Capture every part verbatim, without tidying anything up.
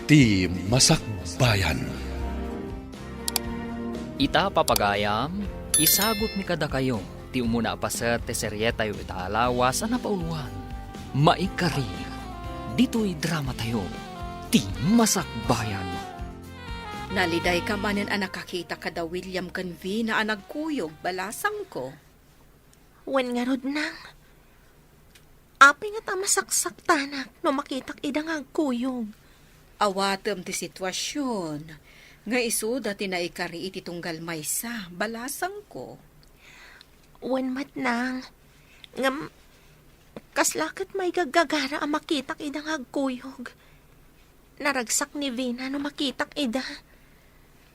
Ti Masakbayan. Ita, papagayam, isagutmi kadakayo ti umuna a paset ti serietayo ita a lawas a napauloan, Maikari, ditoy dramatayo, Ti Masakbayan. Nalidayka manen a nakakita kada William ken Vina a nagkuyog, balasangko. Wen ngarud, nang. Apay ngata a masaksaktanak no makitak ida nga agkuyog? Awatem ti situasion nga isuda ti naikari iti tunggal maysa, balasangko. Wen met, nang. Ngem, kasla ket maigaggagara a makitak ida nga agkuyog. Naragsak ni Vina no makitak ida.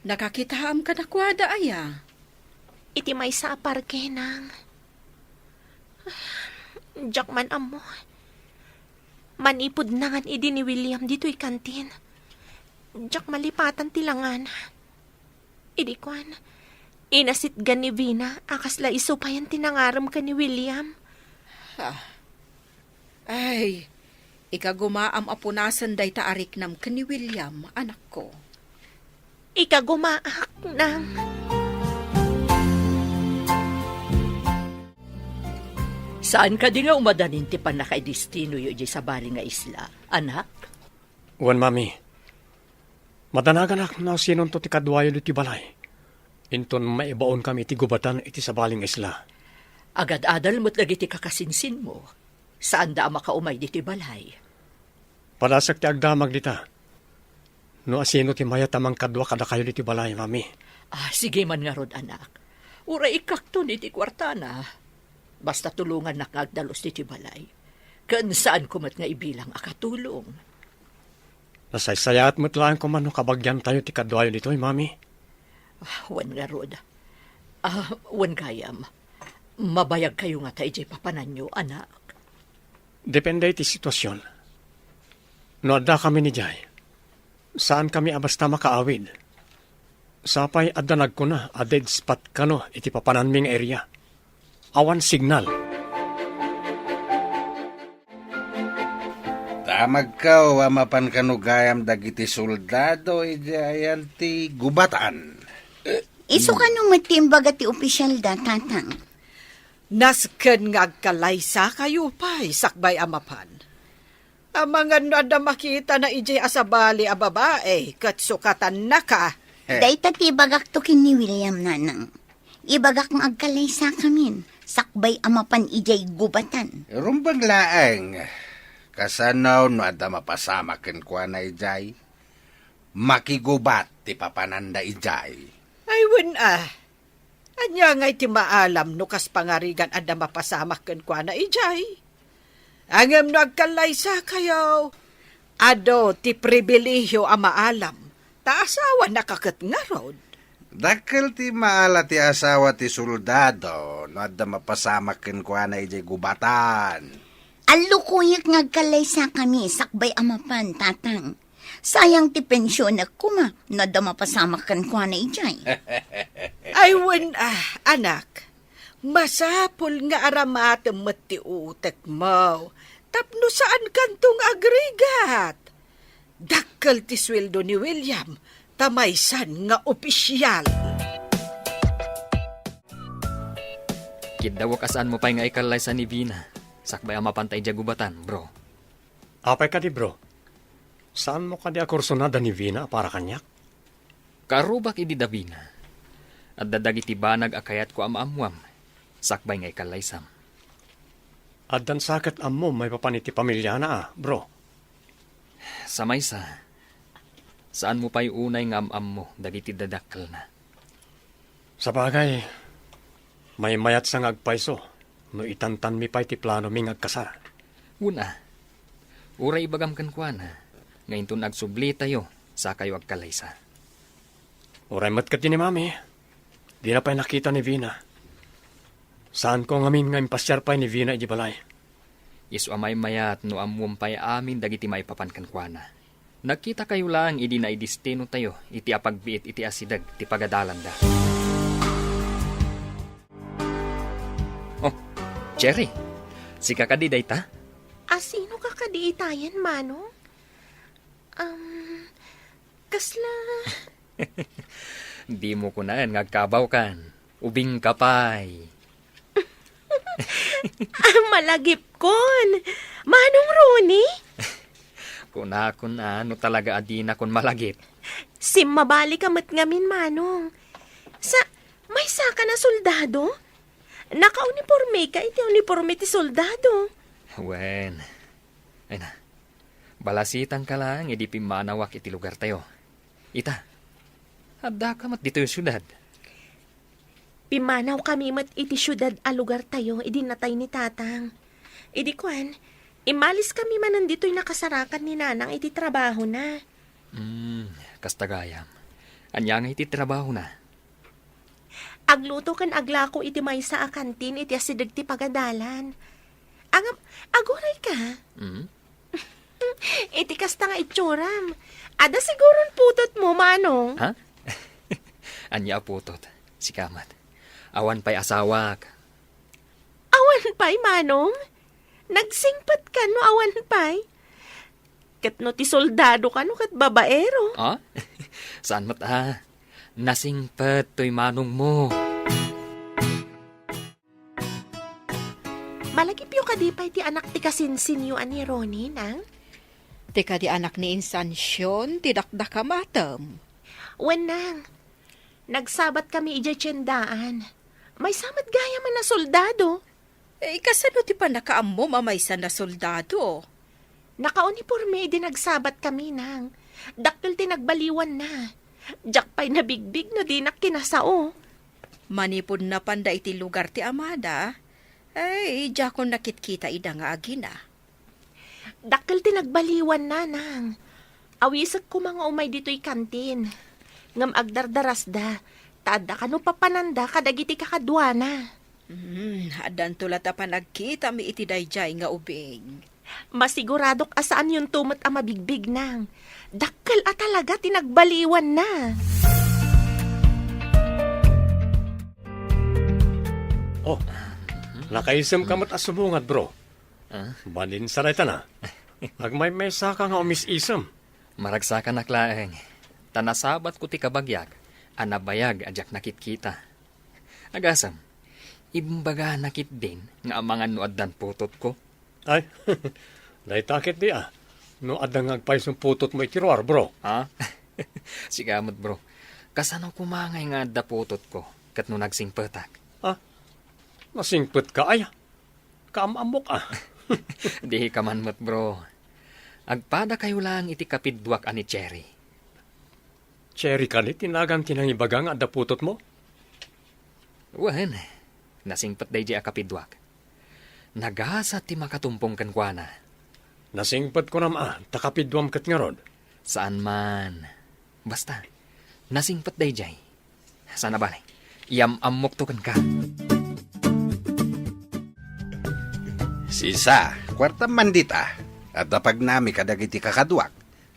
Nakakitaam kadakuada aya? Iti maysa a parke, nang. Diak man ammo. Manipud nangan idi ni William ditoy kantin, diak malipatan ti langana. Idi kuan, inasitgan ni Vina a kasla isu payen ti nangarem ken ni William. Ah. Ay, ikagumaam a punasen dayta a riknam ken ni William, anakko. Ikagumaak, nang. Saan kadi nga umadanin ti pannakaidestinoyo idiay sabali nga isla, anak? Wen, mami. Madanaganak no sinonto ti kaduayo ditoy balay. Inton maibaonkami iti gubatan iti sabali nga isla. Agad-adal met dagiti kakasinsinmo. Saanda a makaumay ditoy balay. Padasek ti agdamag dita. No asino ti mayat a mangkadua kadakayo ditoy balay, mami. Ah, sige man ngarud, anak. Uray ikkakton iti kuartana. Basta tulongannak nga agdalus ditoy balay. Ken saanko met nga ibilang a katulong. Nasaysayaat met laeng koma no kabagiantayo ti kaduayo ditoy, mami. Ah, wen ngarud. Ah, wen gayam. Mabayagkayo ngata idiay papananyo, anak? Depende iti situasion. No addakami idiay, saankami a basta makaawid. Sapay adda nagkuna a dead spot kano iti papananmi nga area. Awan signal. Damagko a mapan kano gayam dagiti soldado idiay ayan ti gubatan. Isu kano met ti imbaga ti opisyalda, Tatang? Nasken nga agkalaysakayo pay sakbay a mapan. Amangan no adda makitana idiay a sabali a babai ket sukatannaka. Dayta ti ibagakto ken ni William, Nanang. Ibagak nga agkalaysakamin sakbay a mapan idiay gubatan. Rumbeng laeng. Kasano no adda mapasamak kenkuana idiay? Makigubat ti papananda idiay. Ay, wen a. Ania ngay ti maalam no kas pangarigan adda mapasamak kenkuana idiay? Ngem no agkallaysakayo, adu ti pribilehio a maalam, ta asawanaka ket ngarud. Dakkel ti maala ti asawa ti soldado no adda mapasamak kenkuana idiay gubatan. Allukoyek nga agkallaysakami sakbay a mapan, Tatang. Sayang ti pensionek koma no adda mapasamak kenkuana idiay. Ay, wen a, anak. Masapul nga aramatem met ti utekmo tapno saankanto nga agrigat. Dakkel ti sueldo ni William ta maysan nga opisial. Kiddawek a saanmo pay nga ikallaysa ni Vina sakbay a mapanta idiay gubatan, bro. Apay kadi, bro? Saanmo kadi a kursunada ni Vina a para kaniak? Kaarrubak idi da Vina. Adda dagiti banag a kayatko a maammuam, sakbay nga ikallaysam. Addan sa ket ammom maipapan iti pamiliana a, bro? Sa maysa, saanmo pay unay nga am-ammo dagiti dadakkelna. Sabagay, maymayatsa nga agpayso no itantanmi pay ti planomi nga agkasar. Wen a, uray ibagam kenkuana nga inton agsublitayo, sakayo agkalaysa. Uray met ketdi ni Mami, dina pay nakita ni Vina. Saanko ngamin nga impasiar pay ni Vina idiay balay. Isu a maymayat no ammom pay amin dagiti maipapan kenkuana. Nagkitakayo laeng idi naidestinotayo iti apagbiit iti asideg ti pagadalanda. Oh, Cherry, sika kadi dayta? Asino ka kadi itayen, Manong? Um, Kasla. Dimo kunaen nga agkabawkan. Ubingka pay. Ah, malagipkon. Manong Ronnie? Kunakon a, no talaga a dinakon malagip. Simmabalika met ngamin, Manong. Sa, maysaka a soldado? Nakaunipormeka iti uniporme ti soldado. Wen. Ay na. Balasitanka laeng idi pimmanawak iti lugartayo. Ita, addaka met ditoy siudad. Pimmanawkami met iti siudad a lugartayo idi natay ni Tatang. Idi kuan, immaliskami manen ditoy nakasarakan ni Nanang iti trabahona. Hmm, kasta gayam. Ania nga iti trabahona? Agluto ken aglako iti maysa a kantin iti asideg ti pagadalan. Ngem, agurayka? Hmm? Iti kasta nga itsuram, adda siguron putotmo, Manong. Ha? Ania a putot? Sika met. Awan pay asawak. Awan pay, Manong? Nagsingpet kano awan pay? Ket no ti soldado kano ket babaero? Ah? Saan met a? Nasingpet toy manongmo. Malagipyo kadi pay ti anak ti kasinsinyo a ni Ronnie, Nang? Ti kadi anak ni Insansion ti dakdakamatem. Wen, Nang. Nagsabatkami idiay tiendaan. Maysa met gayam a soldado. Eh, kasano ti pannakaammom a maysa a soldado? Nakauniporme idi nagsabatkami, Nang. Dakkel ti nagbaliwanna. Diak pay nabigbig no dinak kinasao. Manipud napanda iti lugar ti amada, ay, diakon nakitkita ida nga agina. Dakkel ti nagbaliwanna, Nang. Awisek koma nga umay ditoy kantin. Ngem agdardarasda, ta adda kano papananda kadagiti kakaduana. Hmm, addanto la ta panagkitami iti daydiay nga ubing. Masiguradok a saanyonto met a mabigbig, Nang. Dakkel a talaga ti nagbaliwanna. Oh, nakaisem ka met a subungad, bro. Ah? Balin sa dayta na. Agmaymaysaka nga umis-isem. Maragsakanak laeng, ta nasabatko ti kabagiak a nabayag a diak nakitkita. Agasem, imbagana ketdin nga amangan no addan putotko. Ay, dayta ketdi a. No adda nga agpayson putotmo iti ruar, bro. Ha? Sika met, bro. Kasano koma ngay nga adda putotko ket no nagsingpetak? Ha? Nasingpetka aya? Kaam-ammok a. Dika man met, bro. Agpadakayo laeng iti kapidduak a ni Cherry. Cherry kadi ti nagan ti nangibaga nga adda putotmo? Wen, nasingpet daydiay a kapidduak. Nagasat ti makatumpong kenkuana. Nasingpet kunam a, ta kapidduam ket ngarud. Saan man. Basta, nasingpet daydiay. Sana bale, iyam-ammokto kenka. Sisa, kuartam man dita. Adda pagnami kadagiti kakaduak.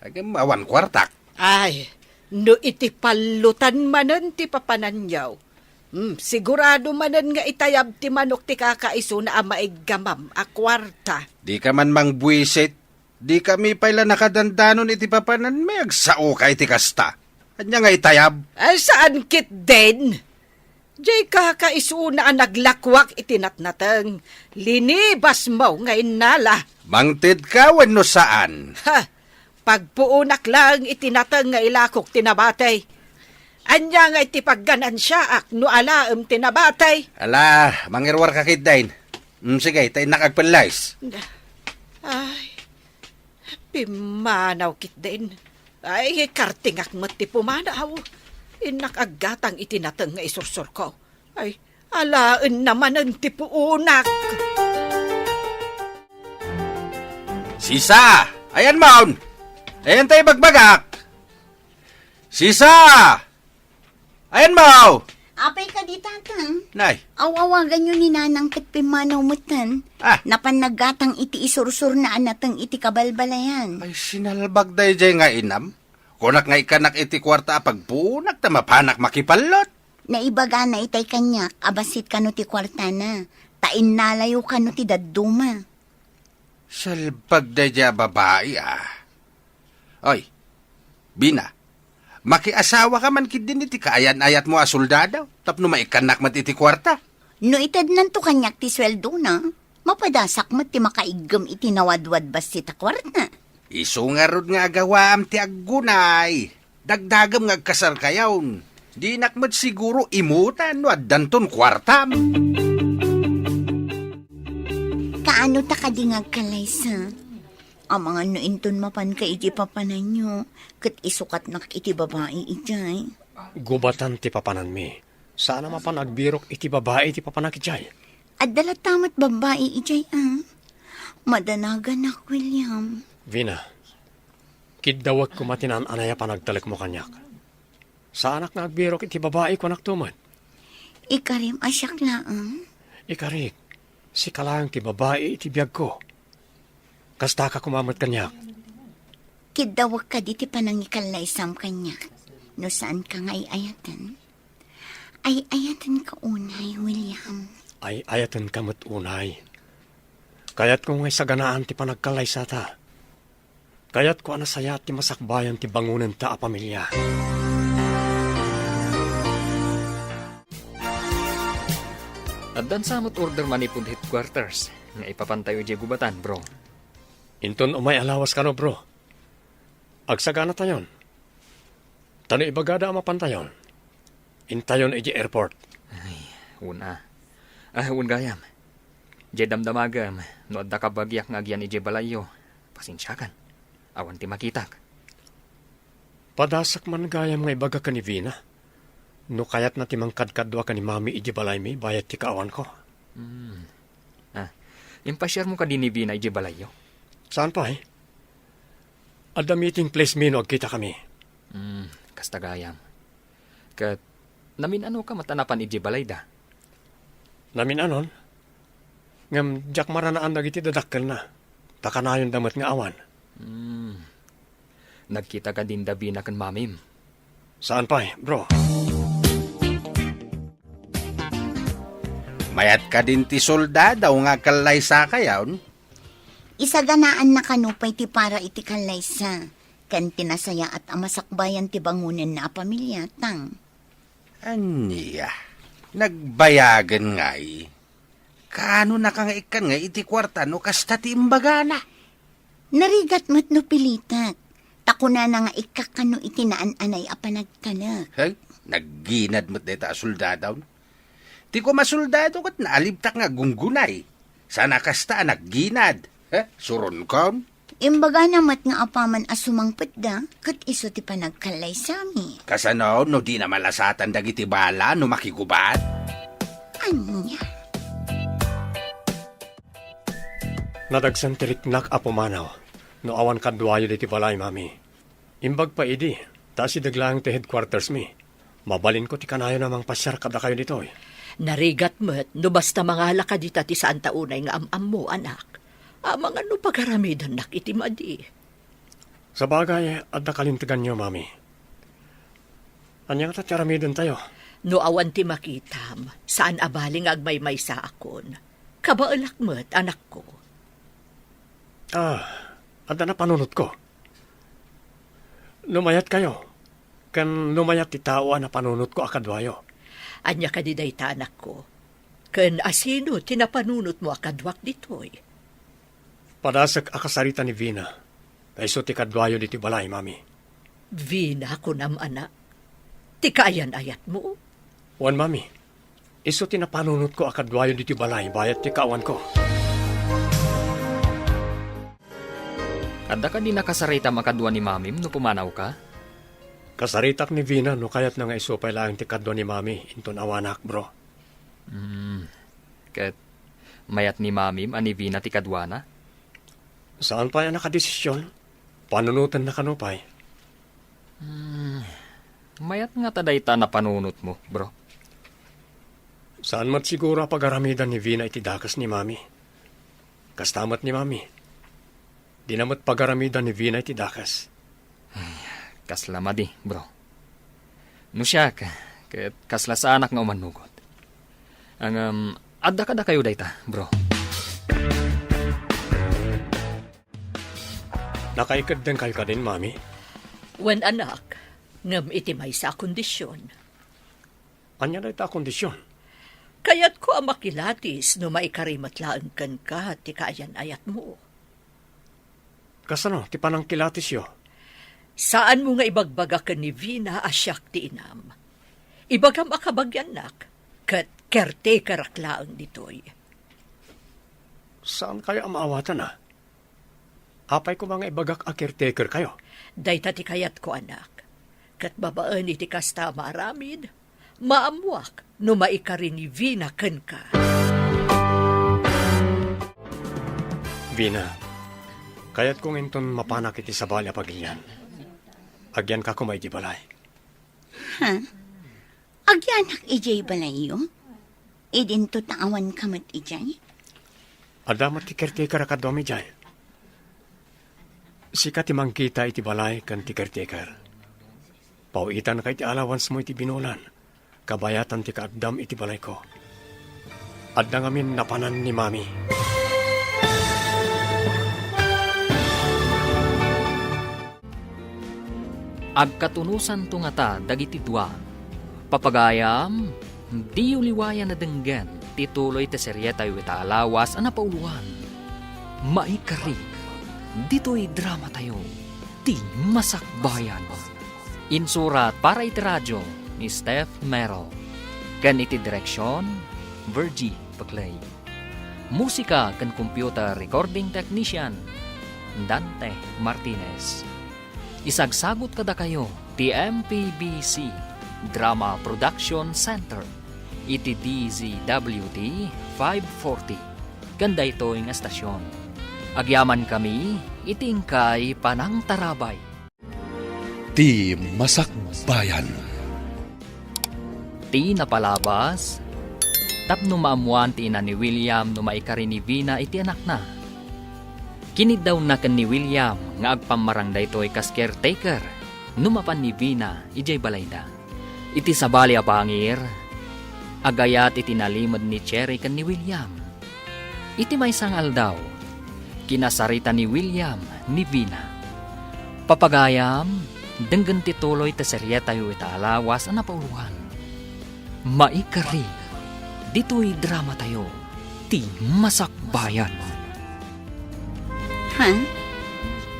Ngem awan kuartak. Ay, no iti pallutan manen ti papananyo, hmm, sigurado manen nga itayab ti manok ti kakaisuna a maiggamam a kuarta. Dika man mangbuisit. Dikami pay la nakadandanon iti papananmi, agsaoka iti kasta. Ania nga itayab? Ay, saan ketdin? Diay kakaisuna a naglakuak iti natnateng. Linibasmo nga innala. Mangtedka wenno saan? Ha! Pagpuonak laeng iti nateng nga ilakok ti nabati. Ania nga iti pagganansiaak no alaem ti nabati? Ala, mangiruarka ketdin. Mm, sige, ta innak agpellayes. Ay, pimmanaw ketdin. Ay, kartingak met ti pumanaw. Innak aggatang iti nateng nga isursurko. Ay, alaenna manen ti puonak. Sisa! Ayanmon! Ayan ta ibagbagak! Sisa! Ayanmo! Apay kadi, Tatang? Nay. Aw-awaganyo ni Nanang ket pimmanaw metten. Ah. Napan naggatang iti isursurna a nateng iti kabalbalayan. Ay, sinalbag daydiay nga inam. Kunak nga ikkanak iti kuarta a pagpuonak ta mapanak makipallot. Naibagana itay kaniak a bassit kano ti kuartana, ta innalayo kano ti dadduma. Salbag daydiay a babai, ah. Oy, Bina, Makiasawaka man ketdin iti kaayan-ayatmo a soldado tapno maikkannak met iti kuarta. No itednanto kaniak ti sueldona, mapadasak met ti makaiggem iti nawadwad bassit a kuarta. Isu ngarud nga agawaam ti aggunay. Dagdagem nga agkasarkayon. Dinak met siguro imutan no addanton kuartam. Kaano ta kadi nga agkallaysa? Amangan no inton mapanka iti papananyo, ket isukatnak iti babai idiay. Gubatan ti papananmi. Saan a mapan agbirok iti babai ti papanak idiay. Adda latta met babai idiay, a? Madanaganak, William. Vina, kiddawek koma ti naan-anay a panagtalekmo kaniak. Saanak nga agbirok iti babai, kuanakto met. Ikarim a siak laeng? Ikarik, sika laeng ti babai iti biagko. Kastaka koma met kaniak. Kiddawek kadi ti panangikallaysam kaniak no saanka nga ay-ayaten? Ay-ayatenka unay, William. Ay-ayatenka met unay. Kayatko nga isaganaan ti panagkallaysata. Kayatko a nasayaat ti masakbayan ti bangonenta a pamilia. Addan sa met order manipud headquarters nga ipapantayo idiay gubatan, bro. Inton umay a lawas kano, bro. Agsaganatayon. Ta no ibagada a mapantayon, intayon idiay airport. Ay, wen a. Ah, wen gayam. Diay damdamagem, no adda kabagiak nga agyan idiay balayyo, pasensiakan. Awan ti makitak. Padasek man gayam nga ibaga ken ni Vina. No kayatna ti mangkadkadua ken ni Mami idiay balaymi bayat ti kaawanko. Hmm. Ah, impasiarmo kadi ni Vina idiay balayyo? Saan pay? Adda meeting place mi no agkitakami. Hmm, kasta gayam. Ket namin-anoka met a napan idiay balayda? Namin-anon? Ngem diak maranaan dagiti dadakkelna. Ta kanayonda met nga awan. Hmm. Nagkita kadin da Vina ken Mamim? Saan pay, bro. Mayat kadin ti soldado nga kallaysakayon? Isaganaanna kano pay ti para iti kallaysa, ken ti nasayaat a masakbayan ti bangonenna a pamilia, tang. Ania, nagbayagen ngay? Kaanonaka nga ikkan nga iti kuarta no kasta ti imbagana? Narigat met no pilitek, ta kunana nga ikkak kano iti naan-anay a panagtalek. Hey, nagginad met dayta a soldado. Ti koma soldado ket naalibtak nga gunggunay. Saan a kasta a nagginad. He, suronkon? Imbagana met nga apaman a sumangpetda, ket isu ti panagkallaysami. Kasano no dina malasatan dagiti bala no makigubat? Ania? Nadagsen ti riknak a pumanaw no awan kaduayo ditoy balay, Mami. Imbag pay idi, ta asideg laeng ti headquarters mi. Mabalinko ti kanayon a mangpasiar kadakayo ditoy. Narigat met no basta mangala ka dita ti saanta unay nga am-ammo, anak. Amangan no pagaramidannak iti madi. Sabagay, adda kalinteganyo, Mami. Ania ngata ti aramidentayo? No awan ti makitam, saan a bali nga agmaymaysaakon. Kabaelak met, anakko. Ah, adda napanunotko. No mayatkayo, ken no mayat ti tao a napanunotko a kaduayo. Ania kadi dayta, anakko? Ken asino ti napanunotmo a kaduak ditoy? Padasek a kasarita ni Vina, ta isu ti kaduayo ditoy balay, Mami. Vina, kunam, anak? Ti kaayan-ayatmo? Wen, Mami. Isu ti napanunotko a kaduayo ditoy balay bayat ti kaawanko. Adda kadi nakasaritam a kadua ni Mamim no pumanawka? Kasaritak ni Vina no kayatna nga isu pay laeng ti kadua ni Mami inton awanak, bro. Hmm. Ket mayat ni Mamim a ni Vina ti kaduana? Saan pay a nakadesisyon? Panunotenna kano pay? Hmm. Mayat ngata dayta a napanunotmo, bro. Saan met siguro a pagaramidan ni Vina iti dakes ni Mami. Kasta met ni Mami. Dina met pagaramidan ni Vina iti dakes. Ay, kasla madi, bro. No siak, ket kasla saanak nga umannugot. Ngem, adda kadakayo dayta, bro. Nakaikeddengkayo kadin, Mami? Wen, anak. Ngem iti maysa a kondision. Ania dayta a kondision? Kayatko a makilatis no maikari met laeng kenka ti kaayan-ayatmo. Kasano ti panangkilatisyo? Saanmo nga ibagbaga ken ni Vina a siak ti inam. Ibagam a kabagiannak, ket caretakerak laeng ditoy. Saankayo a maawatan, a? Apay koma nga ibagak a caretakerkayo? Dayta ti kayatko, anak. Ket babaen iti kasta a maaramid, maammoak no maikari ni Vina kenka. Vina, kayatko nga inton mapanak iti sabali a pagilian, agyanka koma idiay balay. Ha? Agyanak idiay balayyo? Idinto ta awanka met idiay? Adda met ti caretaker a kaduam idiay. Sika ti mangkita iti balay ken ti caretaker. Paw-itanka iti allowancemo iti binulan, kabayatan ti kaaddam iti balayko. Adda ngamin napanan ni Mami. Agkatunosanto ngata dagiti dua. Papagayam, diyo liwayan a denggen ti tuloy ti serietayo ita a lawas a napauloan. Maikari, ditoy dramatayo, ti Masakbayan. Insurat para iti radio ni Steph Mero. Ken iti direksion, Virgie Peclay. Musika ken computer recording technician, Dante Martinez. Isagsagut kadakayo ti M P B C Drama Production Center iti D Z W T five forty ken daytoy nga estasion. Agyamankami iti inkay panangtarabay. Ti Masakbayan. Ti napalabas, tapno maammoan ti ina ni William no maikari ni Vina iti anakna. Kiniddawna ken ni William nga agpammarang daytoy kas caretaker no mapan ni Vina idiay balayda. Iti sabali a pangir, agayat iti nalimed ni Cherry ken ni William. Iti maysa nga aldaw, kinasarita ni William ni Vina. Papagayam, denggen ti tuloy ti serietayo ita a lawas a napauloan. Maikari, ditoy dramatayo, ti Masakbayan. Ha?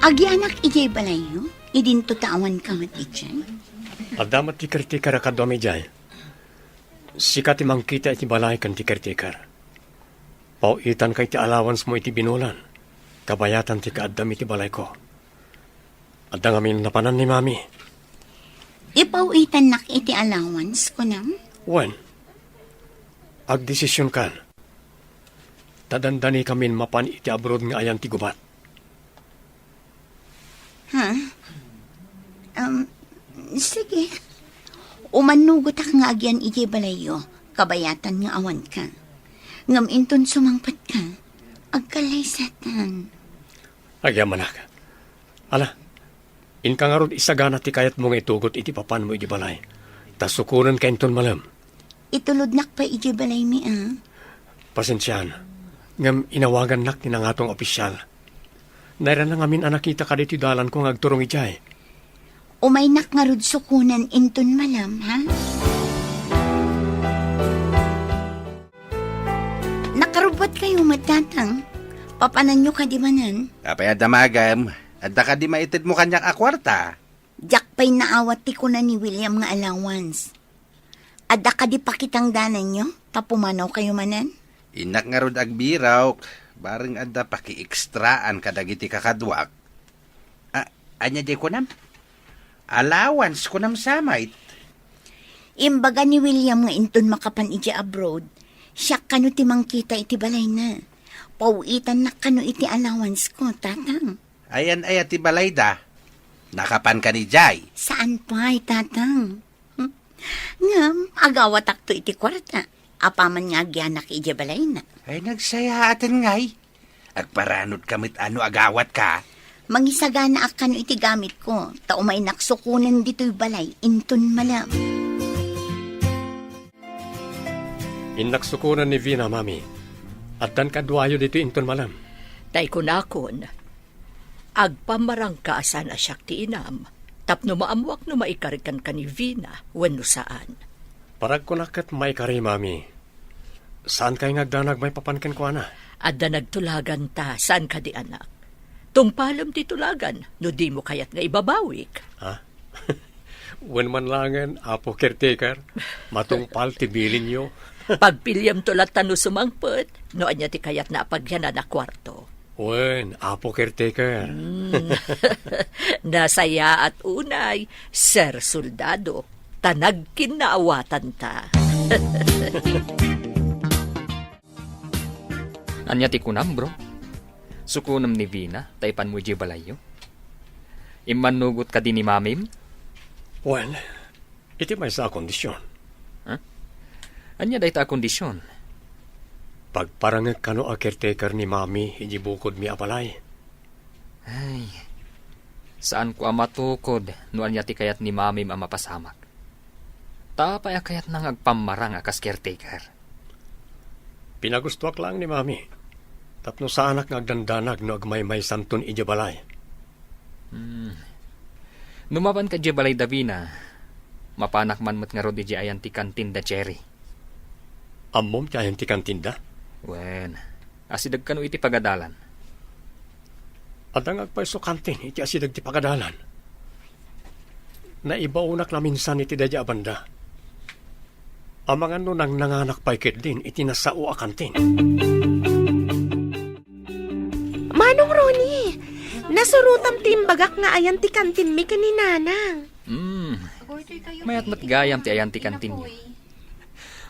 Agyanak idiay balayyo? Idinto ta awanka met idiay? Adda met ti caretaker a kaduam idiay. Sika ti mangkita iti balay ken ti caretaker. Paw-itanka iti allowancemo iti binulan, kabayatan ti kaaddam iti balayko. Adda ngamin napanan ni Mami. Ipaw-itannak iti allowance, kunam? Wen, agdesisionkan. Ta dandanikamin mapan iti abroad nga ayan ti gubat. Ha? Um, sige. Umannugotak nga agyan idiay balayyo, kabayatan nga awanka. Ngem inton sumangpetka, agkallaysatan. Agyamanak. Ala, inka ngarud isagana ti kayatmo nga itugot iti papanmo idiay balay. Ta sukonenka inton malem. Itulodnak pay idiay balaymi, a. Pasensiaan, ngem inawagannak ti nangato nga opisial. Nairana ngamin a nakitaka ditoy dalanko nga agturong idiay. Umaynak ngarud sukonen inton malem, ha? Nakarubbuatkayo met, Tatang. Papananyo kadi manen? Apay a damagem? Adda kadi maitedmo kaniak a kuarta? Diak pay naawat ti kuna ni William nga allowance. Adda kadi pakitangdananyo ta pumanawkayo manen? Innak ngarud agbirok, bareng adda pakiekstraan kadagiti kakaduak. A, ania diay kunam? Allowance kunam sa met? Imbaga ni William nga inton makapan idiay abroad, siak kano ti mangkita iti balayna. Paw-itannak kano iti allowance ko, Tatang. Ayan aya ti balayda? Nakapanka idiay? Saan pay, Tatang. Ngem, agawatakto iti kuarta, apaman nga agyanak idiay balayna. Ay, nagsayaaten ngay. Agparanodka met a no agawatka. Mangisaganaak kano iti gamitko, ta umaynak sukonen ditoy balay inton malem. Innak sukonen ni Vina, Mami. Addan kaduayo ditoy inton malem. Tay kunakon, agpammarangka a saan a siak ti inam. Tapno maammoak no maikari kenka ni Vina wenno saan. Paragkuna ket maikari, Mami. Saankay nga agdanag maipapan kenkuana? Adda nagtulaganta, saan kadi, anak? Tungpalem ti tulagan no dimo kayat nga ibabawik. Ha? Wen man laengen, Apo Caretaker. Matungpal ti bilinyo. Pagpiliamto latta no sumangpet, no ania ti kayatna a pagyanan a kuarto. Wen, Apo Caretaker. Mm. Nasayaat unay, Sir Soldado, ta nagkinnaawatanta. Ania ti kunam, bro? Sukonem ni Vina ta ipanmo idiay balayyo? Immannugot kadi ni Mamim? Wen, iti maysa a kondisyon. Ha? Ania dayta a kondisyon? Pagparangek kano a caretaker ni Mami idiay bukodmi a balay. Ay, saanko a matukod no ania ti kayat ni Mamim a mapasamak. Ta apay a kayatna nga agpammarang a kas caretaker? Pinagustoak laeng ni Mami, tapno saanak nga agdandanag no agmaymaysanton idiay balay. Hmm. No mapanka idiay balay da Vina, mapanak man met ngarud idiay ayan ti kantin da Cherry. Ammom ti ayan ti kantinda? Wen, asideg kano iti pagadalan. Adda nga agpayso kantin iti asideg ti pagadalan. Naibaonak la minsan iti daydiay a banda. Amangan no nangnanganak pay ketdin iti nasao a kantin. Manong Ronnie, nasurotam ti imbagak nga ayan ti kantinmi ken ni Nanang. Hmm. Mayat met gayam ti ayan ti kantinyo.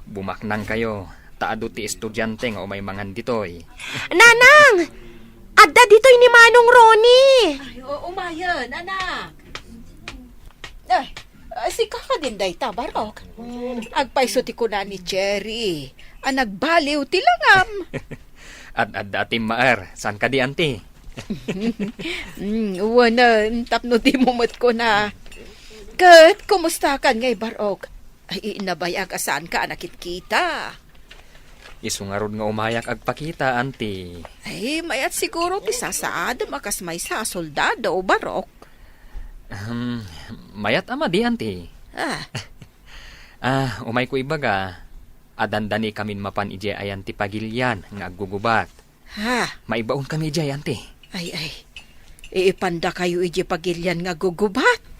Bumaknangkayo, ta adu ti estudiante nga umay mangan ditoy. Nanang! Adda ditoy ni Manong Ronnie! Ay, o-, umayen, anak. Ay, ah, sika kadin dayta, Barok. Agpayso ti kuna ni Cherry a nagbaliw ti langam. Ad-adda a timmaer, saan kadi, Auntie? Mm, wen, tapno dimo met kuna. Ket kumustakan ngay, Barok? Ay, nabayag a saanka a nakitkita. Isu ngarud nga umayak agpakita, Auntie. Ay, mayat siguro ti sasaadem a kas maysa a soldado, Barok. Ahem, mayat a madi, Auntie. Ah. Ah, umayko ibaga, a dandanikamin mapan idiay ayan ti pagilian nga aggugubat. Ha? Maibaonkami idiay, Auntie. Ay, ay. Ipandakayo idiay pagilian nga aggugubat?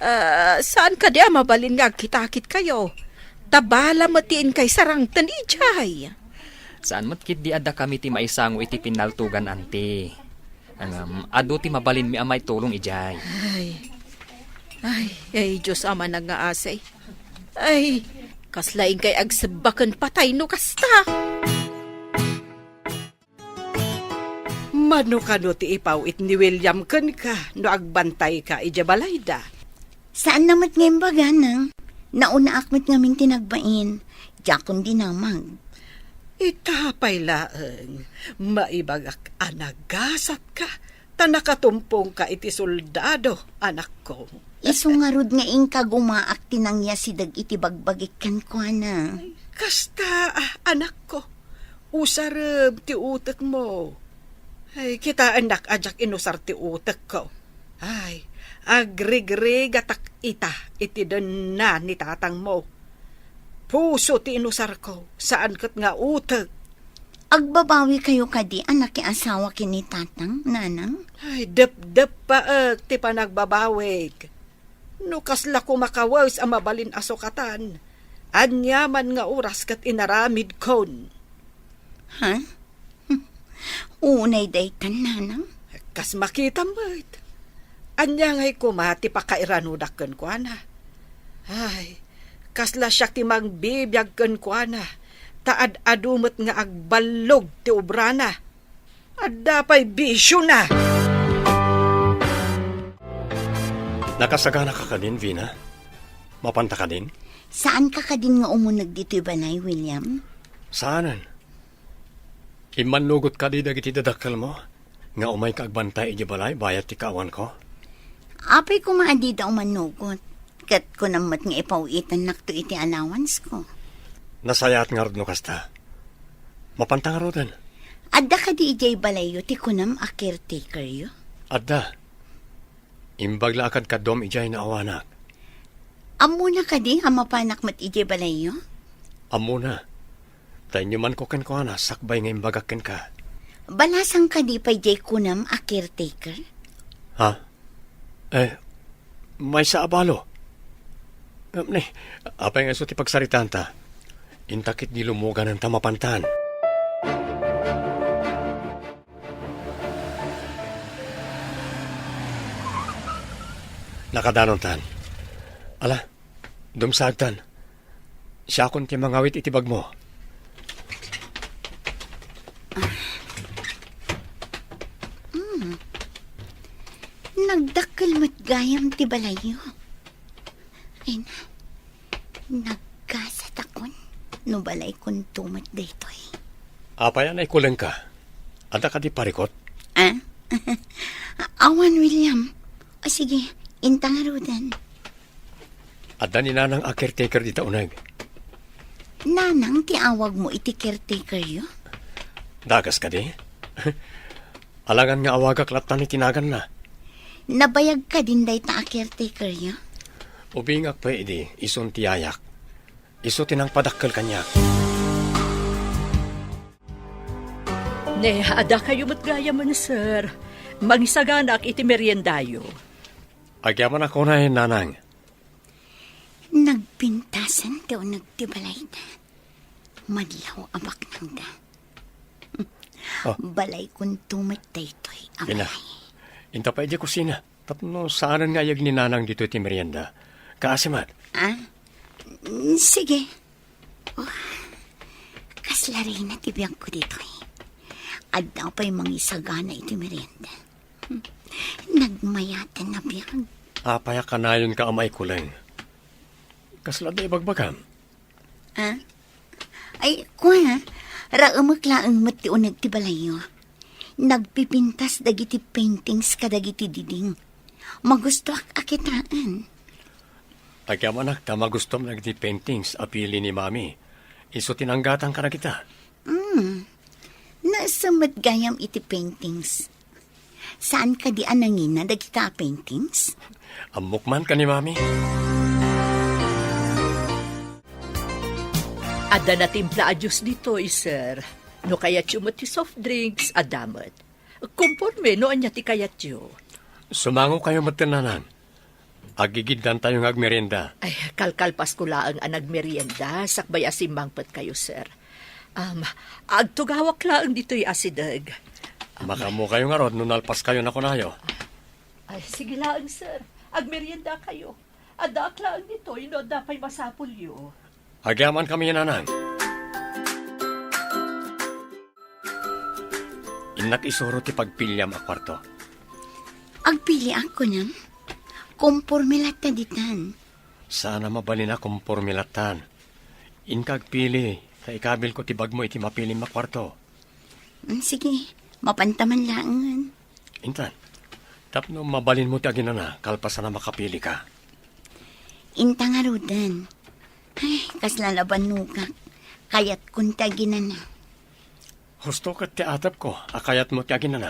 Ah, saan kadi a mabalin nga agkitakitkayo? Ta bala met ti inkay sarangten idiay. Saan met ketdi a dakami ti maisango iti pinnaltogan, Auntie. Ngem, adu ti mabalinmi a maitulong idiay. Ay. Ay, ay, Dios a manangngaasi. Ay, kasla inkay agsebba ken patay no kasta. Mano kano ti ipaw-it ni William kenka no agbantayka idiay balayda? Saanna met nga imbaga, Nang. Naunaak met ngamin ti nagbain. Diakon dinamag. Ita pay laeng, maibagak a nagasatka, ta nakatumpongka iti soldado, anakko. Isu ngarud nga inka gumaak ti nangyasideg iti bagbagik kenkuana. Kasta, ah, anakko, usarem ti utekmo. Ay, kitaennak a diak inusar ti utekko. Ay, agrigrigatak ita iti denna ni tatangmo. Puso ti inusarko, saan ket nga utek. Agbabawikayo kadi a nakiasawa ken ni Tatang, Nanang? Ay, depdeppaek ti panagbabawik. No kasla koma kawes a mabalin a sukatan, aniaman nga oras ket inaramidkon. Ha? Unay daytan, Nanang? Kas makitam met. Ania ngay koma ti pakairanodak kenkuana? Ay, kasla siak ti mangbibiag kenkuana, ta ad-adu met nga agballog ti obrana. Adda pay bisiona. Nakasagana ka kadin, Vina? Mapanta kadin? Saan ka kadin nga umuneg ditoy balay, William? Saanen. Immannugot kadi dagiti dadakkelmo nga umayka agbantay idiay balay bayat ti kaawanko? Apay koma a dida umannugot, ket kunam met nga ipaw-itennakto iti allowance ko. Nasayaat ngarud no kasta. Mapanta ngaruden. Adda kadi idiay balayyo ti kunam a caretakeryo? Adda. Imbag la a kadkaduam idiay naawanak. Ammona kadi a mapanak met idiay balayyo? Ammona. Ta innumanko kenkuana sakbay nga imbagak kenka. Balasang kadi pay diay kunam a caretaker? Ha? Eh, maysa a balo. Ngem ni, apay nga isu ti pagsaritaanta? Inta ketdi lumuganan ta mapantan. Nakadanontan. Ala, dumsagtan. Siakon ti mangawit iti bagmo. Hmm. Nagdakkel met gayam ti balayyo. Ay na, nagkasatakon no balaykonto met daytoy. Apay a naikulengka? Adda kadi parikut? Ah? Awan, William. O sige, inta ngaruden. Adda ni Nanang a caretaker dita uneg. Nanang ti awagmo iti caretakeryo? Dakas kadi? Alangan nga awagak lattan iti naganna. Nabayag kadin dayta a caretakeryo? Ubingak pay idi, isun ti yayak. Isu ti nangpadakkel kaniak. Ne, adda kayo met gayamen, sir. Mangisaganak iti meriendayo. Agyamanak unay, Nanang. Nagpintasen ti uneg ti balayda. Madlaw a baknangda. Oh. Balaykonto met daytoy a Ina, balay. Inta pay idiay kusina. Tapno saanen nga ayeg ni Nanang ditoy ti merienda. Kaasi met. Ah? Mm, sige. Oh, kasla reyna ti biagko ditoy. Adda pay mangisagana iti merienda. Hmm. Nagmayaten a biag. Apay a kanayonka a maikuleng? Kasla adda ibagbagam? Ah? Ay, kua, raemek laeng met ti uneg ti balayyo. Nagpipintas dagiti paintings kadagiti diding. Magustoak a kitaen. Agyamanak ta magustom dagiti paintings a pili ni Mami. Isu ti nanggatang kadagita. Hmm. Naisem met gayam iti paintings. Saan kadi a nangina dagita a paintings? Ammok man ken ni Mami. Adda natimpla a juice ditoy, sir. No kayatyo met ti soft drinks, adda met. Komporme no ania ti kayatyo. Sumangokayo met, Nanang. Agigiddantayo nga agmerienda. Ay, kalkalpasko laeng a nagmerienda, sakbay a simmangpetkayo, sir. Am, agtugawak laeng ditoy asideg. Am, makaammokayo ngarud no nalpaskayo a kunayo. Ay, sige laeng, sir. Agmeriendakayo. Addaak laeng ditoy no adda pay masapulyo. Agyamankami, Nanang. Innak isuro ti pagpiliam a kuarto. Agpiliak, kunam? Komporme latta ditan. Saan a mabalin a komporme lattan. Inka agpili, ta ikabilko ti bagmo iti mapilim a kuarto. Mm, sige, mapanta man laengen. Intan, tapno mabalinmo ti aginana, kalpasan a makapilika. Inta ngaruden. Ay, kasla nabannogak. Kayatkon ti aginana. Husto ket ti atepko a kayatmo ti aginana.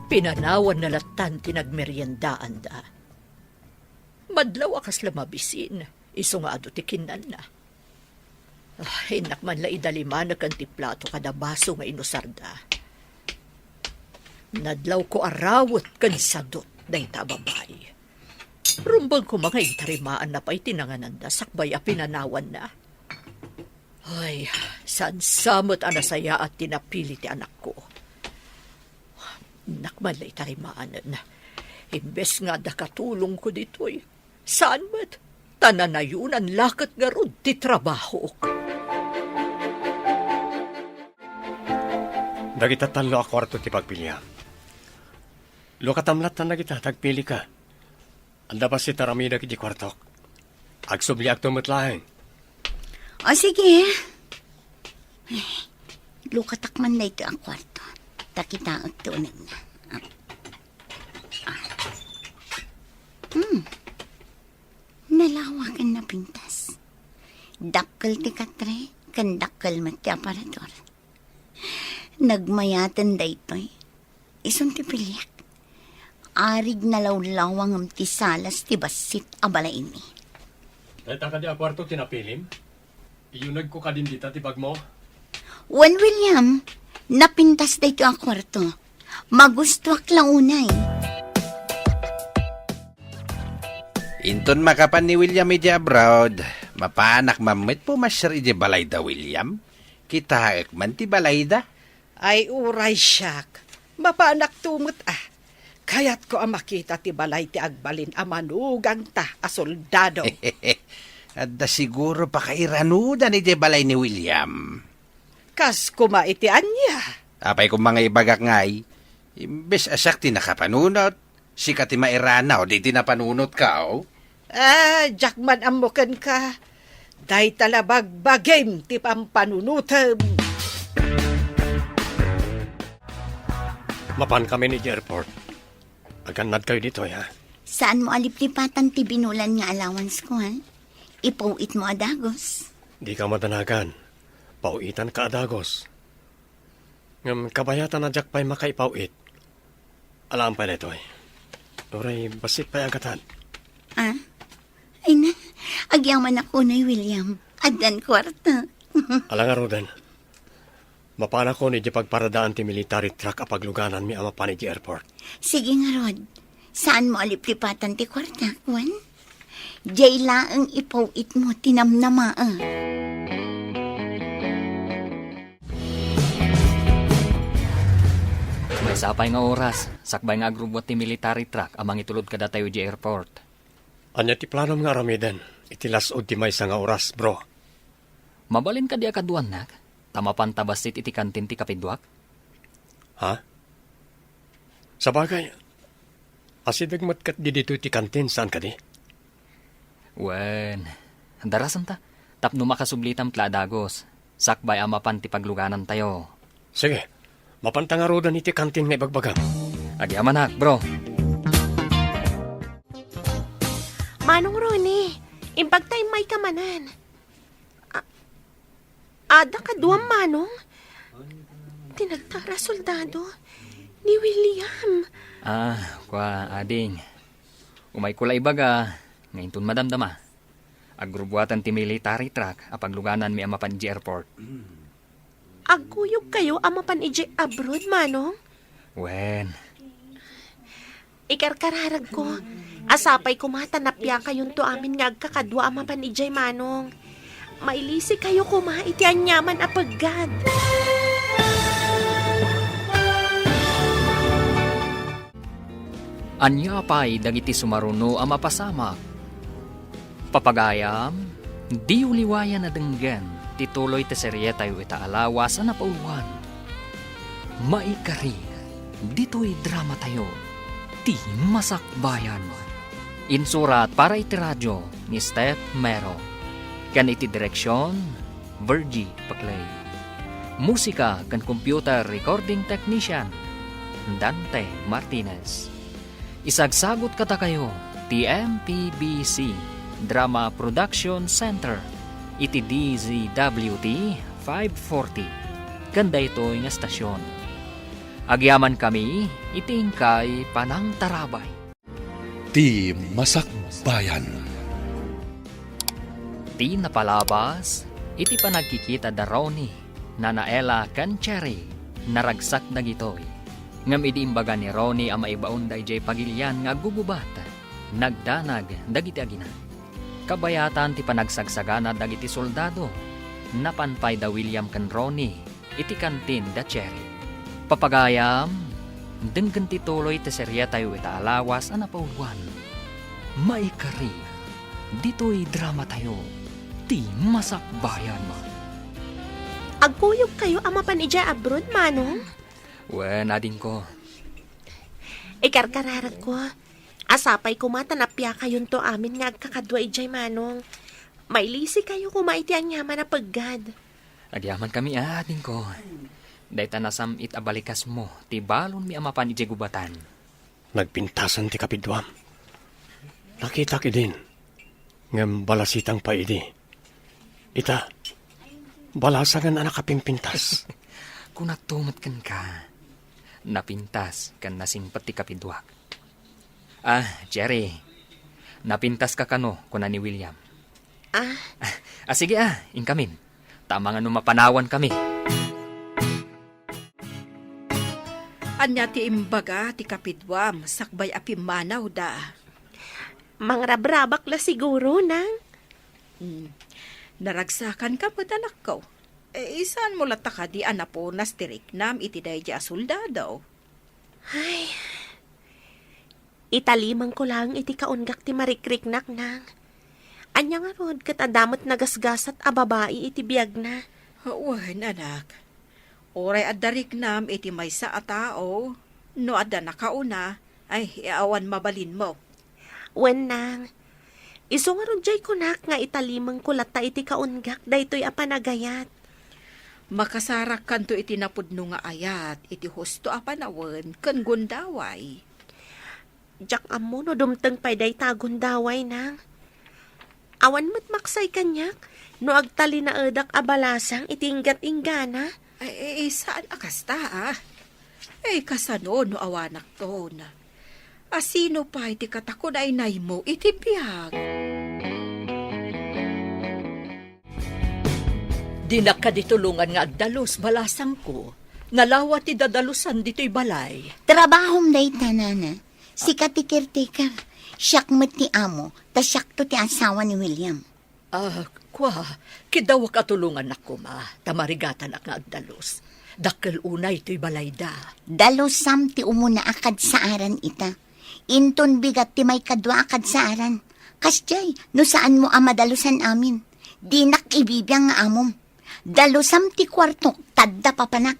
Pinanawanna lattan ti nagmeriendaanda. Madlaw a kasla mabisin, isu nga adu ti kinnanna. Ah, innak man la idalimanek ti plato kada baso nga inusarda. Nadlawko a rawet ken sadut dayta a babai. Rumbeng koma nga intarimaanna pay ti nangananda sakbay a pinanawanna. Ay, saan sa met a nasayaat ti napili ti anakko. Innak man la itarimanen. Imbes nga adda katulongko ditoy, saan met, ta nanayonan la ket ngarud ti trabahok. Dagita tallo a kuarto ti pagpiliam. Lukatam lattan dagita, ta agpilika. Adda bassit a ramidek iti kuartok. Agsubliakto met laeng. O, sige. Ay, lukatak man daytoy a kuarto. Ta kitaek ti unegna. Ah. Ah. Hmm. Nalawa ken napintas. Dakkel ti katre, ken dakkel met ti aparador. Nagmayaten daytoy. Isun ti piliek. Arig nalawlawa ngem ti salas ti bassit a balaymi. Dayta kadi a kuarto ti napilim? Iyunegko kadin dita ti bagmo? Wen, William, napintas daytoy a kuarto. Magustuak la unay. Inton makapan ni William idiay abroad, mapanak man met pumasiar idiay balayda, William. Kitaek man ti balayda. Ay, uray siak. Mapanakto met, a. Kayatko a makita ti balay ti agbalin a manugangta a soldado. Adda siguro pakairanudan idiay balay ni William. Kas koma iti ania? Apay koma nga ibagak ngay, imbes a siak ti nakapanunot, sika ti mairanaw iti napanunotko. Ah, diak man ammo kenka. Dayta la bagbagim ti pampanunotem. Mapankamin idiay airport. Agannadkayo ditoy, ha? Saanmo a liplipatan ti binulan nga allowance ko, ha? Ipaw-itmo a dagus. Dika madanagan. Paw-itanka a dagus. Ngem kabayatan a diak pay makaipaw-it. Alaem pay daytoy. Uray bassit pay a gatad. Ah? Ay na, agyamanak unay, William. Addan kuarta. Ala ngaruden. Mapanakon idiay pagparadaan ti military truck a paglugananmi a mapan idiay airport. Sige ngarud. Saanmo a liplipatan ti kuarta, wen? Diay laeng ipaw-itmo ti namnama, a. Maysa pay nga oras, sakbay nga agrubbuat ti military truck a mangitulod kadatayo idiay airport. Ania ti planom nga aramiden iti las-ud ti maysa nga oras, bro? Mabalin kadi a kaduanak, ta mapanta bassit iti kantin ti kapiduak? Ha? Sabagay, asideg met ket ditoy ti kantin, saan kadi? Wen, darasenta, tapno makasublitam met la a dagus, sakbay a mapan ti pagluganantayo. Sige, mapanta ngaruden iti kantin nga ibagbagam. Agyamanak, bro. Manong Ronnie, imbagta immayka manen. A-, adda kaduam, Manong? Ti nagtara a soldado, ni William. Ah, kua, ading. Umayko la ibaga, nga inton madamdama. Agrubbuatan ti military truck a paglugananmi a mapan idiay airport. Agkuyogkayo a mapan idiay abroad, Manong? Wen. Ikarkararagko, a sapay koma ta napiakayonto amin nga agkakadua a mapan idiay, Manong. Mailisikayo koma iti aniaman a peggad. Ania pay dagiti sumaruno a mapasamak? Papagayam, diyo liwayan a denggen ti tuloy ti serietayo ita a lawas a napauluan. Maikari, ditoy dramatayo, Ti Masakbayan. Insurat para iti radio ni Steph Mero. Ken iti direksion, Virgie Paclay. Musika ken computer recording technician, Dante Martinez. Isagsagut kadakayo ti M P B C Drama Production Center iti D Z W T five forty ken daytoy nga estasion. Agyamankami iti inkay panangtarabay. Ti Masakbayan. Ti napalabas iti panagkikita da Ronnie, Nana Ella ken Cherry, naragsak dagitoy. Ngem idi imbaga ni Ronnie a maibaonda idiay pagilian nga aggugubat, nagdanag dagiti agina. Kabayatan ti panagsagsagana dagiti soldado, napan pay da William ken Ronnie iti kantin da Cherry. Papagayam, denggen ti tuloy ti serietayo ita a lawas a napauluan. Maikari, ditoy dramatayo, Ti Masakbayan. Agkuyogkayo a mapan idiay abroad, Manong? Wen, adingko. Ikarkararagko, a sapay koma ta napiakayonto amin nga agkakadua idiay, Manong. Mailisikayo koma iti aniaman a peggad. Agyamankami, adingko. Dayta nasam-it a balikasmo ti balonmi a mapan idiay gubatan. Nagpintasen ti kapiduam. Nakitak idin, ngem balasitang pay idi. Ita, balasangen a nakapimpintas. Kunakto met kenka, Napintas ken nasingpet ti kapiduak. "Ah, Jerry, napintaska kano?" kuna ni William. Ah? "Ah, ah, sige, ah, inkamin. Ta amangan no mapanawan kami." Ania ti imbaga ti kapiduam sakbay a pimmanawda? Mangrabrabak la siguro, nang. Hmm. Naragsakanka met, anakko. Eh, saanmo latta kadi a napunas ti riknam iti daydi a soldado? Ay, italimangko laeng iti kaunggak ti marikriknak, nang. Ania ngarud ket adda met nagasgasat a babai iti biagna? Wen, anak. Uray adda riknam iti maysa a tao, no adda nakauna, ay, awan mabalinmo. Wen, nang. Isu ngarud diay kunak nga italimangko latta iti kaunggak daytoy a panagayat. Makasarakkanto iti napudno nga ayat iti husto a panawen ken gundaway. Diak ammo no dumteng pay dayta a gundaway, nang. Awan met maksay kaniak no agtalinaedak a balasang iti inggat-inggana. Ay, eh, saan a kasta, ah. Eh, kasano no awanakton? A sino pay ti katakunaynaymo iti biag? Dinak kadi tulongan nga agdalus, balasangko. Nalawa ti dadalusan ditoy balay. Trabahom dayta, nana. Sika ti caretaker. Siak met ti amo, ta siakto ti asawa ni William. Ah, kua, kidawak a tulongannak koma, ta marigatanak nga agdalus. Dakkel unay toy balayda. Dalusam ti umuna a kadsaaran ita. Inton bigat ti maikadua a kadsaaran. Kasdiay, no saanmo a madalusan amin. Dinak ibibiang nga amom. Dalusam ti kuartok, ta adda papanak.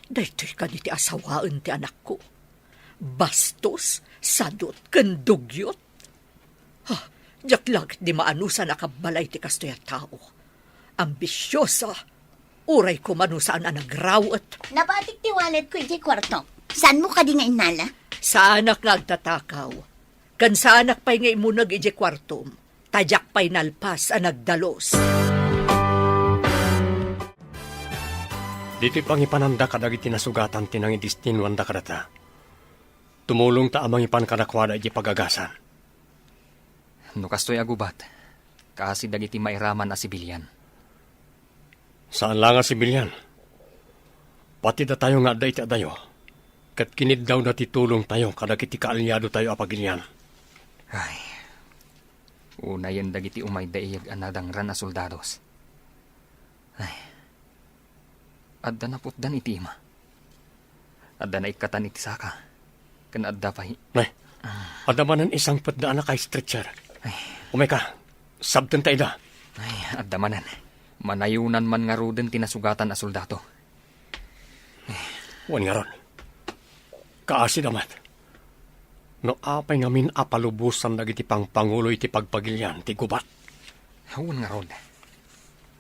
Daytoy kadi ti asawaen ti anakko. Bastos, sadut, ken dugyot. Ha, diak la ketdi maanusan a kabbalay ti kastoy a tao. Ambisiosa, uray koma no saan a nagrawet. Nabatik ti walletko iti kuarto. Saanmo kadi nga innala? Saanak nga agtatakaw. Ken saanak pay nga immuneg iti kuartom. Ta diak pay nalpas a nagdalus. Ditoy pangipananda kadagiti nasugatan ti nangidestinuanda kadata. Tumulongta a mangipan kadakuada iti pagagasan. No kastoy a gubat, kaasi dagiti mairaman a sibilian. Saan la nga sibilian. Pati datayo nga adda iti adayo, ket kiniddawda ti tulongtayo kadagiti kaalliadotayo a pagilian. Ay, unayen dagiti umayda iyeg a nadangran a soldados. Ay, adda naputdan iti ima. Adda naikkatan iti saka. Ken adda pay. Nay, adda manen isangpetda a naka-stretcher. Ay. Umayka, sabtenta ida. Ay, adda manen. Manayonan man ngaruden ti nasugatan a soldado. Wen ngarud, kaasida met. No apay ngamin a palubosan dagiti pangpangulo iti pagpagilian ti gubat? Wen ngarud,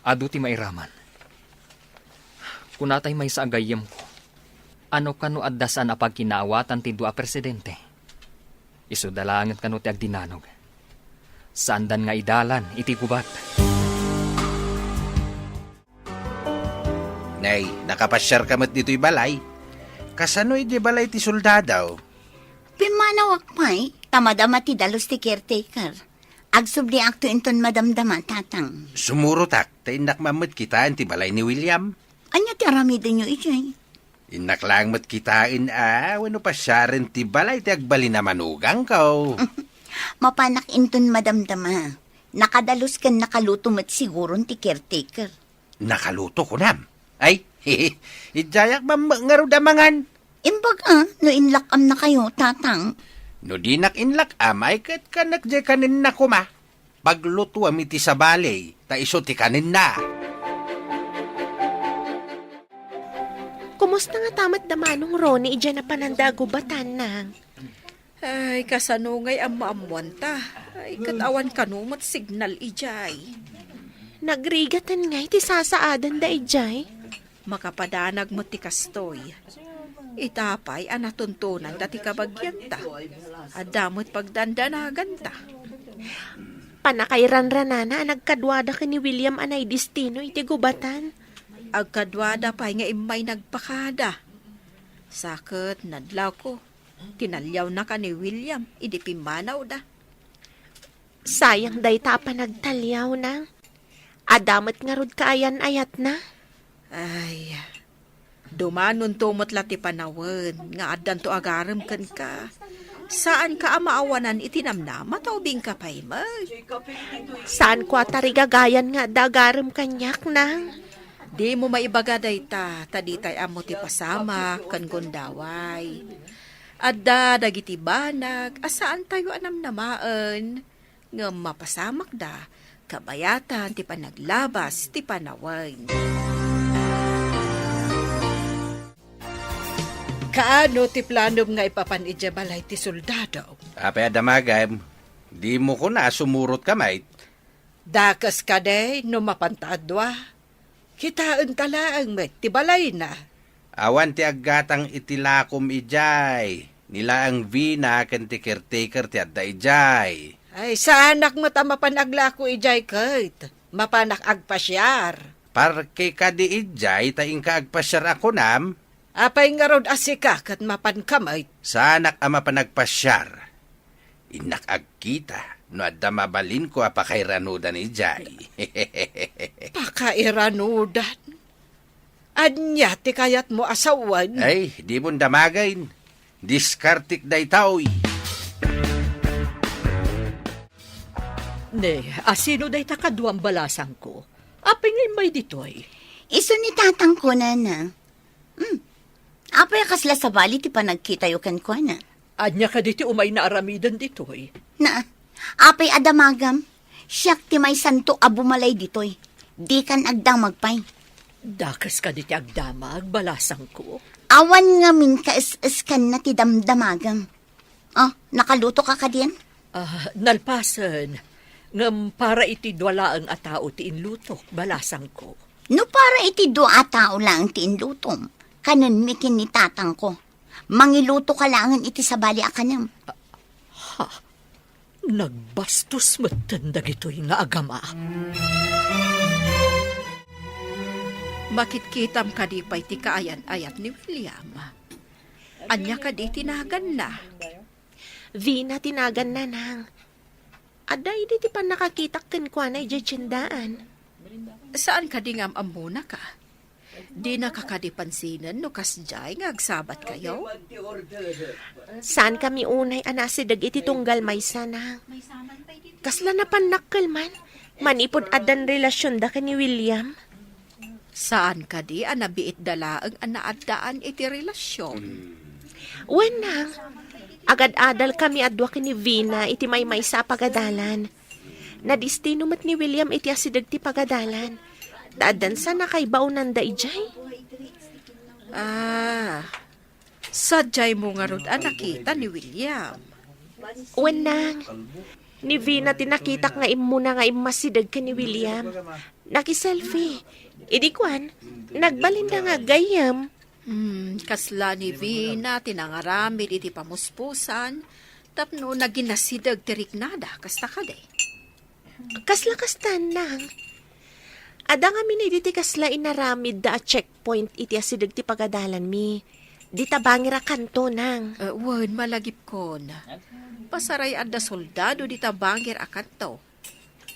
adu ti mairaman. Kunatay maysa a gayyemko, ano kano adda saan a pagkinaawatan ti dua a presidente? Isuda laengen kano ti agdinanog. Saandan nga idalan iti gubat. Nay, nakapasiarka met ditoy balay? Kasano iti balay ti soldado? Pimmanawak pay, ta madama ti dalus ti caretaker. Agsubliakto inton madamdama, Tatang. Sumurotak, ta innak man met kitaen ti balay ni William. Ania ti aramidenyo idiay? Innak laeng met kitaen a wenno pasiaren ti balay ti agbalin a manugangko. Mapanak inton madamdama. Nakadalus ken nakaluto met siguron ti caretaker. Nakaluto, kunam? Ay, idiayak man met ngarud a mangan. Imbag a, no inlak-amnakayo, Tatang. No dinak inlak-am, ay ket kanek diay kanenna koma. Paglutuam iti sabali, ta isu ti kanenna. Kumusta ngata met da Manong Ronnie idiay a pananda a gubatan, Nang? Ay, kasano ngay ammoammoanta? Ay, ket awan kano met signal idiay. Nagrigaten ngay ti sasaadanda idiay? Makapadanag met ti kastoy. Ita pay a natuntonanda ti kabagianta. Adda met pagdandanaganta. Pannakairanranana a nagkaduada ken ni William a naidestino iti gubatan. Agkaduada pay nga immay nagpakada. Sa ket nadlawko, tinaliawnaka ni William idi pimmanawda. Sayang dayta a panagtaliaw, Nang. Adda met ngarud kaayan-ayatna. Ay, dumanonto met la ti panawen nga addanto agarem kenka. Saanka a maawanan iti namnama ta ubingka pay met. Saanko a tarigagayan nga adda agarem kaniak, Nang. Dimo maibaga dayta, ta ditay ammo ti pasamak ken gundaway. Adda dagiti banag a saantayo a namnamaen, ngem mapasamakda kabayatan ti panaglabas ti panawen. Kaano ti planom nga ipapan idiay balay ti soldado? Apay a damagem, dimo kuna a sumurotka met? Dakes kadi no mapanta a dua? Kitaenta laeng met ti balayna. Awan ti aggatang iti lakom idiay. Ni laeng Vina ken ti caretaker ti adda idiay. Ay, saanak met a mapan aglako idiay ket mapanak agpasiar. Parke kadi idiay ta inka agpasiar a kunam? Apay ngarud a sika ket mapanka met? Saanak a mapan agpasiar. Innak agkita no adda mabalinko a pakairanudan idiay. Pakairanudan? Ania ti kayatmo a sawen? Ay, dimon damagen. Diskartek daytoy. Ne, asino dayta kaduam, balasangko? Apay nga immay ditoy? Isu ni tatangko, nana. Hmm. Apay a kasla sabali ti panagkitayo kenkuana? Ania kadi ti umayna aramiden ditoy? Na, apay a damagam? Siak ti maysanto a bumalay ditoy. Dikan agdamag pay. Dakes kadi ti agdamag, balasangko? Awan ngamin kaes-eskanna ti damdamagam. Ah, nakalutoka kadin? Ah, nalpasen. Ngem para iti dua laeng a tao ti inlutok, balasangko. No para iti dua a tao laeng ti inlutom, kanenmi ken ni tatangko. Mangilutoka laengen iti sabali a kanem. Ha? Nagbastos metten dagitoy nga agama. Makitkitam kadi pay ti kaayan-ayat ni William? Ania kadi ti naganna? Vina ti naganna, nang. Adda idi ti pannakakitak kenkuana idiay tiendaan. Saan kadi nga am-ammonaka? Dinaka kadi pansinen no kasdiay nga agsabatkayo? Saankami unay a nasideg iti tunggal maysa, nang. Kasla napannakkel man, manipud addan relasionda ken ni William. Saan kadi a nabiitda laeng a naaddaan iti relasion? Wen, nang. Agad-adalkami a dua ken ni Vina iti maymaysa a pagadalan. Nadistino met ni William iti asideg ti pagadalan. Ta addan sa nakaibaonanda idiay. Ah, sadiaymo ngarud a nakita ni William? Wen, nang. Ni Vina ti nakitak nga immuna nga immasideg ken ni William. Nakiselfie. Idi kuan, nagbalinda nga aggayyem. Hmm, kasla ni Vina ti nangaramid iti pamuspusan tapno naginasideg ti riknada, kasta kadi? Kasla kastan, nang. Adda ngamin idi ti kasla inaramidda a checkpoint iti asideg ti pagadalanmi. Dita bangir a kanto, nang. Eh, wen, malagipkon. Pasaray adda soldado dita bangir a kanto.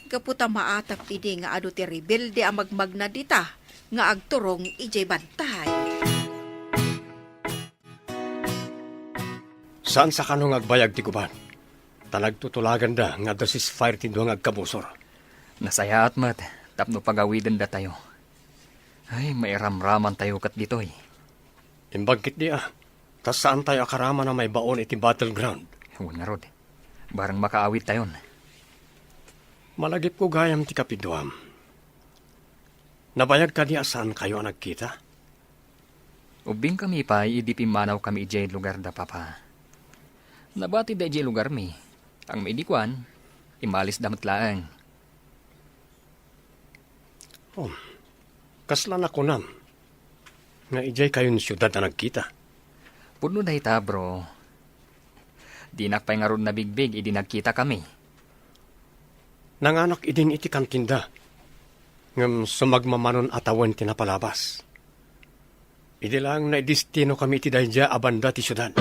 Gapu ta maatap idi nga adu ti rebelde a magmagna dita nga agturong idiay bantay. Saan sa kano nga agbayag ti gubat? Ta nagtutulaganda nga adda ceasefire ti dua nga agkabusor. Nasayaat met tapno pagawidendatayo. Ay, mairamramantayo ket ditoy. Imbag ketdi a, ta saantayo a karaman a maibaon iti battleground. Wen ngarud, bareng makaawidtayon. Malagipko gayam ti kapiduam. Nabayag kadi a saankayo a nagkita? Ubbingkami pay idi pimmanawkami idiay lugar da Papa. Nabatida idiay lugarmi. Ngem idi kuan, immalisda met laeng. Oh, kasla nakunam nga idiay kayon siudad a nagkita? Pudno dayta, bro. Dinak pay ngarud nabigbig idi nagkitakami. Nanganak idin iti kantinda. Ngem sumagmamanon a tawen ti napalabas. Idi laeng naidestinokami iti daydiay a banda ti siudad.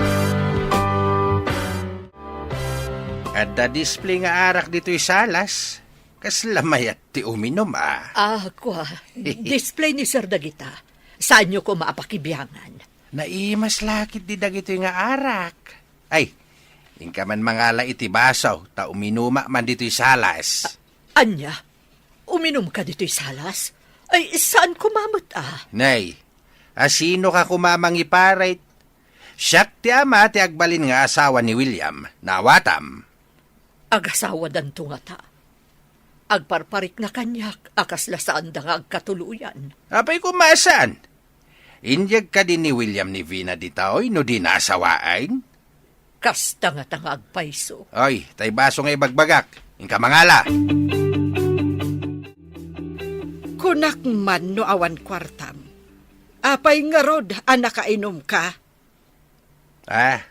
Adda display nga arak ditoy salas. Kasla mayat ti uminum, a. Ah, kua. Display ni Sir dagita. Saanyo koma a pakibiangan. Naimas la ketdi dagitoy nga arak. Ay, inka man mangala iti baso, ta uminuma man ditoy salas. A-, ania? Uminumka ditoy salas? Ay, saan koma met, a? Nay, asinoka koma a mangiparit? Siak ti ama ti agbalin nga asawa ni William. Naawatam. Agasawadanto ngata. Agparparikna kaniak a kasla saanda nga agkatuloyan. Apay koma a saan? Inyeg kadi ni William ni Vina ditoy no dina asawaen? Kasta ngata nga agpayso. Oy, tay baso nga ibagbagak. Inka mangala. Kunak man no awan kuartam. Apay ngarud a nakainumka? Ah.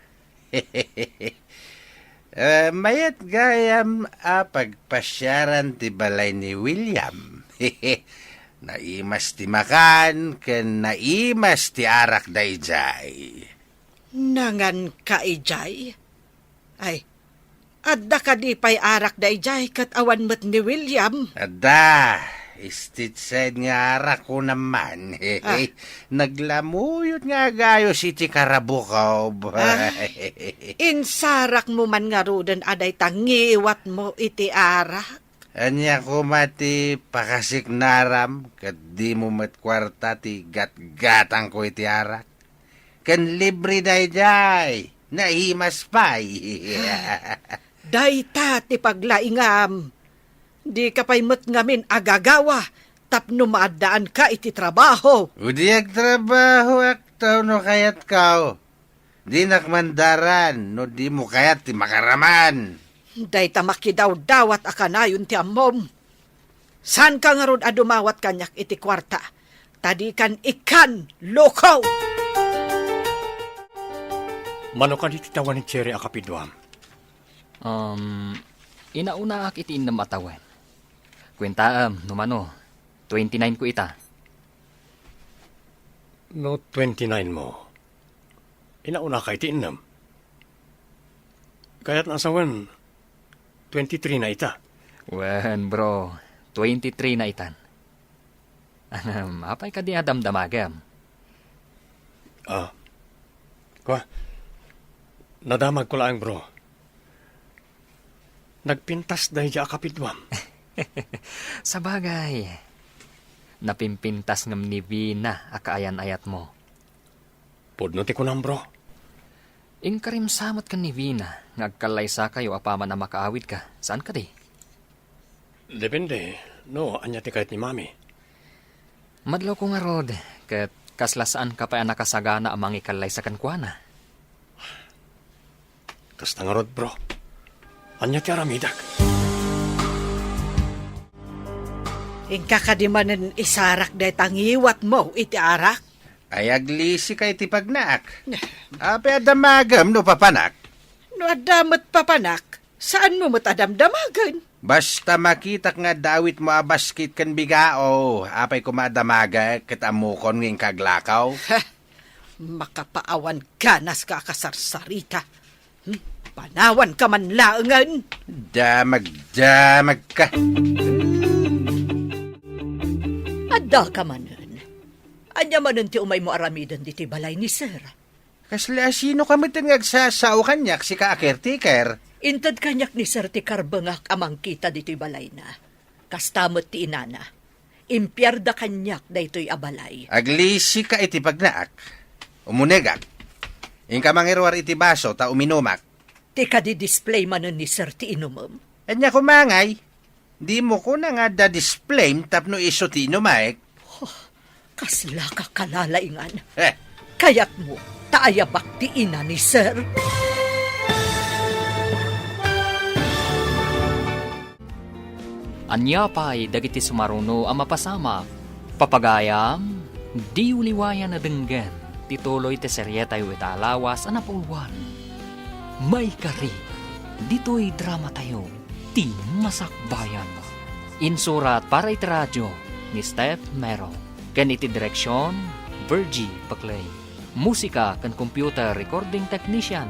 Eh, mayat gayam a pagpasiaran ti balay ni William. Naimas ti makan ken naimas ti arak daydiay. Nanganka idiay? Ay, adda kadi pay arak daydiay ket awan met ni William? Adda, State side nga arak ko naman. Ah. Naglamuyot nga agayos iti karabukob. Ah, insarakmo man ngaruden a dayta ngiwatmo iti arak? Ania koma ti pakasiknaram ket dimo met kuarta ti gatgatangko iti arak? Ken libre daydiay, naimas pay. Dayta ti paglaingam. Dika pay met ngamin agagawa tapno maaddaanka iti trabaho. Idi agtrabahoak no kayatko. Dinak mandaran no dimo kayat ti makaraman. Dayta makidawdawat a kanayon ti ammom. Saanka ngarud a dumawat kaniak iti kuarta, ta dikan ikkan, loko! Mano kadi ti tawen ni Cherry a kapiduam? Um, inaunaak iti innem a tawen. Kuentaem, no mano, twenty-nine ko ita. No twenty-nine mo, inaunaka iti innem. Kayatna a sawen, twenty-three na ita. Wen, bro, twenty-three na itan. Ahem, apay kadi a damdamagem? Ah. Kua, nadamag ko laeng, bro. Nagpintas daydiay a kapiduam. Sabagay, napimpintas ngem ni Vina a kaayan-ayatmo. Pudno ti kunam, bro. Inkarim sa met ken ni Vina nga agkallaysakayo apaman a makaawidka, saan kadi? Depende, no ania ti kayat ni Mami. Madlawko ngarud, ket kasla saanka pay a nakasagana a mangikallaysa kenkuana. Kasta ngarud, bro. Ania ti aramidek? Inka kadi manen isarak dayta ngiwatmo iti arak? Ay, aglisika iti pagnaak. Apay a damagem no papanak? No adda met papanak, saanmo met a damdamagen? Basta makitak nga adda awitmo a basket ken bigao, apay koma a damagek ket ammokon nga inka aglakaw? Makapaawan ganaska a kasarsarita. Hmm, panawanka man laengen. Damagdamagka. Addaka manen. Ania manen ti umaymo aramiden ditoy balay ni Sir? Kasla sinoka metten nga agsasao kaniak, sika a caretaker? Inted kaniak ni Sir ti karbengak a mangkita ditoy balayna. Kasta met ti inana. Impiarda kaniak daytoy a balay. Aglisika iti pagnaak. Umunegak. Inka mangiruar iti baso ta uminumak. Ti kadi display manen ni Sir ti inumem? Ania koma ngay? Dimo kuna nga adda display tapno isu ti inumek? Huh, kasla ka kalalaingan. Eh. Kayatmo ta ayabak ti ina ni Sir? Ania pay dagiti sumaruno a mapasamak? Papagayam, diyo liwayan a denggen ti tuloy ti serietayo ita a lawas a napauluan. Maikari, ditoy dramatayo, ti Masakbayan. Insurat para iti radio, ni Steph Mero, ken iti direksion, Virgie Paclay. Musika ken computer recording technician,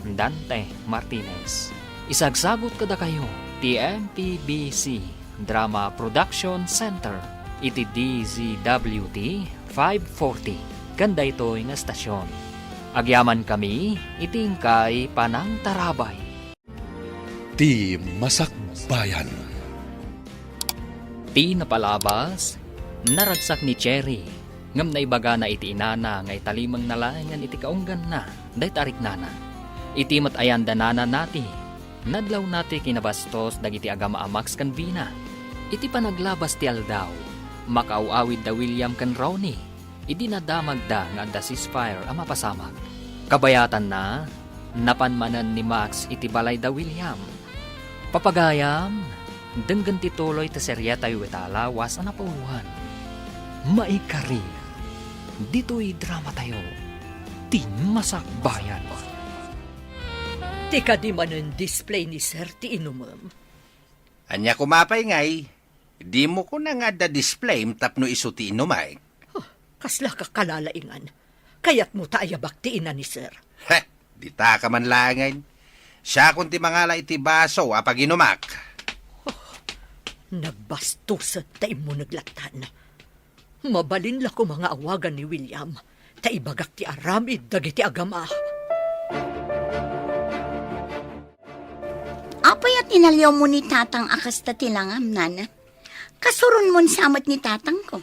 Dante Martinez. Isagsagut kadakayo ti M P B C Drama Production Center iti D Z W T five forty ken daytoy nga estasion. Agyamankami iti inkay panangtarabay. Ti Masakbayan. Ti napalabas, naragsak ni Cherry, ngem naibagana iti inana nga italimengna laengen iti kaungganna dayta a riknana. Iti met ayan da nana nati, nadlaw nati kinabastos dagiti agama a Max ken Vina. Iti panaglabas ti aldaw, makaaw-awid da William ken Ronnie. Idi nadamagda nga adda ceasefire a mapasamak, kabayatanna, napan manen ni Max iti balay da William. Papagayam, denggen ti tuloy ti serietayo ita lawas a napauluan. Maikari, ditoy dramatayo, ti Masakbayan. Ti kadi manen display ni Sir ti inumem. Ania koma pay ngay? Dimo kuna nga adda display tapno isu ti inumek? Huh, kasla ka kalalaingan. Kayatmo ta ayabak ti ina ni Sir? Heh, dita ka man laengen. Siakon ti mangala iti baso a paginumak. Huh, nagbastuset ta immuneg lattan. Mabalin la koma nga awagan ni William, ta ibagak ti aramid dagiti agama. Apay a tinaliawmo ni Tatang a kasta ti langam, Nana? Kasuronmon sa met ni Tatangko.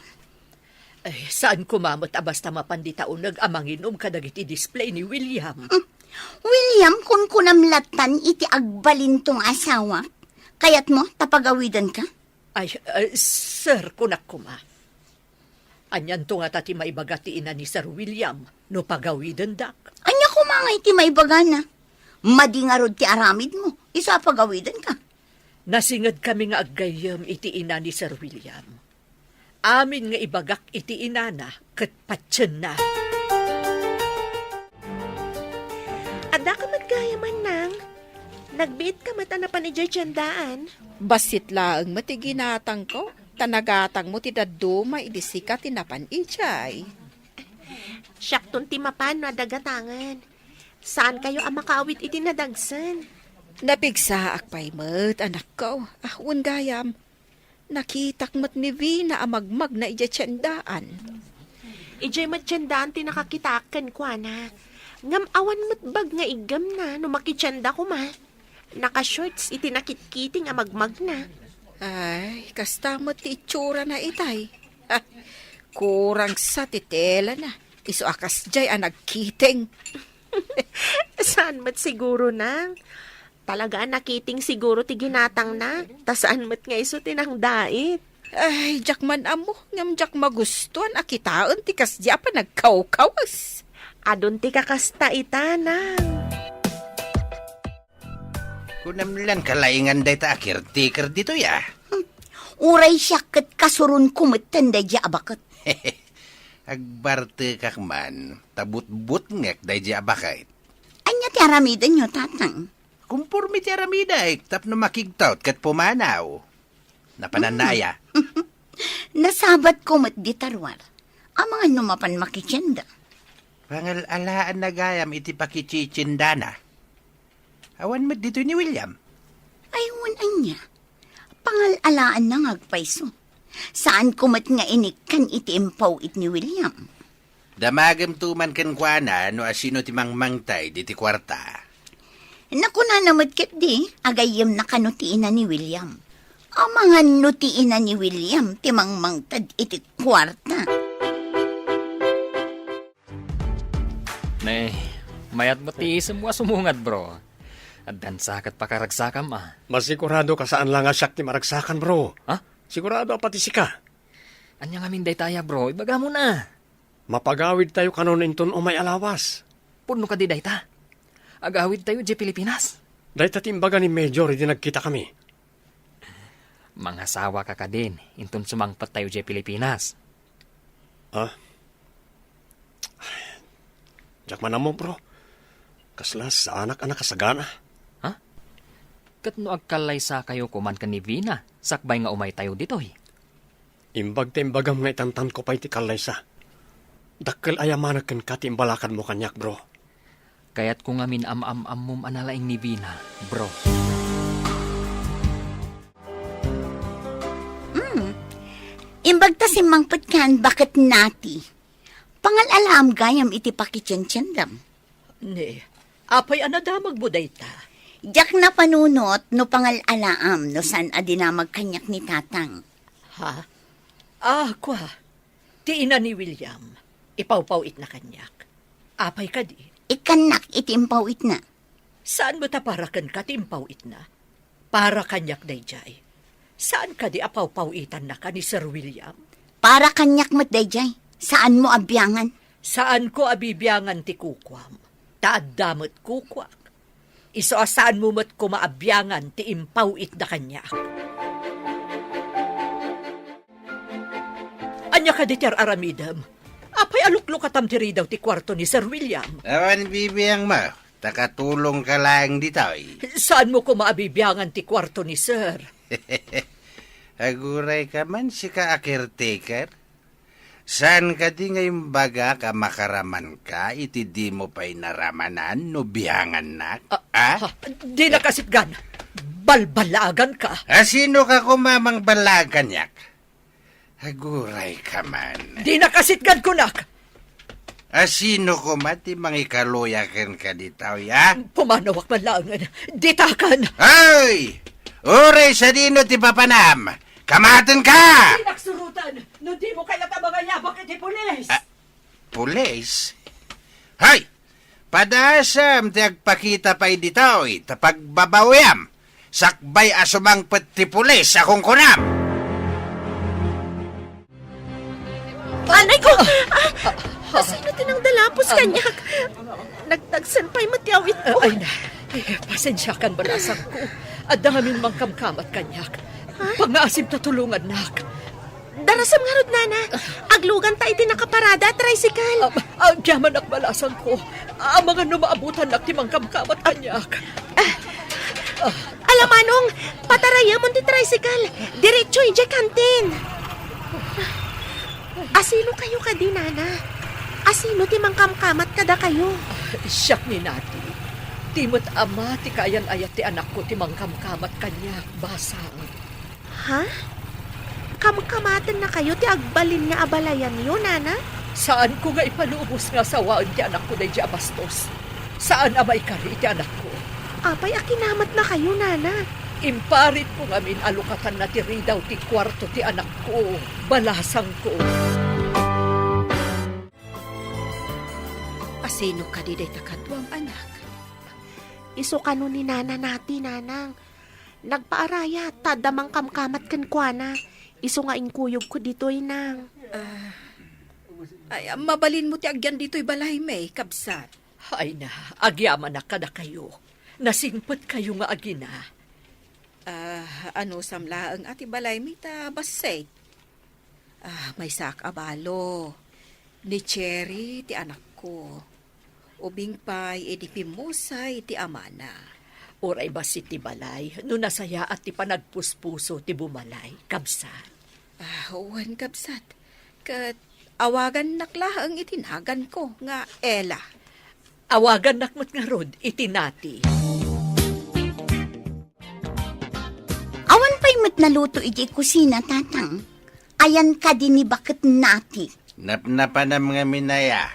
Ay, saan koma met a basta mapan dita uneg a manginum kadagiti display ni William? Hmm. William, kunkunam lattan iti agbalinto nga asawak. Kayatmo ta pagawidenka? Ay, eh, sir, kunak koma. Anianto ngata ti maibaga ti ina ni Sir William no pagawidendak? Ania koma ngay ti maibagana? Madi ngarud ti aramidmo, isu a pagawidenka. Nasingedkami nga aggayyem iti ina ni Sir William. Amin nga ibagak iti inana ket patienna. Adda ka met gayam, Nang. Nagbiit ka met a napan idiay tiendaan. Bassit laeng met ti ginatangko, ta nagatangmo ti dadduma idi sika ti napan idiay. Siakton ti mapan no adda gatangen. Saankayo a makaawit iti nadagsen. Napigsaak pay met, anakko. Ah, wen gayam, nakitak met ni Vina a magmagna idiay tiendaan. Idiay met tiendaan ti nakakitaak kenkuana. Ngem awan met bag nga iggemna no makitienda koma. Naka-shorts iti nakitkiting a magmagna. Ay, kasta met ti itsurana itay. Ah, kurang sa ti telana. Isu a kasdiay a nagkiting. Saan met siguro, Nang? Talaga a nakiting siguro ti ginatangna, ta saan met nga isu ti nangdait. Ay, diak man ammo, ngem diak magustuan a kitaen ti kasdi a panagkawkawas. Adun ti kakasta ita, Nang. Kunam lan kalaingan dayta a caretaker ditoy, a? Hmm. Uray siak ket kasuronko metten daydiay a baket. Agbartekak man, ta butbutngek daydiay a baket. Ania ti aramidenyo, Tatang? Kumporme ti aramidek tapno makigtaud ket pumanaw. Napananna aya? Nasabatko met dita ruar. Amangan no mapan makitienda. Pangal-alaanna gayam iti pakititiendana. Awan met ditoy ni William. Ay, wen ania? Pangal-alaanna nga agpayso. Saanko met nga inikkan iti impaw-it ni William. Damagemto man kenkuana no asino ti mangmangted iti kuarta. Nakunana met ketdi, agayyemna kano ti ina ni William. Amangan no ti ina ni William ti mangmangted iti kuarta. Ne, mayat met ti isemmo a sumungad, bro. Addan sa ket pakaragsakam, a. Masigurado ka saan la nga siak ti maragsakan, bro. Ha? Sigurado a pati sika. Ania ngamin dayta aya, bro? Ibagam na. Mapagawidtayo kanon inton umay a lawas. Pudno kadi dayta? Agawidtayo idiay Pilipinas? Dayta ti imbaga ni Major idi nagkitakami. Mangasawa ka kadin, inton sumangpettayo idiay Pilipinas. Ah? Diak man ammo, bro. Kasla saanak a nakasagana. Ha? Ket no agkallaysakayo koman ken ni Vina, sakbay nga umaytayo ditoy? Imbag ta imbagam nga itantanko pay ti kallaysa. Dakkel a yamanek kenka ti imbalakadmo kaniak, bro. Kayatko ngamin am-am-ammom a nalaing ni Vina, bro. Mm. Imbag ta simmangpetkan, baket nati. Pangal-alaam gayam iti pakitiendaem. Ne, apay a nadamagmo dayta? Diak napanunot no pangal-alaam no saan a dinamag kaniak ni Tatang. Ha? Ah, kua. Ti ina ni William, ipawpaw-itna kaniak. Apay kadi? Ikkannak iti impaw-itna. Saan met a para kenka ti impaw-itna? Para kaniak daydiay. Saan kadi a pawpaw-itannaka ni Sir William? Para kaniak met daydiay. Saanmo a biangan. Saanko a bibiangan ti kukuam, ta adda met kukuak. Isu a saanmo met koma a biangan ti impaw-itda kaniak. Ania kadi ti ar-aramidem? Apay a luklukatam ti ridaw ti kuarto ni Sir William? Awan bibiangmo, ta katulongka laeng ditoy. Saanmo koma a bibiangan ti kuarto ni Sir? Agurayka man, sika a caretaker. Saan kadi nga imbagak a makaramanka iti dimo pay naramanan no biangannak? Ah, ah? Ha, dina kasitgan. Balballaaganka. A sinoka koma a mangballaag kaniak? Agurayka man. Dina kasitgan, kunak. A sino koma ti mangikaluya kenka ditoy, a? Pumanawak man laengen. Ditakan! Ay! Uray sadino ti papanam! Kamatenka! Dinak suroten no dimo kayat a mangayabak iti pulis! Ah, pulis? Hay! Padasam ti agpakita pay ditoy, ta pagbabawiam, sakbay a sumangpet ti pulis a kunkunam. Anay ko! Ah! Sino ti nangdalapos kaniak? Nagtagsen pay met ti awitko. Ah, ay na. Ay, pasensiakan, balasangko. Adda ngamin mangkamkamat kaniak. Ha? Pangngaasim ta tulongannak. Darasem ngarud, nana. Agluganta iti nakaparada a tricycle. Ah, ah, agyamanak, balasangko. Amangan no maabutannak ti mangkamkamat kaniak. Ah, ala manong, patarayemon ti tricycle. Diretso idiay kantin. Asino kayo kadi, nana? Asino ti mangkamkamat kadakayo? Siak ni Nati. Ti met ama ti kaayan-ayat ti anakko ti mangkamkamat kaniak, basang. Ha? Kamkamatennakayo ti agbalin nga abalayanyo, nana? Saanko nga ipalubos nga sawaen ti anakko daydi a bastos. Saan a maikari iti anakko. Apay a kinamatnakayo, nana? Imparitko ngamin a lukatanna ti ridaw ti kuarto ti anakko, balasangko. Asino kadi dayta kaduam, anak? Isu kano ni Nana Nati, nanang. Nagpaarayat ta adda mangkamkamat kenkuana. Isu nga inkuyogko ditoy, nang. Ah, ay, mabalinmo ti agyan ditoy balaymi, kabsat. Ay na, agyamanak kadakayo. Nasingpetkayo nga agina. Ah, anusam laeng a ti balaymi ta bassit. Ah, maysaak a balo. Ni Cherry ti anakko. Ubing pay idi pimmusay ti amana. Uray bassit ti balay, no nasayaat ti panagpuspuso ti bumalay, kabsat. Ah, wen, kabsat. Ket awagannak laeng iti naganko nga Ella. Awagannak met ngarud iti Nati. Awan pay met naluto iti kusina, Tatang. Ayan kadi ni baket Nati. Napnapanam ngamin aya.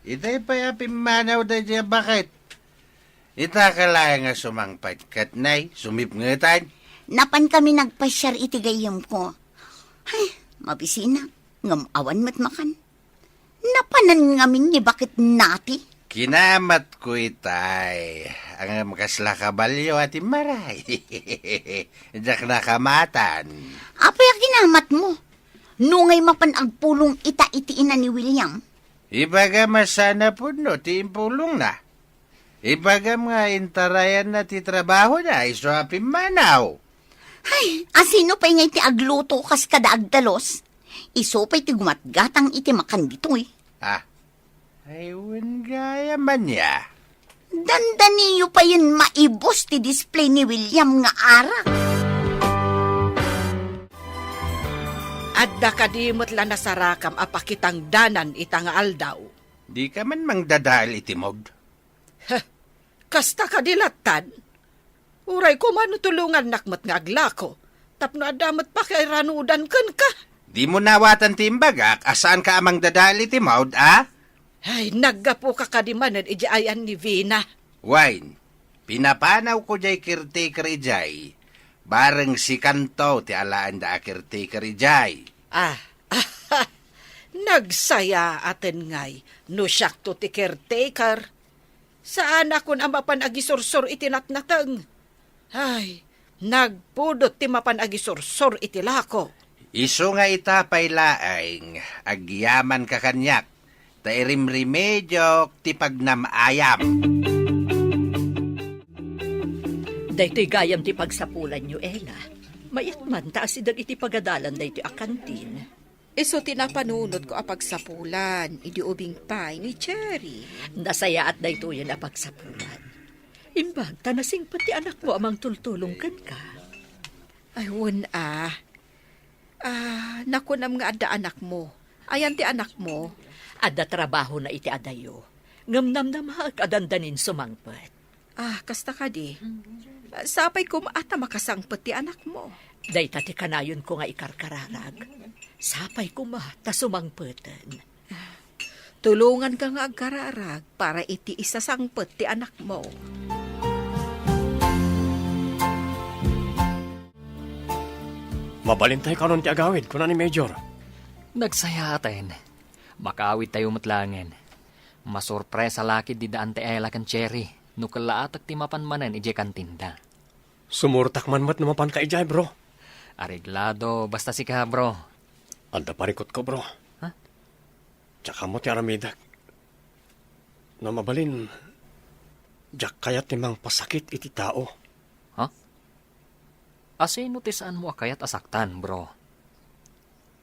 Itay pay a pimmanaw daydi a baket. Ita ka laeng a sumangpet ket nay, sumipngetan. Napan kami nagpasiar iti gayyemko. Ay, mabisinak, ngem awan met makan. Napanan ngamin ni baket Nati. Kinamatko itay, ngem kasla kabalio a timmaray. Diak nakamatan. Apay a kinamatmo? Nungay mapan agpulong ita iti ina ni William? Ibagam a saan a pudno ti impulongna. Ibagam nga intarayanna ti trabahona isu a pimmanaw. Ay, asino pay ngay ti agluto kas kada agdalus? Isu pay ti gumatgatang iti makan ditoy. Ah, ay, wen gayam ania. Dandaniyo payen maibus ti display ni William nga arak. Adda kadi met la nasarakam a pakitangdanan ita nga aldaw? Dika man mangdadael iti maud. Heh, kasta kadi lattan? Uray koma no tulongannak met nga aglako, tapno adda met pakairanudan kenka. Dimo nawatan ti imbagak a saanka a mangdadael iti maud, a? Ay, naggapuka kadi manen iti ayan ni Vina. Wen, pinapanawko jay caretaker idiay. Bareng sikanto ti alaenda a caretaker idiay. Ah, nagsayaaten ngay no siakto ti caretaker. Saanakon a mapan agisursor iti natnateng. Ay, nagpudot ti mapan agisursor iti lako. Isu nga ita pay laeng, agyamanka kaniak, ta irimrimediok ti pagnam-ayam. Daytoy gayam ti pagsapulanyo, Ella. Mayat man ta asideg iti pagadalan daytoy a kantin. Isu ti napanunotko a pagsapulan idi ubing pay ni Cherry. Nasayaat daytoyen a pagsapulan. Imbag ta nasingpet ti anakmo a mangtultulong kenka. Ay, wen a. Ah, nakunam nga adda anakmo. Ayan ti anakmo? Adda trabahona iti adayo. Ngem namnamaek a dandanin sumangpet. Ah, kasta kadi. Sapay koma ta makasangpet ti anakmo. Dayta ti kanayonko nga ikarkararag. Sapay koma ta sumangpeten. Tulonganka nga agkararag para iti isasangpet ti anakmo. Mabalintayo kanon ti agawid, kuna ni Major. Nagsayaaten. Makaawidtayo met laengen. Masurpresa la ketdi da Auntie Ella ken Cherry no kellaatek ti mapan manen idiay kantinda. Sumurtak man met no mapanka idiay, bro. Areglado, basta sika, bro. Adda parikutko, bro. Ha? Diak ammo ti aramidek. No mabalin, diak kayat ti mangpasakit iti tao. Ha? Asino ti saanmo a kayat a saktan, bro?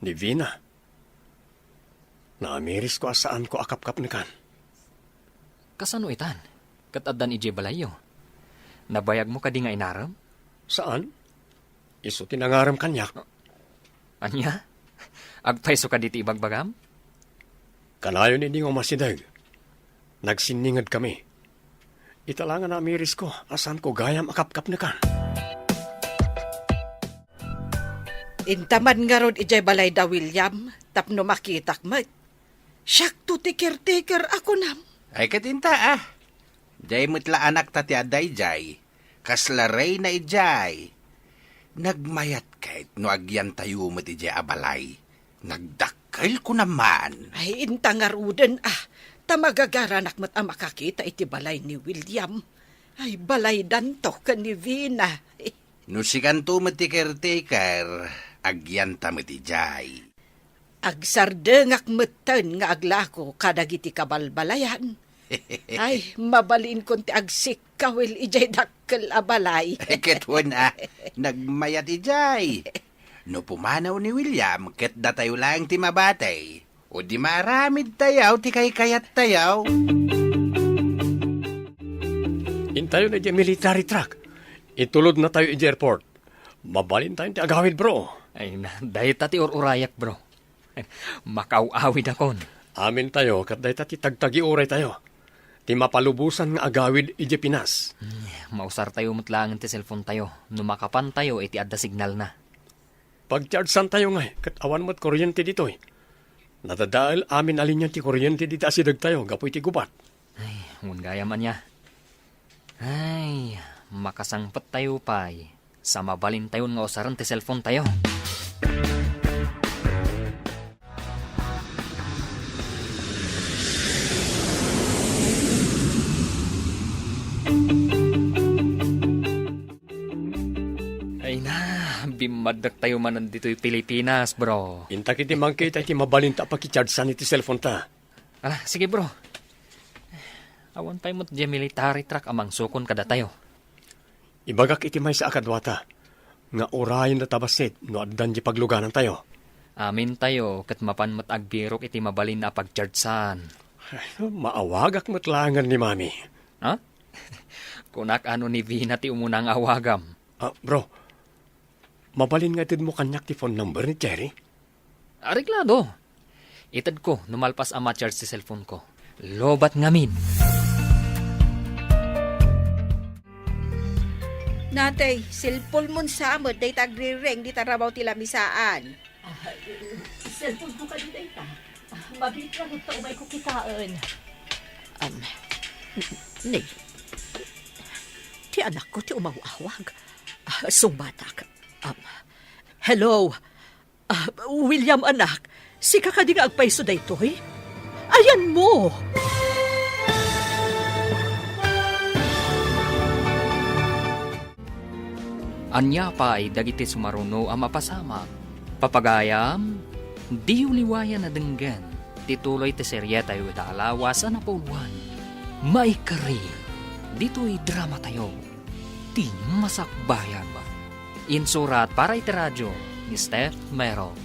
Ni Vina. Naamirisko a saanko a kapkapnekan. Kasano itan? Ket addan idiay balayyo? Nabayagmo kadi nga inarem? Saan. Isu ti nangarem kaniak. Ania? Agpayso kadi ti ibagbagam? Kanayon idi nga umasideg, nagsinningedkami. Ita la nga naamirisko a saanko gayam a kapkapnekan. Inta man ngarud idiay balay da William tapno makitak met. Siakto ti caretaker a kunam. Ay, ket inta, ah. Diay met la anakta ti adda idiay. Kasla reyna idiay. Nagmayat ket no agyantayo met idiay a balay. Nagdakkel ko naman. Ay, inta ngaruden, ah. Ta magagaranak met a makakita iti balay ni William. Ay, balaydanto ken ni Vina. No sikanto met ti caretaker, agyanta met idiay. Agsardengak metten nga aglako kadagiti kabalbalayan. Ay, mabalinkon ti agsikkawil idiay dakkel a balay. Ket wen a, nagmayat idiay. No pumanaw ni William, ket datayo laeng ti mabati. O di maaramidtayo ti kaykayattayo. Intayon idiay military truck. Itulodnatayo idiay airport. Mabalintayon ti agawid, bro. Ay na, dayta ti ur-urayak, bro. Makaaw-awidakon. Amintayo ket dayta ti tagtagiuraytayo. Ti mapalubosan nga agawid idiay Pinas. Hmm, mausartayo met laengen ti cellphonetayo no makapantayo iti adda signalna. Pagchargeantayo ngay ket awan met kuryente ditoy. Nadadael amin a linia ti kuryente dita asidegtayo gapu iti gubat. Ay, wen gayam ania. Ay, makasangpettayo pay. Sa mabalintayon nga usaren ti cellphonetayo. Ay na, bimmaddaktayo manen ditoy Pilipinas, bro. Intak iti mangkita iti mabalinta a pakichargean iti cellphoneta. Ah, sige, bro. Awan pay met diay military truck a mangsukon kadatayo. Ibagak iti maysa a kaduata nga urayendata bassit no addan diay pagluganantayo. Amintayo ket mapan met agbirok iti mabalin a pagchargean. Ay, maawagak met laengen ni Mami. Ha? Kunak a no ni Vina ti umuna nga awagam. Ah, bro, mabalin nga itedmo kaniak ti phone number ni Cherry? Areglado. Itedko no malpas a ma-charge ti cellphone ko. Lobat ngamin. Natay, cellphone mon sa met dayta agrireng dita rabaw ti lamisaan. Ah, cellphone ko kadi dayta. Ah, mabiit nga gutta umay ko kitaen. Um, ni, ti anakko ti umawawag. Ah, sungbatak. Um, hello. Ah, William, anak, sika kadi nga agpayso daytoy? Ayanmo! Ania pay dagiti sumaruno a mapasamak? Papagayam, diyo liwayan a denggen ti tuloy ti serietayo ita a lawas a napauluan. Maikari, ditoy dramatayo, ti Masakbayan. Insurat para iti radio ni Steph Mero.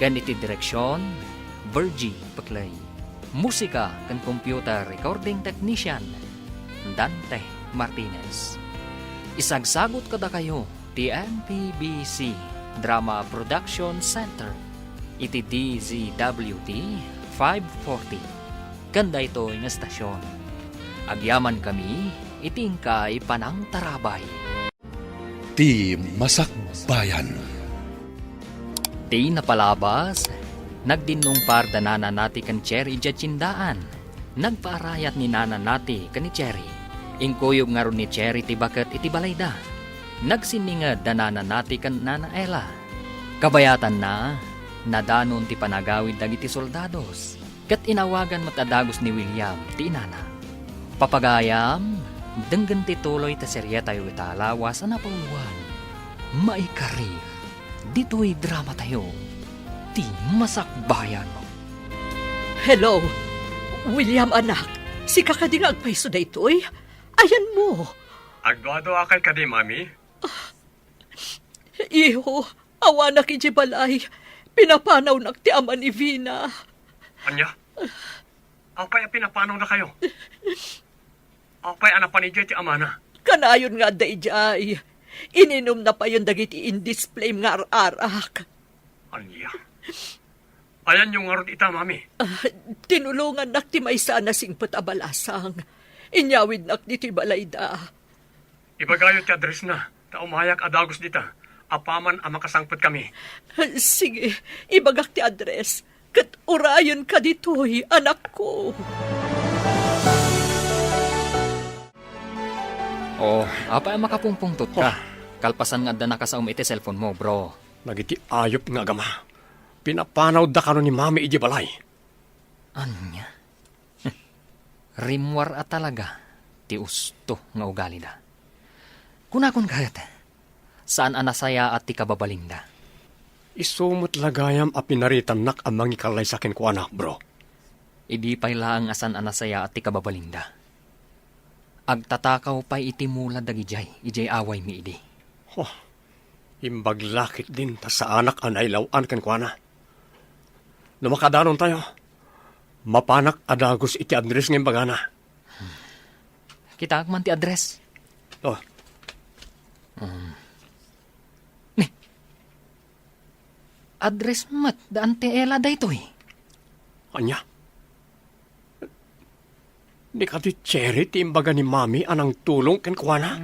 Ken iti direksion, Virgie Peclay. Musika ken computer recording technician, Dante Martinez. Isagsagut kadakayo ti M P B C Drama Production Center iti D Z W T five forty. Ken daytoy nga estasion, agyamankami iti inkay panangtarabay. Ti Masakbayan. Ti napalabas, nagdinnungpar da Nana Nati ken Cherry idiay tiendaan. Nagpaarayat ni Nana Nati ken ni Cherry. Inkuyog ngarud ni Cherry ti baket iti balayda. Nagsinninged da Nana Nati ken Nana Ella. Kabayatanna, nadanon ti panagawid dagiti soldados. Ket inawagan met a dagus ni William ti inana. Papagayam, denggen ti tuloy ti serietayo ita a lawas a napauluan. Maikari, ditoy dramatayo, ti Masakbayan. Hello, William, anak. Sika kadi nga agpayso daytoy? Ayanmo. Agduaduakay kadi, Mami? Iho, awanak idiay balay. Pinapanawnak ti ama ni Vina. Ania? Apay a pinapanawnakayo? Apay a napan idiay ti amana? Kanayon nga adda idiay. Ininumna payen dagiti indisplay nga ar-arak. Ania? Ayanyo ngarud ita, Mami? Ah, tinulongannak ti maysa a nasingpet a balasang. Inyawidnak ditoy balayda. Ibagayo ti addressna, ta umayak a dagus dita, apaman a makasangpetkami. Sige, ibagak ti address, ket urayenka ditoy, anakko. Oh, apay a makapungpungtotka? Oh. Kalpasan nga adda nakasaom iti cellphone mo, bro. Dagiti ayup nga agama, pinapanawda kano ni Mami idiay balay. Ania? Rimmuar a talaga ti usto nga ugalida. Kunakon ket, saan a nasayaat ti kababalinda. Isu met la gayam a pinaritannak a mangikallaysa kenkuana, bro. Idi pay laeng a saan a nasayaat ti kababalinda. Agtatakaw pay iti mula dagidiay idiay awaymi idi. Huh. Imbag la ketdin ta saanak a nailaw-an kenkuana. No makadanontayo, mapanak a dagus iti address nga imbagana. Kitaek man ti address. Oh. Um. Ni, address met da Auntie Ella daytoy. Ania? Ni kadi Cherry ti imbaga ni Mami a nangtulong kenkuana?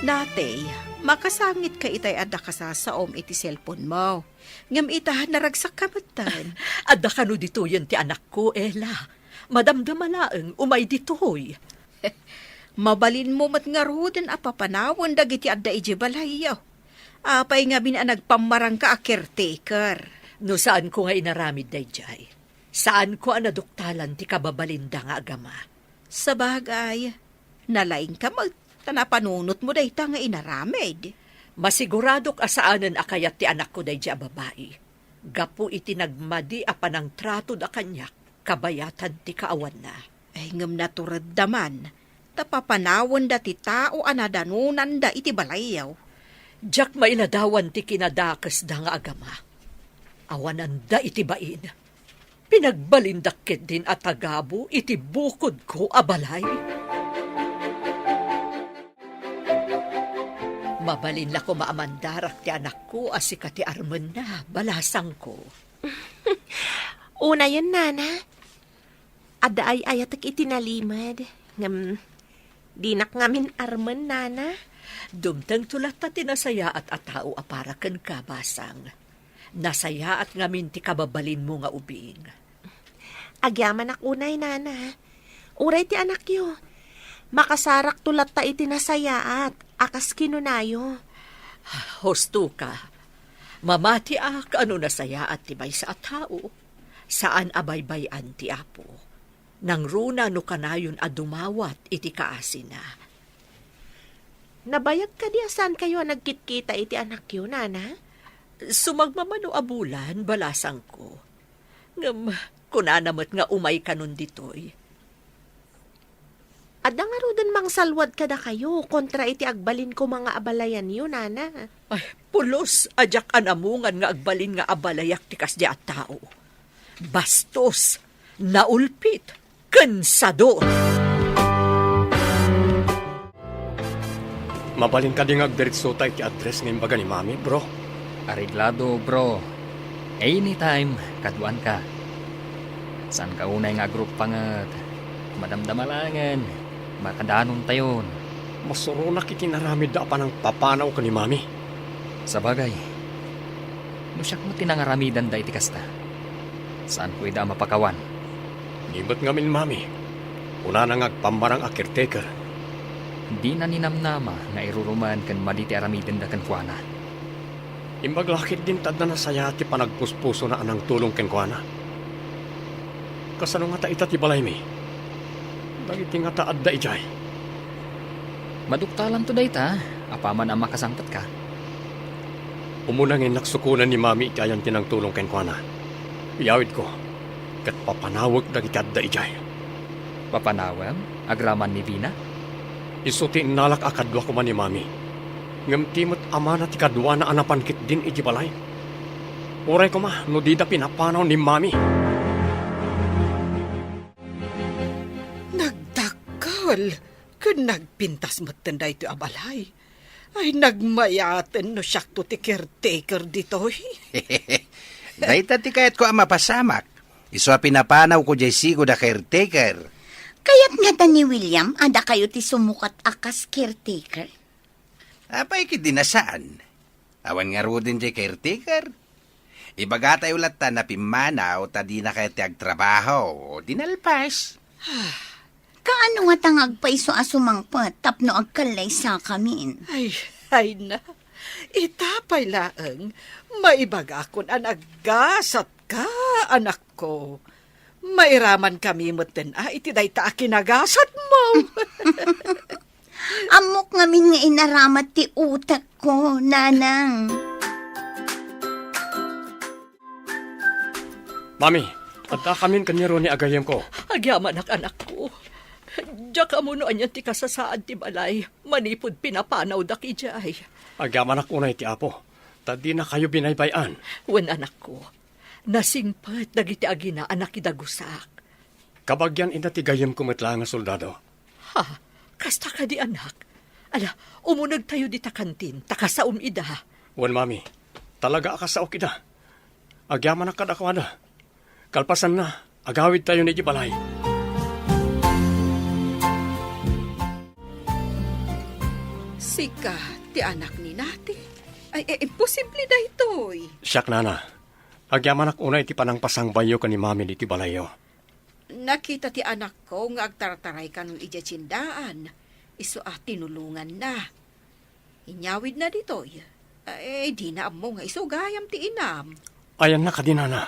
Natay, makasangitka itay adda kasasaom iti cellphone mo. Ngem ita, naragsakka metten. Adda kano ditoyen ti anakko, Ella. Madamdama laeng umay ditoy. Mabalinmo met ngaruden a papanawen dagiti adda idiay balayyo. Apay ngamin a nagpammarangka a caretaker? No saanko nga inaramid daydiay, saanko a naduktalan ti kababalinda nga agama. Sabagay, nalaingka met ta napanunotmo dayta nga inaramid. Masiguradok a saanen a kayat ti anakko daydiay a babai. Gapu iti nagmadi a panangtratoda kaniak, kabayatan ti kaawanna. Ay, ngem naturedda man, ta papanawenda ti tao a nadanonanda iti balayyo. Diak mailadawan ti kinadakesda nga agama. Awananda iti bain. Pinagbalindak ketdin a tagabu iti bukodko a balay. Mabalin la koma a mandarak ti anakko a sika ti armenna, balasangko. Unayen, Nana. Adda ay-ayatek iti nalimed. Ngem, dinak ngamin armen, Nana. Dumtengto latta ti nasayaat a tao a para kenka, basang. Nasayaat ngamin ti kababalinmo nga ubing. Agyamanak unay, Nana. Uray ti anakyo. Makasarakto latta iti nasayaat, a kas kinunayo. Husto ka. Mamatiak a no nasayaat ti maysa a tao, saan a baybay-an ti Apo. Nangruna no kanayon a dumawat iti kaasina. Nabayag kadi a saankayo a nagkitkita iti anakyo, Nana? Sumagmamano a bulan, balasangko. Ngem, kunana met nga umay kanon ditoy. Adda ngaruden mangsalwad kadakayo kontra iti agbalin koma nga abalayanyo, Nana. Ay, pulos a diak anamungan nga agbalin nga abalayak ti kasdi a tao. Bastos, naulpit, ken sadot. Mabalin kadi nga agdiretsota iti address nga imbaga ni Mami, bro? Areglado, bro. Anytime, kaduanka. Saanka unay nga agruppanget. Madamdama laengen, makadanontayon. Masuronak iti inaramidda a panangpapanaw ken ni Mami. Sabagay, no siak met ti nangaramidanda iti kasta, saanko ida a mapakawan. Ni met ngamin, Mami, kunana nga agpammarang a caretaker. Dina ninamnama nga irurumen ken madi ti aramidenda kenkuana. Imbag la ketdin ta adda nasayaat ti panagpuspusona a nangtulong kenkuana. Kasano ngata ita ti balaymi? Dagiti ngata adda idiay? Maduktalanto dayta, apaman a makasangpetka. Umuna nga innak sukonen ni Mami iti ayan ti nangtulong kenkuana. Iyawidko, ket papanawek dagiti adda idiay. Papanawem? Agraman ni Vina? Isu ti innalak a kadua koma ni Mami. Ngem ti met amana ti kaduana a napan ketdin iti balay. Uray koma no dida pinapanaw ni Mami. Nagdakkel ken nagpintas metten daytoy a balay. Ay, nagmayaten no siakto ti caretaker ditoy. Dayta ti kayatko a mapasamak. Isu a pinapanawko diay sigud a caretaker. Kayat ngata ni William a dakayo ti sumukat a kas caretaker? Apay, ket di na saan. Awan ngaruden diay caretaker. Ibagatayo latta a pimmanaw ta dinakayo ti agtrabaho, o di nalpas. Kaano ngata nga agpayso a sumangpet tapno agkallaysakamin? Ay, ay na. Ita pay laeng, maibagakon a naggasatka, anakko. Mairamankami metten a iti dayta a kinagasatmo. Ammok ngamin nga inaramat ti utekko, Nanang. Mami, adda kamin ken ni Ronnie a gayyemko. Agyamanak, anakko. Diak ammo no anian ti kasasaad ti balay manipud pinapanawdak idiay. Agyamanak unay ti Apo, ta dinakayo binaybay-an. Wen, anakko, nasingpet dagiti agina a nakidagusak. Kabagian ida ti gayyemko met laeng a soldado. Ha? Kasta kadi, anak? Ala, umunegtayo dita kantin, ta kasaom ida. Wen, Mami. Talaga a kasaok ida. Agyamanak kadakuada. Kalpasanna, agawidtayon idiay balay. Sika ti anak ni Nati? Ay, eh, imposible daytoy. Siak, Nana. Agyamanak unay iti panangpasangbayyo ken ni Mami ditoy balayyo. Nakita ti anakko nga agtartaray kanon idiay tiendaan, isu a tinulonganna. Inyawidna ditoy. Ay, dina ammo nga isu gayam ti inam. Ayanna kadi, Nana?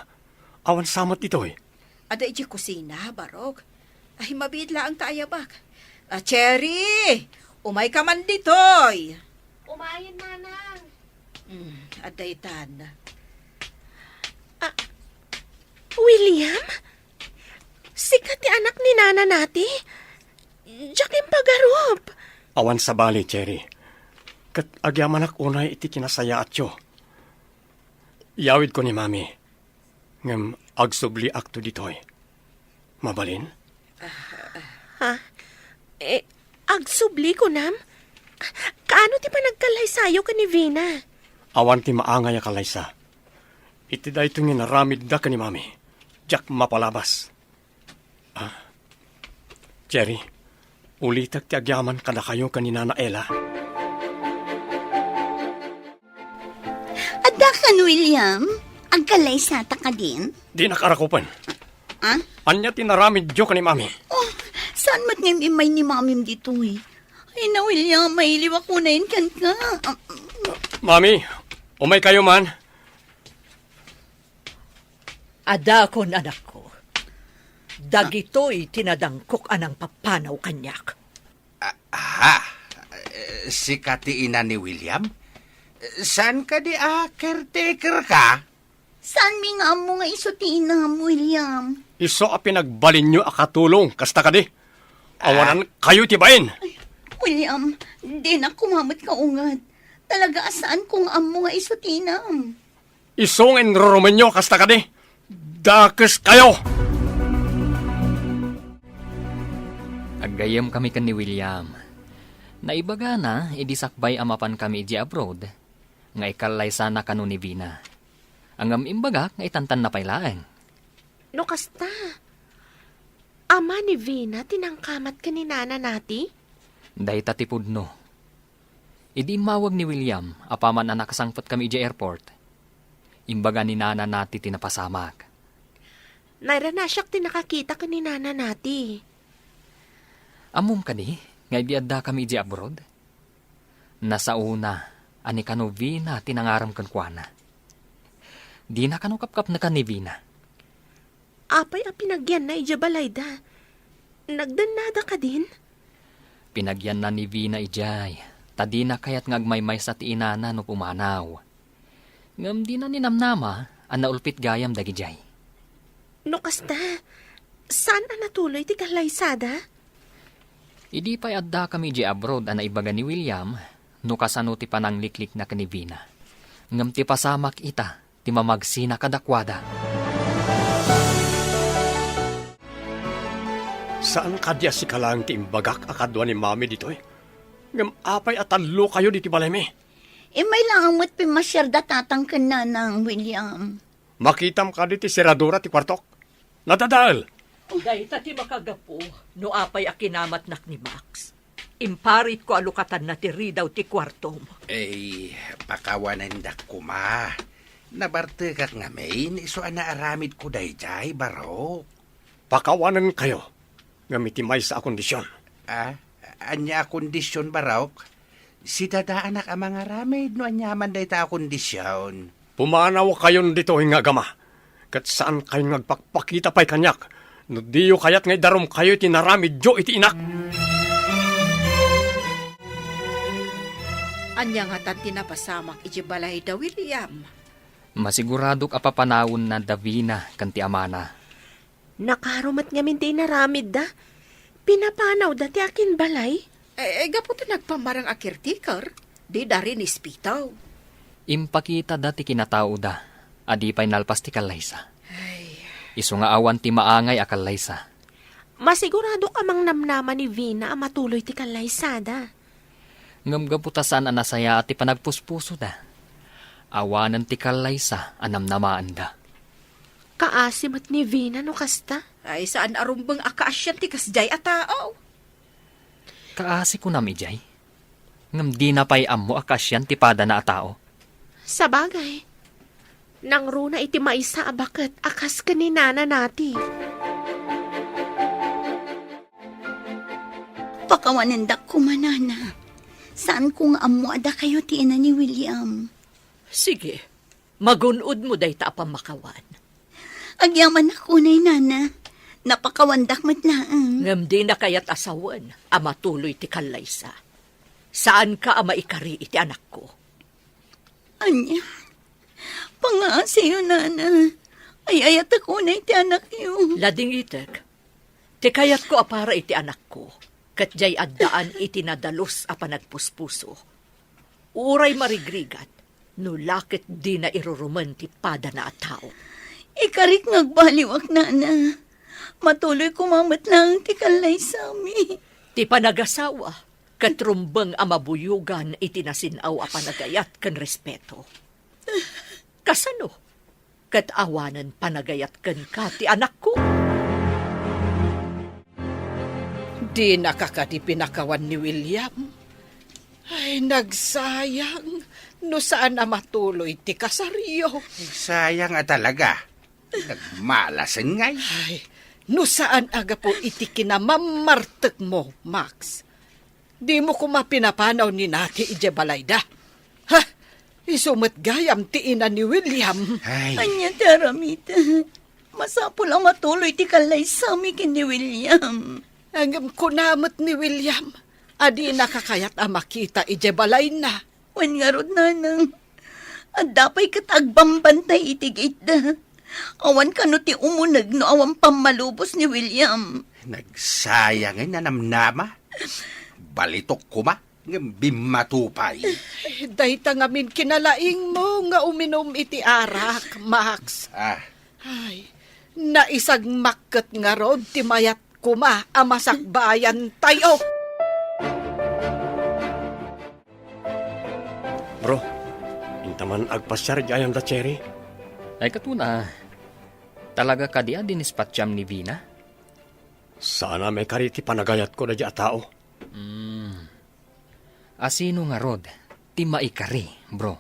Awan sa met ditoy? Adda idiay kusina, Barok. Ay, mabiit laeng ta ayabak. Ah, Cherry! Umayka man ditoy! Umayen, Nanang. Hmm, adda itan. Ah, William? Sika ti anak ni Nana Nati? Diak impagarup. Awan sabali, Cherry. Ket agyamanak unay iti kinasayaatyo. Iyawidko ni Mami. Ngem agsubliakto ditoy. Mabalin? Ha? Eh, agsubli, kunam? Kaano ti panagkallaysayo ken ni Vina? Awan ti maangay a kallaysa. Iti daytoy nga inaramidda ken ni Mami, diak mapalabas. Ah, Jerry, ulitek ti agyaman kadakayo ken ni Nana Ella. Adda kan, William? Agkallaysata kadin? Dinak arakupen. Ah? Ania ti inaramidyo ken ni Mami? Oh, saan met nga immay ni Mamim ditoy? Ay na, William, mailiwak unayen kenka. Mami, umaykayo man. Adakon, anakko. Dagitoy ti nadangkok a nangpapanaw kaniak. Ah, ha? Eh, sika ti ina ni William? Saan kadi a caretaker ka? Saanmi nga ammo nga isu ti inam, William? Isu a pinagbalinyo a katulong, kasta kadi? Awanan kayo ti bain. Ay, William, dinak koma met kaunget. Talaga a saanko nga ammo nga isu ti inam. Isu nga inrurumenyo, kasta kadi? Dakes kayo! Aggayyem kami ken ni William. Naibagana idi sakbay a mapan kami idiay abroad nga ikallaysana kano ni Vina. Ngem imbagak nga itantanna pay laeng. No kasta, ama ni Vina ti nangkamat ken ni Nana Nati? Dayta ti pudno. Idi immawag ni William, apaman a nakasangpet kami idiay airport, imbaga ni Nana Nati ti napasamak. Nairana siak ti nakakita ken ni Nana Nati. Ammom kadi nga idi adda kami idiay abroad? Nasaona a ni kano Vina ti nangarem kenkuana. Dina kano kapkapnekan ni Vina. Apay a pinagyanna idiay balayda? Nagdannada kadin? Pinagyanna ni Vina idiay, ta dina kayat nga agmaymaysa ti inana no pumanaw. Ngem dina ninamnama a naulpit gayam dagidiay. No kasta, saan a natuloy ti kallaysada? Idi pay adda kami idiay abroad a naibaga ni William no kasano ti panangliklikna ken ni Vina. Ngem ti pasamak ita ti mamagsina kadakuada. Saan kadi a sika laeng ti imbagak a kadua ni Mami ditoy? Ngem apay a tallokayo ditoy balaymi? Immay laeng met pimmasiar da tatang ken nanang, William. Makitam kadi ti seradura ti kuartok? Nadadael. Dayta ti makagapu no apay a kinamatnak ni Max. Imparitko a lukatanna ti ridaw ti kuartom. Ay, pakawanendak koma. Nabartekak ngamin isu a naaramidko daydiay, Barok. Pakawanenkayo, ngem iti maysa a kondision. Ah, ania a kondision, Barok? Sidadaanak a mangaramid no aniaman dayta a kondision. Pumanawkayon ditoy nga agama, ket saankayon nga agpakpakita pay kaniak no diyo kayat nga idarumkayo iti inaramidyo iti inak. Ania ngatan ti napasamak iti balayda, William? Masiguradok a papanawenna da Vina ken ti amana. Nakaro met ngamin ti inaramidda. Pinapanawda ti akinbalay. Eh, eh, gapu ta nagpammarang a caretaker, dida rinispitaw. Impakitada ti kinataoda a di pay nalpas ti kallaysa. Ay. Isu nga awan ti maangay a kallaysa. Masiguradok a mangnamnama ni Vina a matuloy ti kallaysada. Ngem gapu ta saan a nasayaat ti panagpuspusoda, awanen ti kallaysa a namnamaenda. Kaasi met ni Vina no kasta. Ay, saan a rumbeng a kaasian ti kasdiay a tao. Kaasi kunam idiay? Ngem dina pay ammo a kaasian ti padana a tao. Sabagay, nangruna iti maysa a baket a kas ken ni Nana Nati. Pakawanendak koma, Nana. Saanko nga ammo a dakayo ti ina ni William. Sige, magun-odmo dayta a pammakawan. Agyamanak unay, Nana. Napakawandak met laeng. Ngem dina kayat a sawen a matuloy ti kallaysa. Saanka a maikari iti anakko. Ania? Pangaasiyo, Nana. Ay-ayatek unay ti anakyo. Ladingitek. Ti kayatko a para iti anakko, ket diay addaan iti nadalus a panagpuspuso. Uray marigrigat, no la ket dina irurumen ti padana a tao. Ikarik nga agbaliwak, Nana. Matuloy koma met laeng ti kallaysami. Ti panagasawa, Ket rumbeng a mabuyogan iti nasin-aw a panagayat ken respeto. Kasano? Ket awanen panagayat kenka ti anakko. Dinaka kadi pinakawan ni William? Ay, nagsayang no saan a matuloy ti kasaryo. Nagsayang a talaga. Nagmalasen ngay. Ay, no saan a gapu iti kinamammartekmo, Max. Dimo koma pinapanaw ni Nati idiay balayda. Ha? Isu met gayam ti ina ni William. Ay. Ania ti aramid? Masapul a matuloy ti kallaysami ken ni William. Ngem kuna met ni William a dinaka kayat a makita idiay balayna. Wen ngarud, nanang, adda pay ket agbambantay iti gate-da. Awan kano ti umuneg no awan pammalubos ni William. Nagsayang a namnama. Balitok koma, ngem bimmato pay. Dayta ngamin kinalaingmo nga uminum iti arak, Max. Ah. Ay, naisagmak ket ngarud ti mayat koma a masakbayantayo. Bro, inta man agpasiar idiay ayam da Cherry. Ay, katuna, talaga kadi a dinispatcham ni Vina? Saan a maikari ti panagayatko daydiay a tao. Hmm. Asino ngarud ti maikari, bro?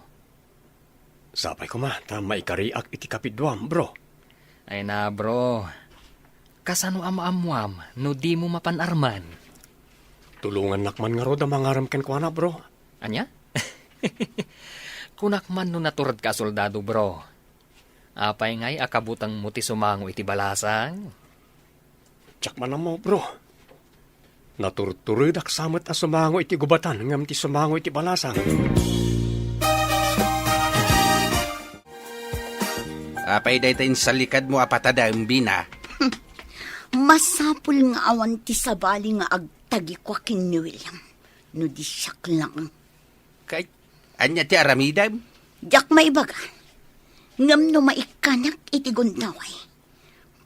Sapay koma ta maikariak iti kapiduam, bro. Ay na, bro. Kasano a maammuam no dimo mapan-arman? Tulongannak man ngarud a mangarem kenkuana, bro. Ania? Kunak man no naturedka a soldado, bro. Apay ngay a kabutengmo ti sumango iti balasang? Diak man ammo, bro. Naturturedak sa met a sumango iti gubatan ngem ti sumango iti balasang. Apay dayta insalikadmo a patadem, Vina? Masapul nga awan ti sabali nga agtagikua ken ni William, no di siak lang. Kay, ania ti aramidem? Diak maibaga. Ngem no maikkanak iti gundaway,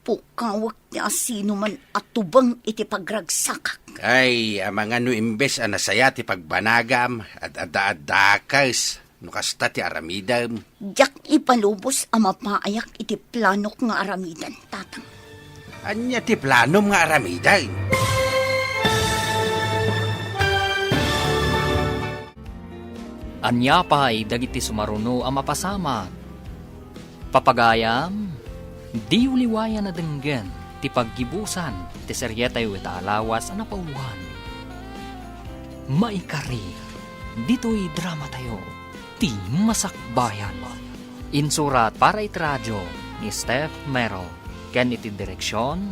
pukawek ti asinoman a tubeng iti pagragsakak. Ay, amangan no imbes a nasaya ti pagbanagam, ad-adda-addakes, no kasta ti aramidem. Diak ipalubos a mapaayak iti planok nga aramiden, Tatang. Ania ti planom nga aramiden? Ania pay dagiti sumaruno a mapasamak? Papagayam, diyo liwayan a denggen ti paggibusan ti serietayo ita a lawas a napauluan. Maikari, ditoy dramatayo, ti Masakbayan. Insurat para iti radio ni Steph Mero ken iti direksion,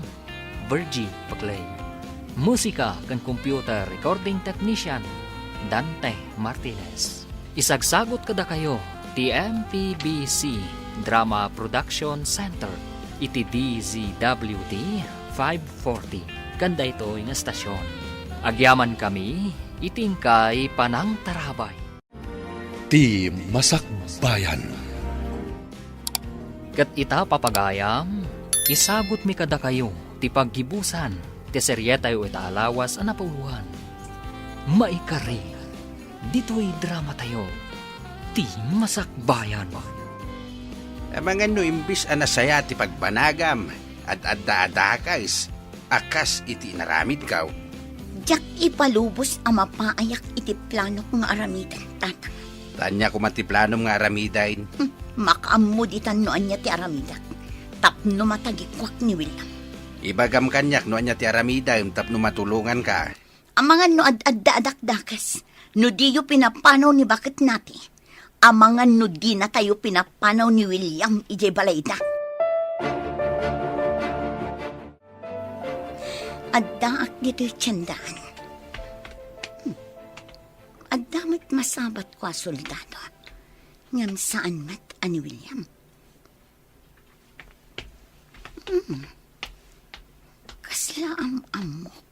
Virgie Paclay. Musika ken computer recording technician, Dante Martinez. Isagsagut kadakayo ti M P B C Drama Production Center iti D Z W T five forty ken daytoy nga estasion. Agyamankami iti inkay panangtarabay. Ti Masakbayan. Ket ita, papagayam, isagutmi kadakayo ti paggibusan ti serietayo ita a lawas a napauluan. Maikari, ditoy dramatayo, Ti Masakbayan. Amangan no imbis a nasaya ti pagbanagam, ad-adda a dakes, a kas iti inaramidko. Diak ipalubos a mapaayak iti planok nga aramiden, Tatang. Ta ania koma ti planom nga aramiden? Hmm, makaammo ditan no ania ti aramidak. Tapno matagikuak ni William. Ibagam kaniak no ania ti aramidem tapno matulonganka. Amangan no ad-adda a dakdakes, no diyo pinapanaw ni Baket Nati. Amangan no dinatayo pinapanaw ni William idiay balayda. Addaak ditoy tiendaan. Hmm. Adda met masabatko a soldado. Ngem saan met a ni William. Hmm. Kasla am-ammok.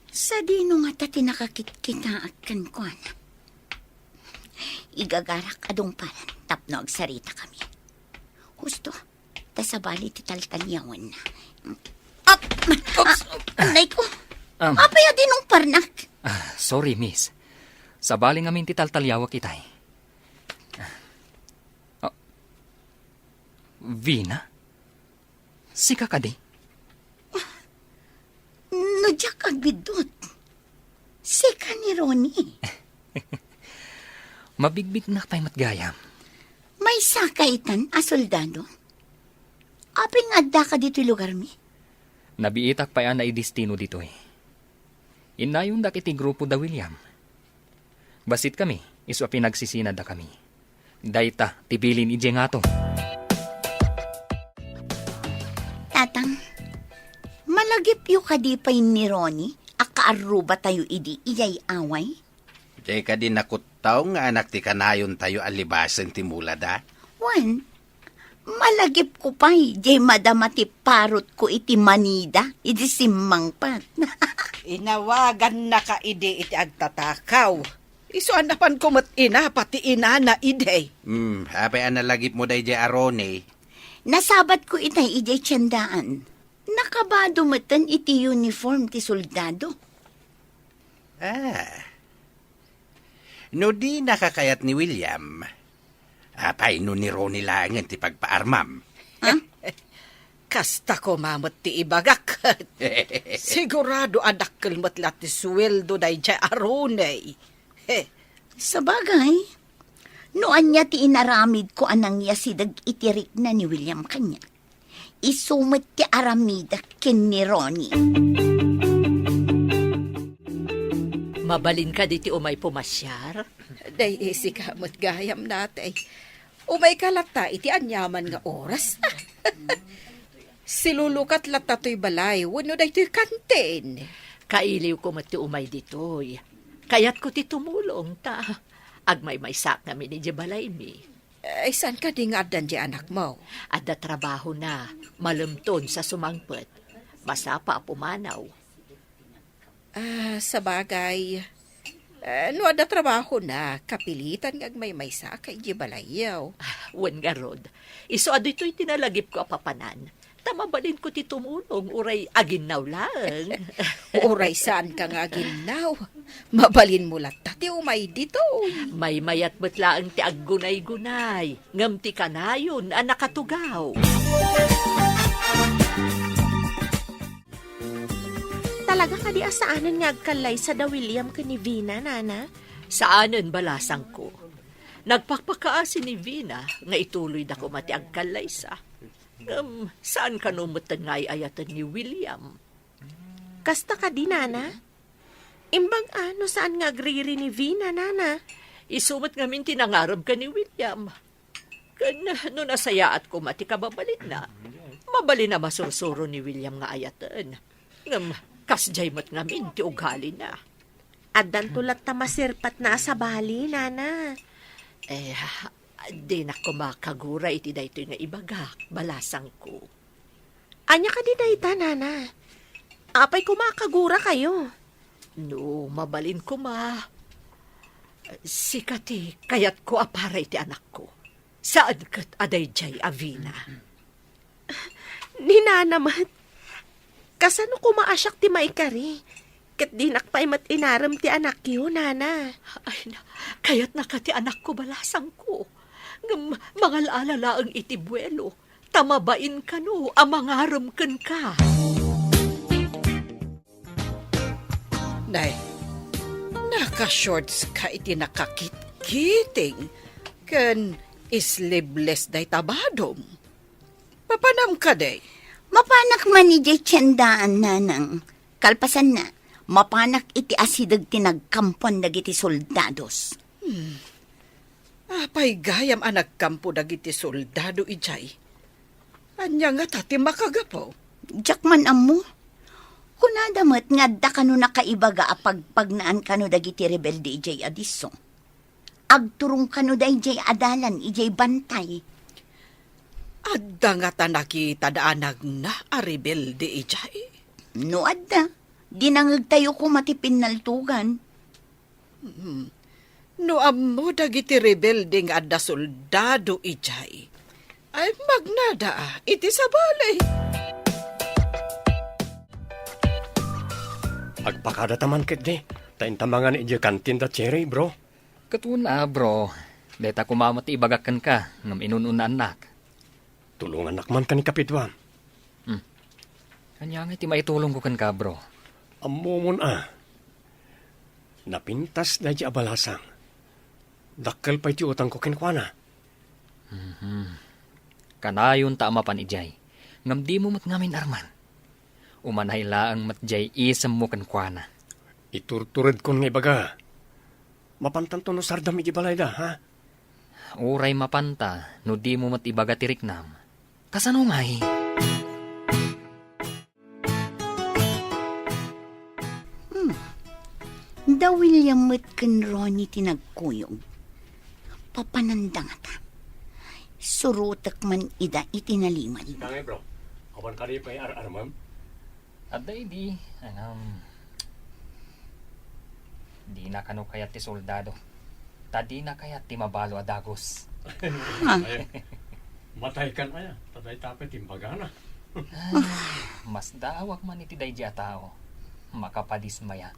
Sadino ngata ti nakakitkitaak kenkuana? Igagarak a dungparan tapno agsaritakami. Husto, ta sabali ti taltaliawenna. Ap! Oops! Ah, anay ko! Am. Apay a dinungparnak? Ah, sorry, miss. Sabali ngamin ti taltaliawak itay. Ah, Vina? Sika kadi? No diak agbiddut, sika ni Ronnie. Mabigbignak pay met gayam. Maysaka itan a soldado? Apay nga addaka ditoy lugarmi? Nabiitak pay a naidestino ditoy. Innayondak iti grupo da William. Bassit kami, isu a pinagsisinadda kami. Dayta ti bilin idiay ngato. Tatang, malagipyo kadi pay ni Ronnie a kaarrubatayo idi idiay away? Diay kadi nakuttaw nga anak ti kanayontayo a libasen ti mulada? Wen, malagipko pay diay madama ti parotko iti Manila idi simmangpet. Inawagannaka idi iti agtatakaw. Isu a napanko met inapa ti inana idi. Hmm, apay a nalagipmo daydiay a Ronnie? Nasabatko itay idiay tiendaan. Nakabado metten iti uniform ti soldado. Ah. No dinaka kayat ni William, apay no ni Ronnie laengen ti pagpaarmam? Ha? Kasta koma met ti ibagak. Sigurado a dakkel met la ti sueldo daydiay a Ronnie. He. Sabagay, no ania ti inaramidko a nangyasideg iti rikna ni William kaniak, isu met ti aramidek ken ni Ronnie. Mabalin kadi ti umay pumasiar? Day, isika met gayam natay. Umayka latta iti aniaman nga oras. Silulukat latta toy balay wenno daytoy kantin. Kailiwko met ti umay ditoy. Kayatko ti tumulong ta agmaymaysaak ngamin idiay balaymi. Ay, saan kadi nga addan diay anakmo? Adda trabahona, malemton sa sumangpet. Masapa a pumanaw. Ah, sabagay. Ah, no adda trabahona, kapilitan nga agmaymaysaak idiay balayyo. Ah, wen ngarud, isu a ditoy ti nalagipko a papanan. Ta mabalinko ti tumulong, uray aginnaw laeng. Uray saanka nga aginnaw, mabalinmo latta ti umay ditoy. Maymayat met laeng ti aggunaygunay, ngem ti kanayon a nakatugaw. Talaga kadi a saanen nga agkallaysa da William ken ni Vina, Nana? Saanen, balasangko. Nagpakpakaasi ni Vina nga ituloyda koma ti agkallaysa. Ngem, saan kano metten nga ay-ayaten ni William? Kasta kadi, Nana? Imbag a no saan nga agriri ni Vina, Nana? Isu met ngamin ti nangarem ken ni William. Ken no nasayaat koma ti kababalinna, mabalin a masursuro ni William nga ayaten. Ngem kasdiay met ngamin ti ugalina. Addanto latta maserpatna a sabali, Nana. Eh, dinak koma kagura iti daytoy nga ibagak, balasangko. Ania kadi dayta, Nana? Apay koma a kagurakayo? No, mabalin koma. Sika ti kayatko a para iti anakko. Saan ket a daydiay a Vina. Ni Nana met. Kasano koma a siak ti maikari? Ket dinak pay met inarem ti anakyo, Nana. Ay, na, kayatnaka ti anakko, balasangko. Ngem mangal-ala laeng iti buelo, ta mabain kano a mangarem kenka. Nay, naka-shorts ka iti nakakitkiting ken sleeveless dayta badom. Mapanam kadi? Mapanak man idiay tiendaan, Nanang. Kalpasanna, mapanak iti asideg ti nagkampuan dagiti soldados. Hmm. Apay gayam a nagkampo dagiti soldado idiay? Ania ngata ti makagapu? Diak man ammo. Kunada met nga adda kano nakaibaga a pagpagnaan kano dagiti rebelde idiay a disso. Agturong kano daydiay a dalan idiay bantay. Adda ngata nakitada a nagna a rebelde idiay? No adda, dinangegtayo koma ti pinnaltugan. Hmm. No ammo dagiti rebelde nga adda soldado idiay, ay magnada iti sabali. Agpakadata man ketdi, Inta mangan idiay kantin da Cherry, bro? Ket wen a, bro. Dayta koma met ti ibagak kenka ngem inun-unaannak. Tulongannak man ken ni Kapidua. Hmm. Ania ngay ti maitulongko kenka, bro? Ammomon a. Napintas daydi a balasang. Dakkel pay ti utangko kenkuana. Mhm. Kanayon ta a mapan idiay, ngem dimo met ngamin arman. Umanay laeng met diay isemmo kenkuana. Iturturedkon nga ibaga. Mapantanto no sardam iti balayda, ha? Uray mapanta no dimo met ibaga ti riknam. Kasano ngay? Hmm. Da William met ken Ronnie ti nagkuyog. Papananda ngata. Surotek man ida iti nalimed. Ita ngay, bro. Awan kadi pay ar-armem? Adda idi, ngem, dina kano kayat ti soldado. Ta dina kayat ti mabalo a dagus. Ha? Ay, mataykan aya, ta dayta pay ti imbagana. Masdaawak man iti daydi a tao. Makapadismaya.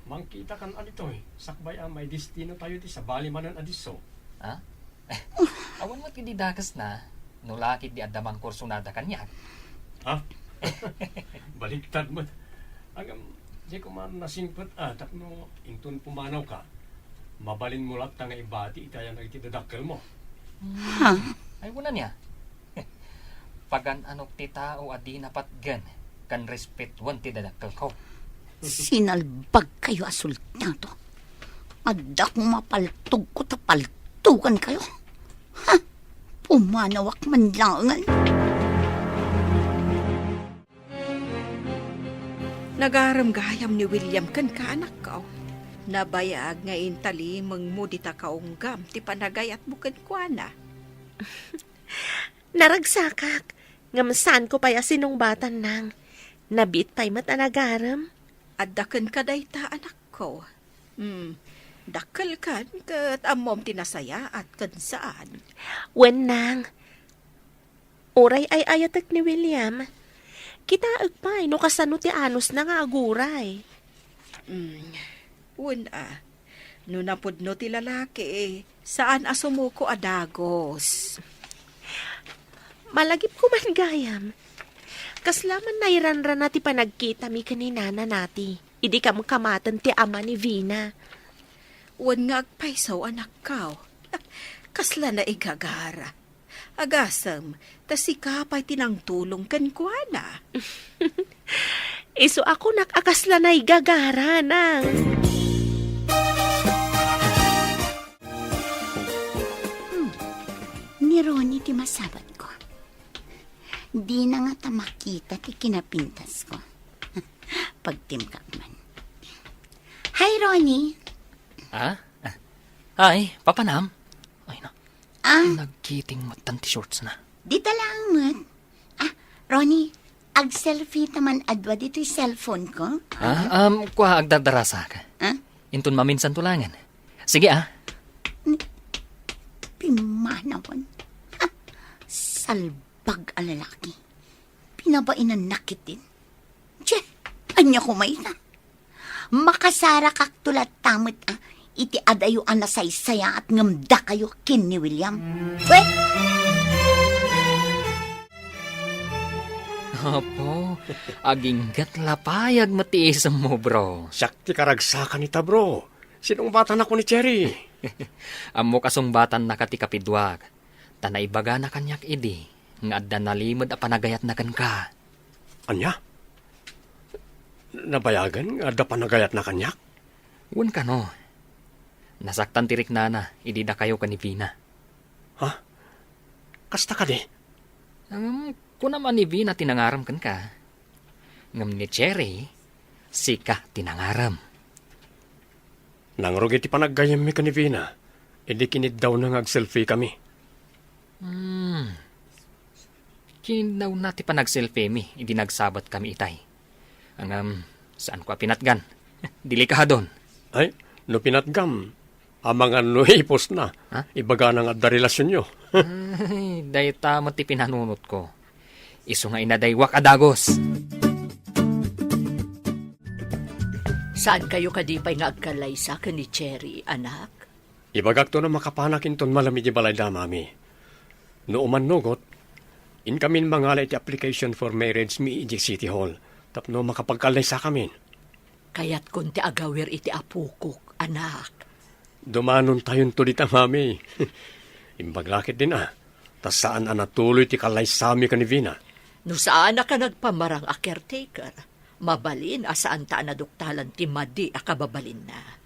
Mangkitakan a ditoy, sakbay a maidestinatayo ti sabali manen a disso. Ha? Awan met idi dakesna, no lakit di adda mangkursunada kaniak. Ha? Baligtad met. Ngem, di ko man nasingpet a tapno inton pumanawka, mabalinmo latta nga ibati iti ayan dagiti dadakkelmo. Ha? Ay, wen ania? Pagan-anok ti tao a dina patgen ken respetuen ti dadakkelko. Sinalbagkayo a soldado. Adda koma paltogko ta paltogankayo. Ha? Pumanawak man laengen. Nagarem gayam ni William kenka, anakko. Nabayag nga intalimengmo dita kaunggam ti panagayatmo kenkuana. Naragsakak, ngem saanko pay a sinungbatan, Nang. Nabiit pay met a nagarem. Adda kenka dayta, anakko. Hmm, dakkelkan ket ammom ti nasayaat ken saan. Wen, Nang. Uray ay-ayatek ni William. Kitaek pay no kasano ti anusna nga aguray. Hmm, wen a. No napudno ti lalaki, saan a sumuko a dagus. Malagipko man gayam. Kasla man nairanrana ti panagkitami ken ni Nana Nati idi kamkamaten ti ama ni Vina. Wen nga agpayso, anakko. Kasla naigagara. Agasem, ta sika pay ti nangtulong kenkuana. Isu a kunak a kasla naigagara, Nang. Hmm. Ni Ronnie ti masabatko. Dina ngata makita ti kinapintasko. Pagtimkak man. Hi, Ronnie. Ah? Hi, papanam? Ay, na. Ah. Nagkiting met ti shortsna. Dita laeng met. Ah, Ronnie, ag-selfie ta man adua ditoy cellphone ko. Ah, um, kua, agdardarasak. Ah? Inton maminsanto laengen. Sige, ah. Ni-, pimanawan. Ha? Salbag a lalaki. Pinabainannak ketdin. Tse, ania koma ita? Makasarakakto latta met, ah, iti adayo a nasaysayaat ngem dakayo ken ni William. Wen! Apo, aginggat la pay met ti isemmo, bro. Siak ti karagsakan ita, bro. Sinungbatannak ni Cherry. Ammok a sungbatannaka ti kapiduak. Ta naibagana kaniak idi nga adda nalimed a panagayatna kenka. Ania? Nabayagen nga adda panagayatna kaniak? Wen kano. Nasaktan ti riknana idi dakayo ken ni Vina. Ha? Kasta kadi? Ngem, kunam a ni Vina ti nangarem kenka. Ngem ni Cherry, sika ti nangarem. Nangrugi ti panaggayyemmi ken ni Vina, idi kiniddawna nga agselfie kami. Hmm. Kiniddawna ti panagselfiemi idi nagsabat kami itay. Ngem, saanko a pinatgan. Delikadon. Ay, no pinatgam, amangan no ipusna. Ha? Ibagana nga adda relasionyo. Ay, dayta met ti pinanunotko. Isu nga inadaywak a dagus. Saankayo kadi pay nga agkallaysa ken ni Cherry, anak? Ibagakto no makapanak inton malem iti balayda, Mami. No umannugot, inkamin mangala iti application for marriage mi idiay City Hall tapno makapagkallaysakamin. Kayatkon ti agawir iti apokok, anak. Dumanontayonto dita, Mami. Imbag la ketdin a, ta saan a natuloy ti kallaysami ken ni Vina. No saanak a nagpamarang a caretaker, mabalin a saanta a naduktalan ti madi a kababalinna.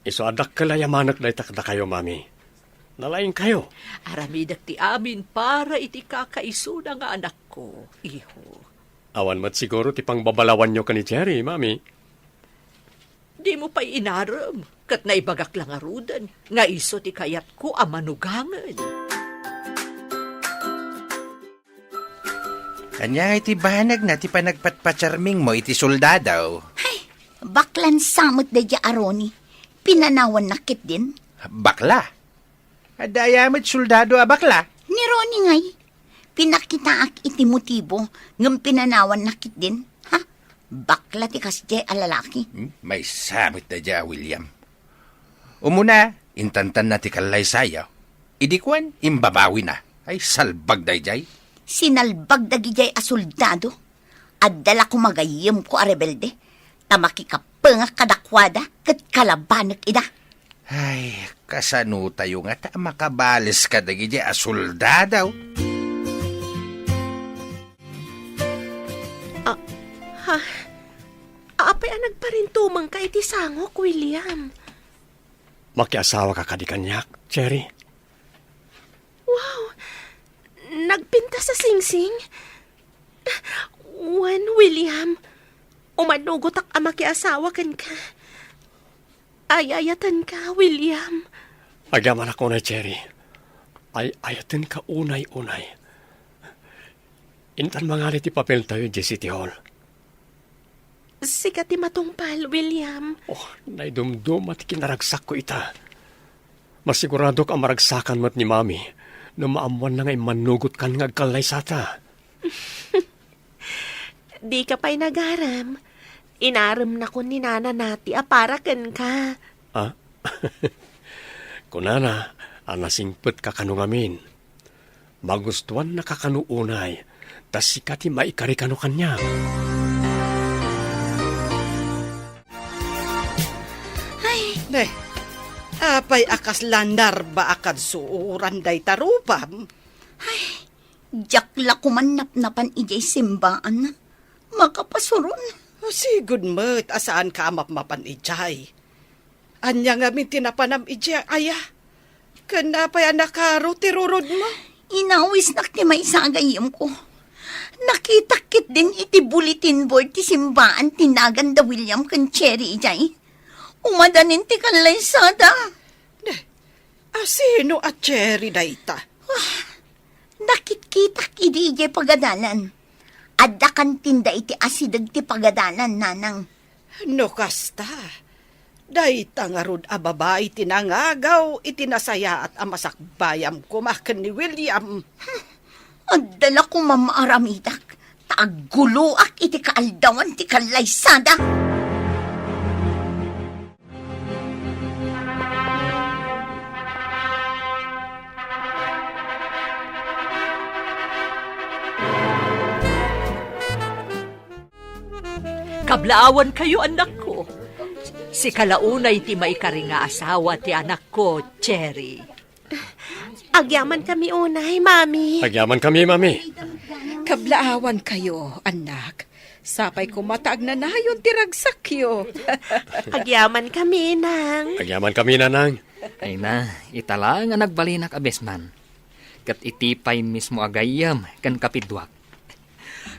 Isu a dakkel a yamanek dayta kadakayo, Mami. Nalaingkayo. Aramidek ti amin para iti kakaisuna nga anakko, iho. Awan met siguro ti pangbabalawanyo ken ni Cherry, Mami. Dimo pay inarem, ket naibagak la ngaruden nga isu ti kayatko a manugangen. Ania ngay ti banagna ti panagpatpacharmingmo iti soldado? Hay, baklan sa met daydiay a Ronnie. Pinanawannak ketdin. Bakla? Adda aya met soldado a bakla? Ni Ronnie ngay. Pinakitaak iti motibo ngem pinanawannak ketdin. Ha? Bakla ti kasdiay a lalaki. Hmm? Maysa met daydiay a William. Umuna, intantanna ti kallaysayo. Idi kuan, imbabawina. Ay, salbag daydiay. Sinalbag dagidiay a soldado. Adda la koma gayyemko a rebelde, ta makikapengak kadakuada ket kalabanek ida. Ay, kasanotayo ngata a makabales kadagidi a soldado? Ah, ha? Apay a nagparintumengka iti sangok, William? Makiasawaka kadi kaniak, Cherry? Wow! Nagpintas a singsing? Wen, William, umanugotak a makiasawa kenka. Ay-ayatenka, William. Agyamanak unay, Cherry. Ay-ayatenka unay, unay. Intan mangali ti papeltayo idiay City Hall. Sika ti matungpal, William. Oh, naidumduma ti kinaragsakko ita. Masiguradok a maragsakan met ni Mami no maammoanna nga immannugotkan nga agkallaysata. Dika pay nagaram. Inaremnakon ni Nana Nati a para kenka. Ah? Kunana a nasingpetka kano ngamin. Magustuannaka kano unay, ta sika ti maikari kano kaniak. Ay. Ne, apay a kasla narba a kadsuoran dayta rupam? Ay, diak la koman napnapan idiay simbaan. Makapasuron. Sigud met a saanka a mapmapan idiay. Ania ngamin ti napanam idiay aya? Ken apay a nakaro ti rurodmo? Inawisnak ti maysa a gayyemko. Nakitak ketdin iti bulletin board ti simbaan ti nagan da William ken Cherry idiay. Umadanin ti kallaysada. Ne, a sino a Cherry dayta? Ah, nakitkitak idi idiay pagadalan. Adda kantinda iti asideg ti pagadalan, nanang. No kasta, dayta ngarud a babai ti nangagaw iti nasayaat a masakbayam koma ken ni William. Adda la koma maaramidak, ta agguloak iti kaaldawan ti kallaysada. Kablaawankayo, annakko. Sika la unay ti maikari nga asawa ti anakko, Cherry. Agyamankami unay, Mami. Agyamankami, Mami. Kablaawankayo, annak. Sapay koma ta agnanayon ti ragsakyo. Agyamankami, Nang. Agyamankami, Nanang. Ay na, ita la nga nagbalinak a best man. Ket iti pay mismo a gayyem ken kapiduak.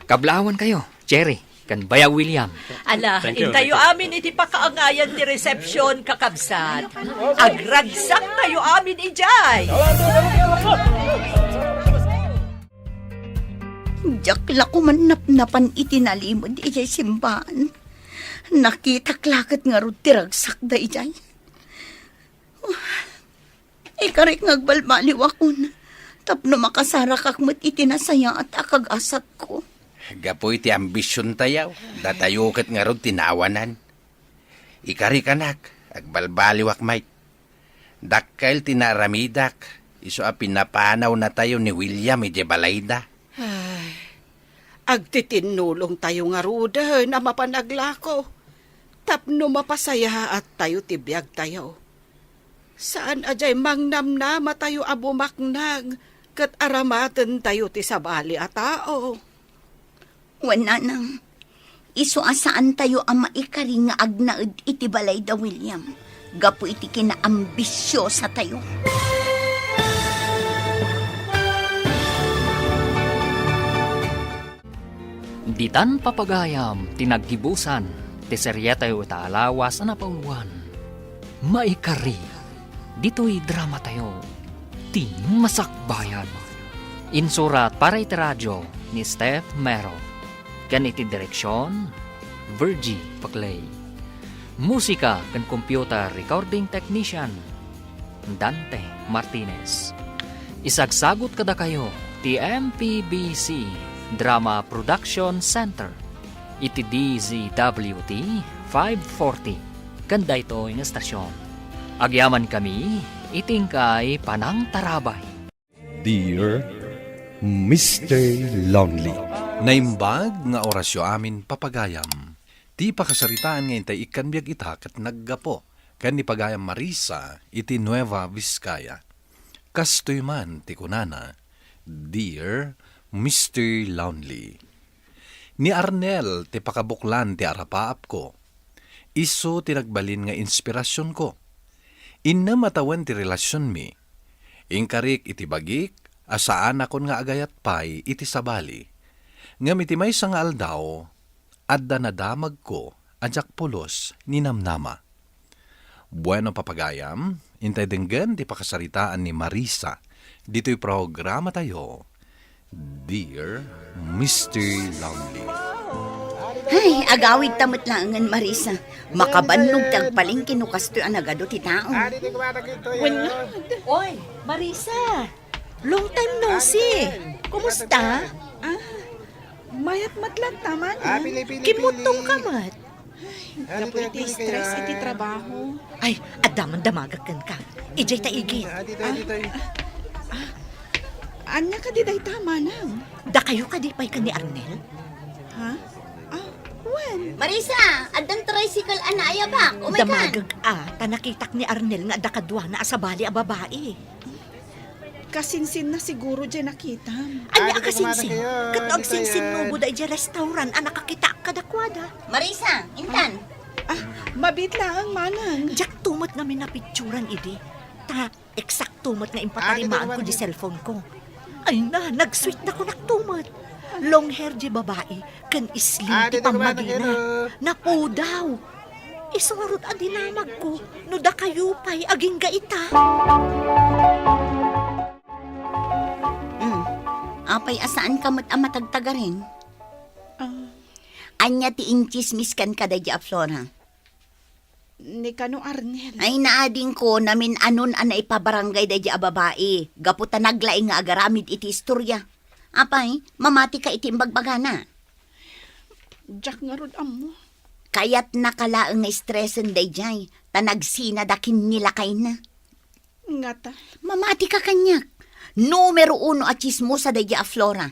Kablaawankayo, Cherry, ken Bayag William. Ala, thank you, intayo thank you. Amin iti pakaangayan ti resepsyon, kakabsat. Agragsaktayo amin idiay. Diak la koman napnapan iti nalimed idiay simbaan. Nakitak la ket ngarud ti ragsakda idiay. Ikarik nga agbalbaliwakon tapno makasarakak met iti nasayaat a kagasatko. Gapu iti ambisiontayo, datayo ket ngarud ti naawanan. Ikarikanak, agbalbaliwak met. Dakkel ti naaramidak, isu a pinapanawnatayo ni William idiay balayda. Ay, agtitinnulongtayo ngaruden a mapan aglako tapno mapasayaattayo ti biagtayo. Saan a diay mangnamnamatayo a bumaknang ket aramatentayo ti sabali a tao. Wen, nanang, isu a saantayo a maikari nga agnaed iti balay da William gapu iti kinaambisiosatayo. Ditan papagayam ti naggibusan ti serietayo ita a lawas a napauluan, Maikari. Ditoy dramatayo, Ti Masakbayan. Insurat para iti radio ni Steph Mero. Ken iti direksion, Virgie Paclay. Musika ken computer recording technician, Dante Martinez. Isagsagut kadakayo ti M P B C Drama Production Center iti D Z W T five forty ken daytoy nga estasion. Agyamankami iti inkay panangtarabay. Dear Mister Lonely. Naimbag nga orasyo amin, papagayam. Ti pakasaritaan nga intay ikkan biag ita ket naggapu ken ni pagayam Marisa iti Nueva Vizcaya. Kastoy man ti kunana, Dear Mister Lonely. Ni Arnel ti pakabuklan ti arapaapko. Isu ti nagbalin nga inspirasionko. Innem a tawen ti relasionmi. Inkarik iti bagik a saanakon nga agayat pay iti sabali. Ngem iti maysa nga aldaw, adda nadamagko a diak pulos ninamnama. Bueno, papagayam, intay denggen ti pakasaritaan ni Marisa ditoy programatayo, Dear Mister Lonely. Ay, agawidta met laengen, Marisa. Makabannog ti agpalengke no kastoy a nagadu ti tao. Wen nga. Oy, Marisa! Long time no see. Kumusta? Ah, mayat met latta, manang. Kimmuttong ka met. Gapu iti stress iti trabaho. Ay, adda man damagak kenka. Idiay ta igid. Ah, ah, ania kadi dayta, manang? Dakayo kadi pay ken ni Arnel? Ha? Ah, wen? Marisa, addan tricycle a naayabak. Umay kan. Damagak a, ta nakitak ni Arnel nga adda kaduana a sabali a babai. Kasinsinna siguro diay nakitam. Ania a kasinsin? Ket no agsinsinnubo daydiay restaurant a nakakitaak kadakuada. Marisa, intan. Ah, mabiit laeng, manang. Diak tumet ngamin napicturan idi. Ta eksakto met nga impatarimaanko diay cellphone ko. Ay na, nag-sweet da kunak tumet. Long hair diay babai, ken slim ti pammagina. Napudaw. Isu ngarud a dinamagko no dakayo pay agingga ita. Hmm. Apay a saanka met a matagtagarin? Ah. Ania ti intsismis kenka daydiay a Flora? Ni kano Arnel. Ay, naadingko, namin-anon a naipabarangay daydiay a babai, gapu ta naglaing nga agaramid iti istoria. Apay, mamatika iti imbagbagana? Diak ngarud ammo. Kayatnaka laeng nga stresen daydiay, ta nagsinada ken ni lakayna. Ngata? Mamatika kaniak. Numero uno a tsismosa daydiay a Flora.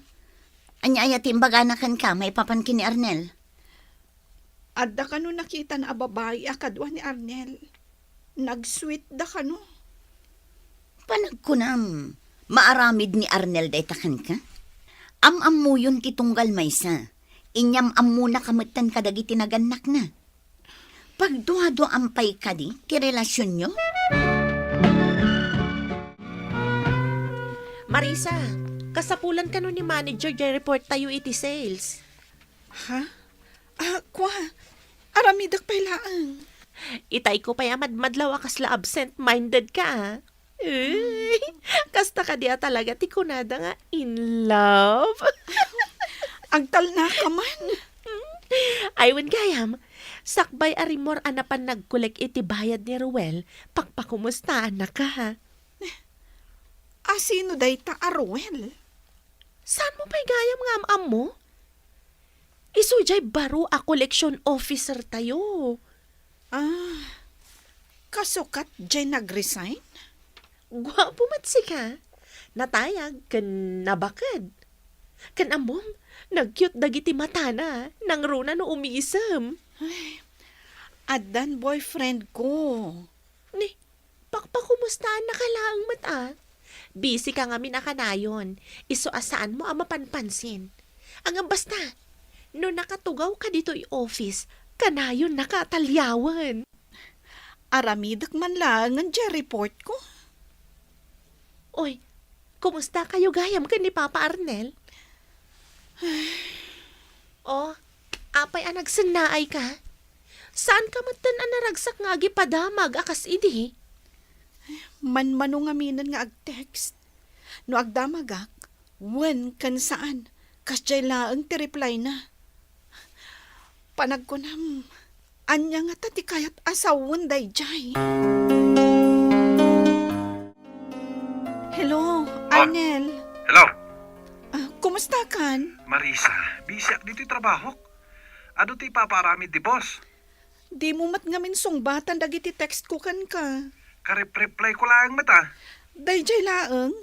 Ania aya ti imbagana kenka maipapan ken ni Arnel? Adda kano nakitan a babai a kadua ni Arnel? Nag-sweet da kano? Panagkunam, maaramid ni Arnel dayta kenka? Am-ammoyon ti tunggal maysa. Inyam-ammonaka metten kadagiti nagannakna. Pagduaduaam pay kadi ti relasionyo? Marisa, kasapulan kano ni manager diay report tayo iti sales? Ha? Ah, kua, aramidek pay laeng. Itayko pay a madmadlaw a kasla absent-minded ka, ah. Uy, kasta kadi a talaga ti kunada nga in love? Agtalnaka man. Ay, wen gayam, sakbay a rimmuar a napan nagkolek iti bayad ni Ruel, pakpakumustaannaka. A sino dayta a Ruel? Saan mo pay gayam nga am-ammo? Isu jay baro a collection officer tayo. Ah. Sukat jay nag-resign? Guapo met sika. Natayag ken nabaked. Ken ammom, nag-cute dagiti matana, nangruna no umisem. Ay, addan boyfriend ko. Ni, pakpakumustaannaka laeng met a. Busy ka ngamin a kanayon, isu a saanmo a mapanpansin. Ngem basta, no nakatugawka ditoy office, kanayonnaka a taliawen. Aramidek man laengen diay report ko. Oy, kumusta kayo gayam ken ni Papa Arnel? Oh, apay a nagsennaay ka? Saan ka metten a naragsak nga agipadamag a kas idi? Manmano ngaminen nga ag-text. No agdamagak, wen ken saan, kasdiay laeng ti reply na. Panagkunam, ania ngata ti kayat a sawen daydiay? Hello, Ah. Arnel. Hello. Ah, kumusta kan? Marisa, busy ak ditoy trabahok. Adu ti ipapaaramid ti boss? Dimo met ngamin sungbatan dagiti text ko kenka. Karep-reply ko laeng met a. Daydiay laeng,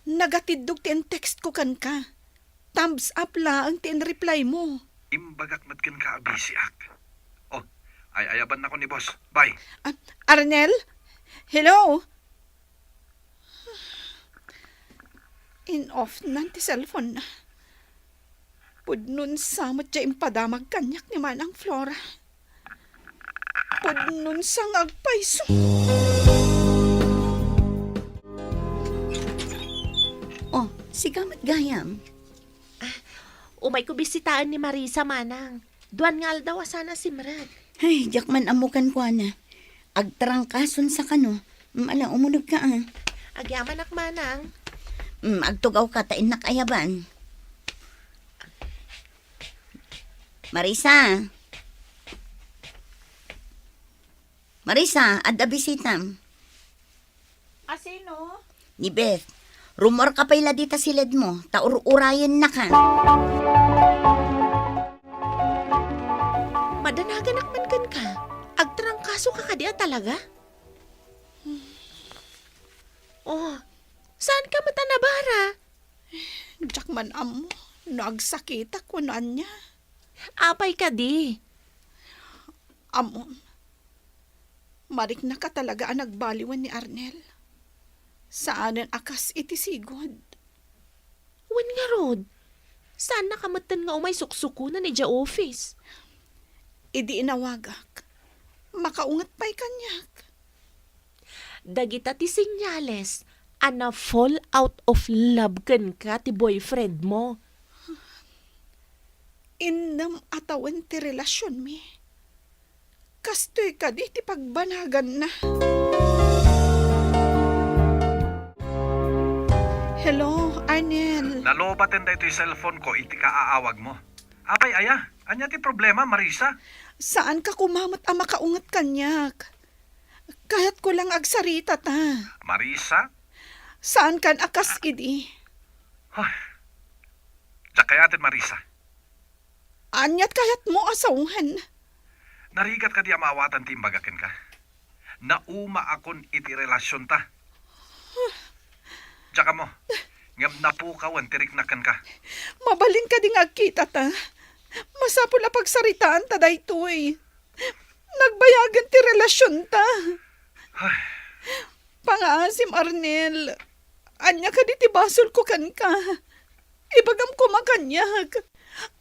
nagatiddog ti in-text ko kenka. Thumbs up laeng ti in-reply mo. Imbagak met kenka a busy ak. Oh, ay-ayabannakon ni boss. Bye. Ah, Arnel? Hello? In-off nan ti cellphone na. Pudnon sa met diay impadamag kaniak ni Manang Flora. Pudnon sa nga agpayso. Oh, sika met gayam. Ah, umayko bisitaen ni Marisa, Manang. Duan nga aldaw a saan a simrek. Ay, diak man ammo kenkuana. Agtrangkason sa kano. Mm, ala, umunegka, ah. Agyamanak, Manang. Mm, agtugawka ta innak ayaban. Marisa. Marisa, adda bisitam. A sino? Ni Beth. Rummuarka pay la dita siledmo, ta ur-urayennakan. Madanaganak man kenka. Agtrangkasoka kadi a talaga? Oh, saanka met a nabara? Diak man ammo no agsakitak wenno ania. Apay kadi? Ammom, mariknaka talaga a nagbaliwen ni Arnel. Saanen a kas iti sigud. Wen ngarud, saannaka metten nga umay suksukonen idiay office. Idi inawagak, makaunget pay kaniak. Dagita ti senyales a na-fall out of love kenka ti boyfriend mo. Innem a tawen ti relasionmi. Kastoy kadi ti pagbanaganna. Hello, Arnel. Nalobaten daytoy cellphone ko iti kaaawag mo. Apay aya? Ania ti problema, Marisa? Saanka koma met a makaunget kaniak. Kayatko lang agsarita ta. Marisa? Saankan a kas idi. Ay. Diak kayaten, Marisa. Aniat kayatmo a sawen? Narigat kadi a maawatan ti imbagak kenka? Naumaakon iti relasionta. Diak ammo, ngem napukawen ti riknak kenka. Mabalin kadi nga agkitata? Masapul a pagsaritaanta daytoy. Nagbayagen ti relasionta. Ay. Pangaasim, Arnel. Ania kadi ti basolko kenka? Ibagam koma kaniak.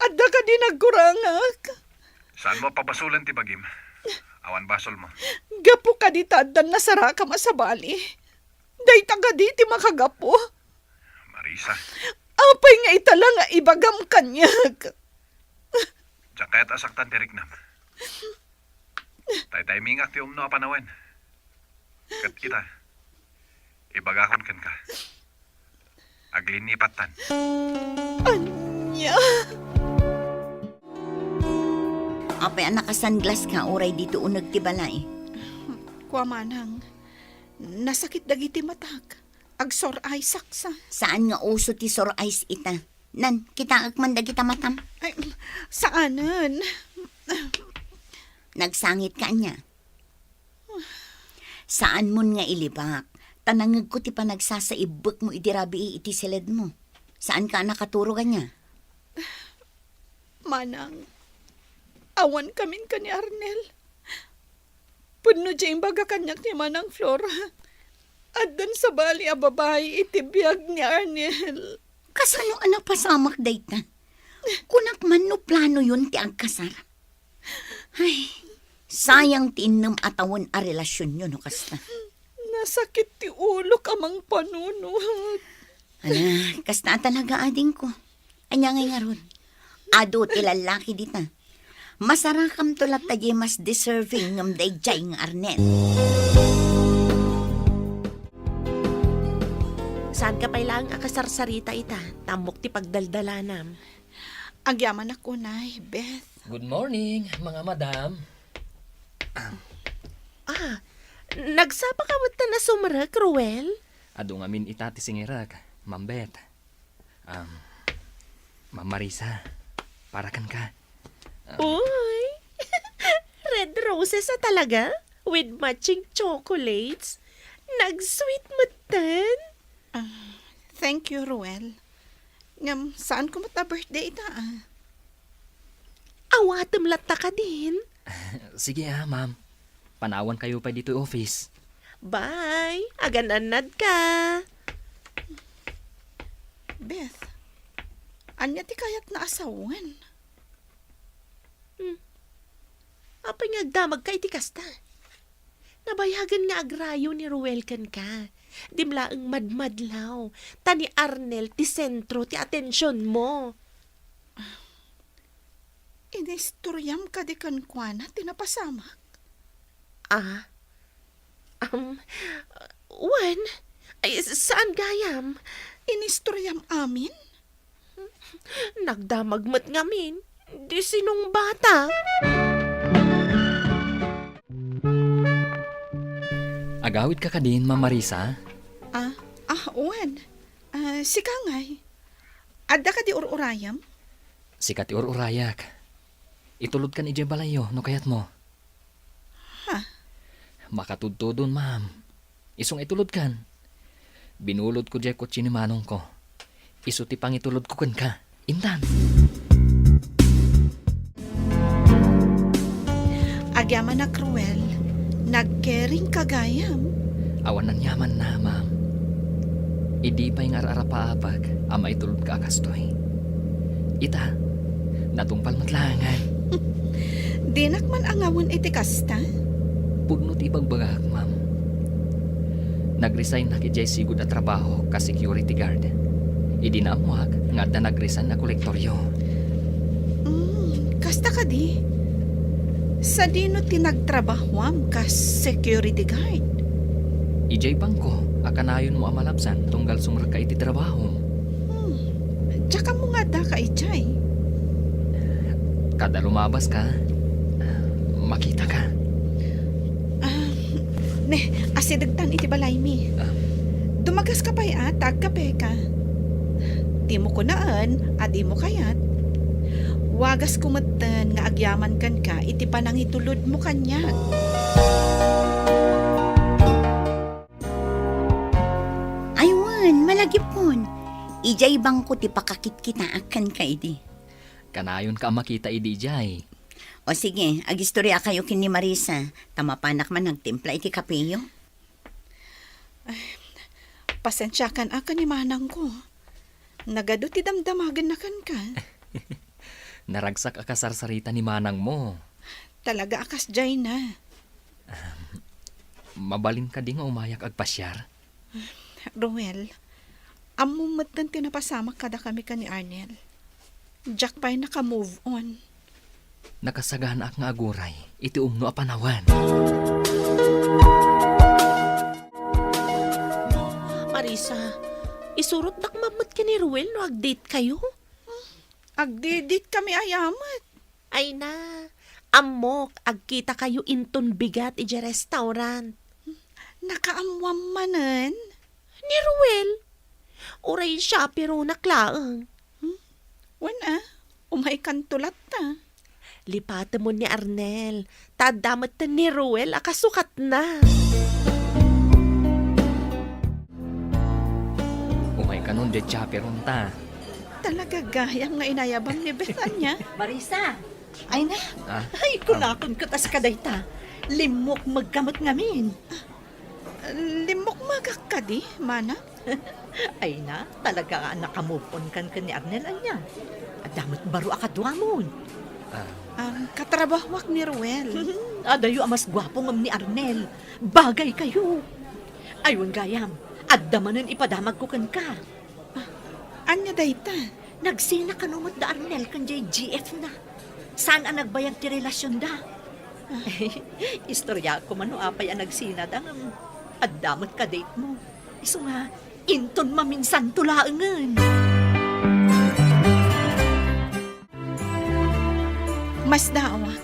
Adda kadi nagkurangak? Saanmo a pabasolen ti bagim? Awan basolmo. Gapu kadi ta addan nasarakam a sabali? Dayta kadi ti makagapu? Marisa. Apay nga ita la nga ibagam kaniak? Diak kayat a saktan ti riknam. Taytaymingak ti umno a panawen. Ket ita, ibagakon kenka. Aglinipattan. Ania? Apay a naka-sunglass ka uray ditoy uneg ti balay? Kua, Manang, nasakit dagiti matak. Agsore-eyes-ak sa. Saan nga uso ti sore-eyes ita? Nan, kitaek man dagita matam. Ay, saanen. Nagsangit ka ania? Saanmon nga ilibak, ta nangngegko ti panagsasaibbekmo idi rabii iti siledmo. Saanka a nakaturo kaniak? Manang, awan kamin ken ni Arnel. Pudno diay imbaga kaniak ni Manang Flora. Addan sabali a babai iti biag ni Arnel. Kasano a napasamak dayta? Kunak man no planoyon ti agkasar. Ay, sayang ti innem a tawen a relasionyo no kasta. Nasakit ti ulok a mangpanunot. Ala, kasta a talaga, adingko. Ania ngay ngarud? Adu ti lallaki dita. Masarakamto latta diay mas deserving ngem daydiay nga Arnel. Saanka pay laeng a kasarsarita ita, ta ammok ti pagdaldalanam. Agyamanak unay, Beth. Good morning, mga madam. Ah, nagsapa ka met ta nasumrek, Ruel? Adu ngamin ita ti singirek, Ma'am Beth. Um, Ma'am Marisa, para kenka. Um, Uy! Red roses a talaga? With matching chocolates? Nag-sweet metten? Ah, thank you, Ruel. Ngem, saanko met a birthday ita, ah. Awatem latta kadin? Sige, ah, ma'am. Panawankayo pay ditoy office. Bye! Agan-annad ka! Beth, ania ti kayatna a sawen? Hmm. Apay nga agdamagka iti kasta? Nabayagen nga agrayo ni Ruel kenka. Dim laeng madmadlaw, ta ni Arnel ti sentro ti atensionmo. Inistoriam kadi kenkuana ti napasamak? Ah? Um, wen? Ay, saan gayam? Inistoriam amin? Nagdamag met ngamin. Di sinungbata. Agawidka kadin, Ma'am Marisa? Ah, ah, wen. Ah, sika ngay? Adda kadi ur-urayam? Sika ti ur-urayak. Itulodkan idiay balayyo no kayatmo. Ha? Makatudtudon, ma'am. Isu nga itulodkan. Binulodko diay kotse ni manongko. Isu ti pangitulodko kenka. Intan. Agyamanak, Ruel, nagkering ka gayam. Awan aniamanna, ma'am. Idi pay nga ar-arapaapek a maitulodka a kastoy. Ita, natungpal met laengen. Dinak man angawen iti kasta? Pudno ti ibagbagak, ma'am. Nag-resignak idiay sigud a trabaho kas security guard. Idi naammoak nga adda nag-resign a kolektoryo. Mm, kasta kadi? Sadino ti nagtrabahoam kas security guard? Idiay bangko a kanayonmo a malabsan tunggal sumrekka iti trabahom. Hmm, diak ammo nga addaka idiay. Kada lumabaska, makitaka. Ah, ne, asidegtan iti balaymi. Ah. Dumagaska pay a, ta agkapeka. Dimo kunaen a dimo kayat. Wagasko metten nga agyaman kenka iti panangitulodmo kaniak. Ay wen, malagipon. Idiay bangko ti pakakitkitaak kenka idi. Kanayonka a makita idi idiay. O sige, agistoriakayo ken ni Marisa, ta mapanak man nagtimpla iti kapeyo. Ay, pasensiakan a ken ni manangko. Nagadu ti damdamagenna kenka. Naragsak a kasarsarita ni manangmo. Talaga a kasdiayna. Ahem. Mabalin kadi nga umayak agpasiar? Ruel, ammom metten ti napasamak kadakami ken ni Arnel. Diak pay naka-move on. Nakasaganaak nga aguray iti umno a panawen. Marisa, isurotdak man met ken ni Ruel no ag-date kayo? Agdi-date kami aya met. Ay na, ammok, agkita kayo inton bigat idiay restaurant. Nakaammoam manen? Ni Ruel. Uray chaperonak laeng. Hmm? Wen a, umaykanto latta. Lipatemon ni Arnel, ta adda met ni Ruel a kasukatna. Kanon diay chaperonta. Talaga gayam nga inayabam ni Beth, ania? Marisa! Ay na! Ah, Ay, ah. Kunakon ket as kadayta. Limmukmeg ka met ngamin. Limmukmegak kadi, mana? Ay na, talaga a naka-move on kan ken ni Arnel, ania? Adda met baro a kaduamon. Ah. Ang katrabahuak ni Ruel. Adayo a mas guapo ngem ni Arnel. Bagay kayo. Aywan gayam, adda manen ipadamagko kenka. Ah, ania dayta? Nagsina kano met da Arnel ken jay G F na. Saan a nagbayag ti relasionda? Ah. Istoryaak koma no apay a nagsinada ngem adda met ka-date mo. Isu nga, inton maminsanto laengen. Masdaawak.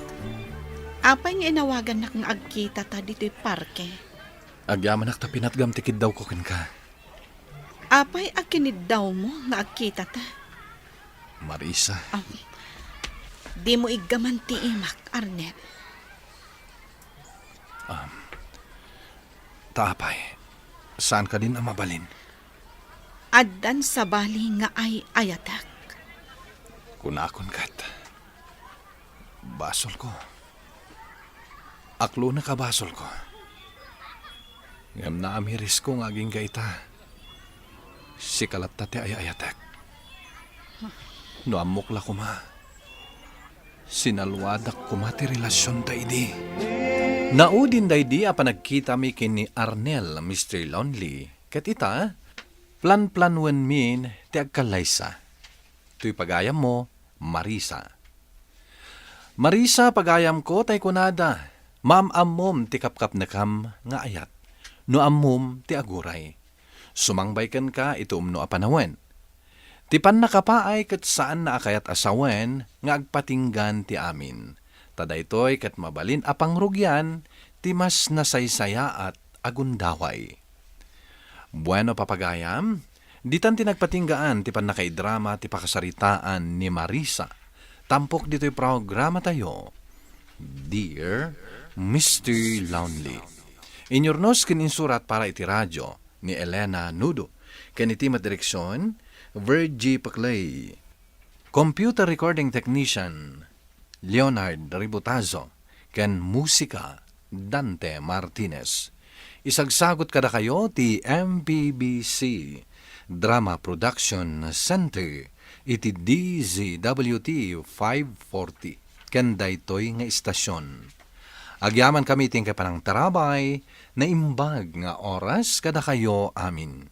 Apay nga inawagannak nga agkitata ditoy parke? Agyamanak ta pinatgam ti kiddawko kenka. Apay a kiniddawmo nga agkitata? Marisa. Ah, dimo iggaman ti imak, Arnel. Um, ta apay, saan kadin a mabalin? Addan sabali nga ay-ayatek. Kunakon ket, basolko. Aklonek a basolko. Ngem naamirisko nga agingga ita. Sika latta ti ay-ayatek. No ammok la koma, sinaluadak koma ti relasionta idi. Naudin daydi a panagkitami ken ni Arnel, Mister Lonely, ket ita, planplanuenmin ti agkallaysa. Toy pagayammo, Marisa. Marisa, pagayamko, tay kunada, maam-ammom ti kapkapnekam nga ayat, no ammom ti aguray. Sumangbay kenka iti umno a panawen. Ti pannakapaay ket saanna a kayat a sawen nga agpatinggan ti amin. Ta daytoy ket mabalin a pangrugian ti mas nasaysayaat a gundaway. Bueno, papagayam, ditan ti nagpatinggaan ti pannakaidrama ti pakasaritaan ni Marisa, tampok ditoy programatayo, Dear Mister Lonely. Inyurnos ken insurat para iti radio ni Elena Nudo, ken iti met direksion, Virgie Paclay. Computer recording technician, Leonard Ributazo, ken musika, Dante Martinez. Isagsagut kadakayo ti M P B C Drama Production Center iti D Z W T five forty ken daytoy nga istasion. Agyamankami ti inkay panangtarabay, naimbag nga oras kadakayo amin.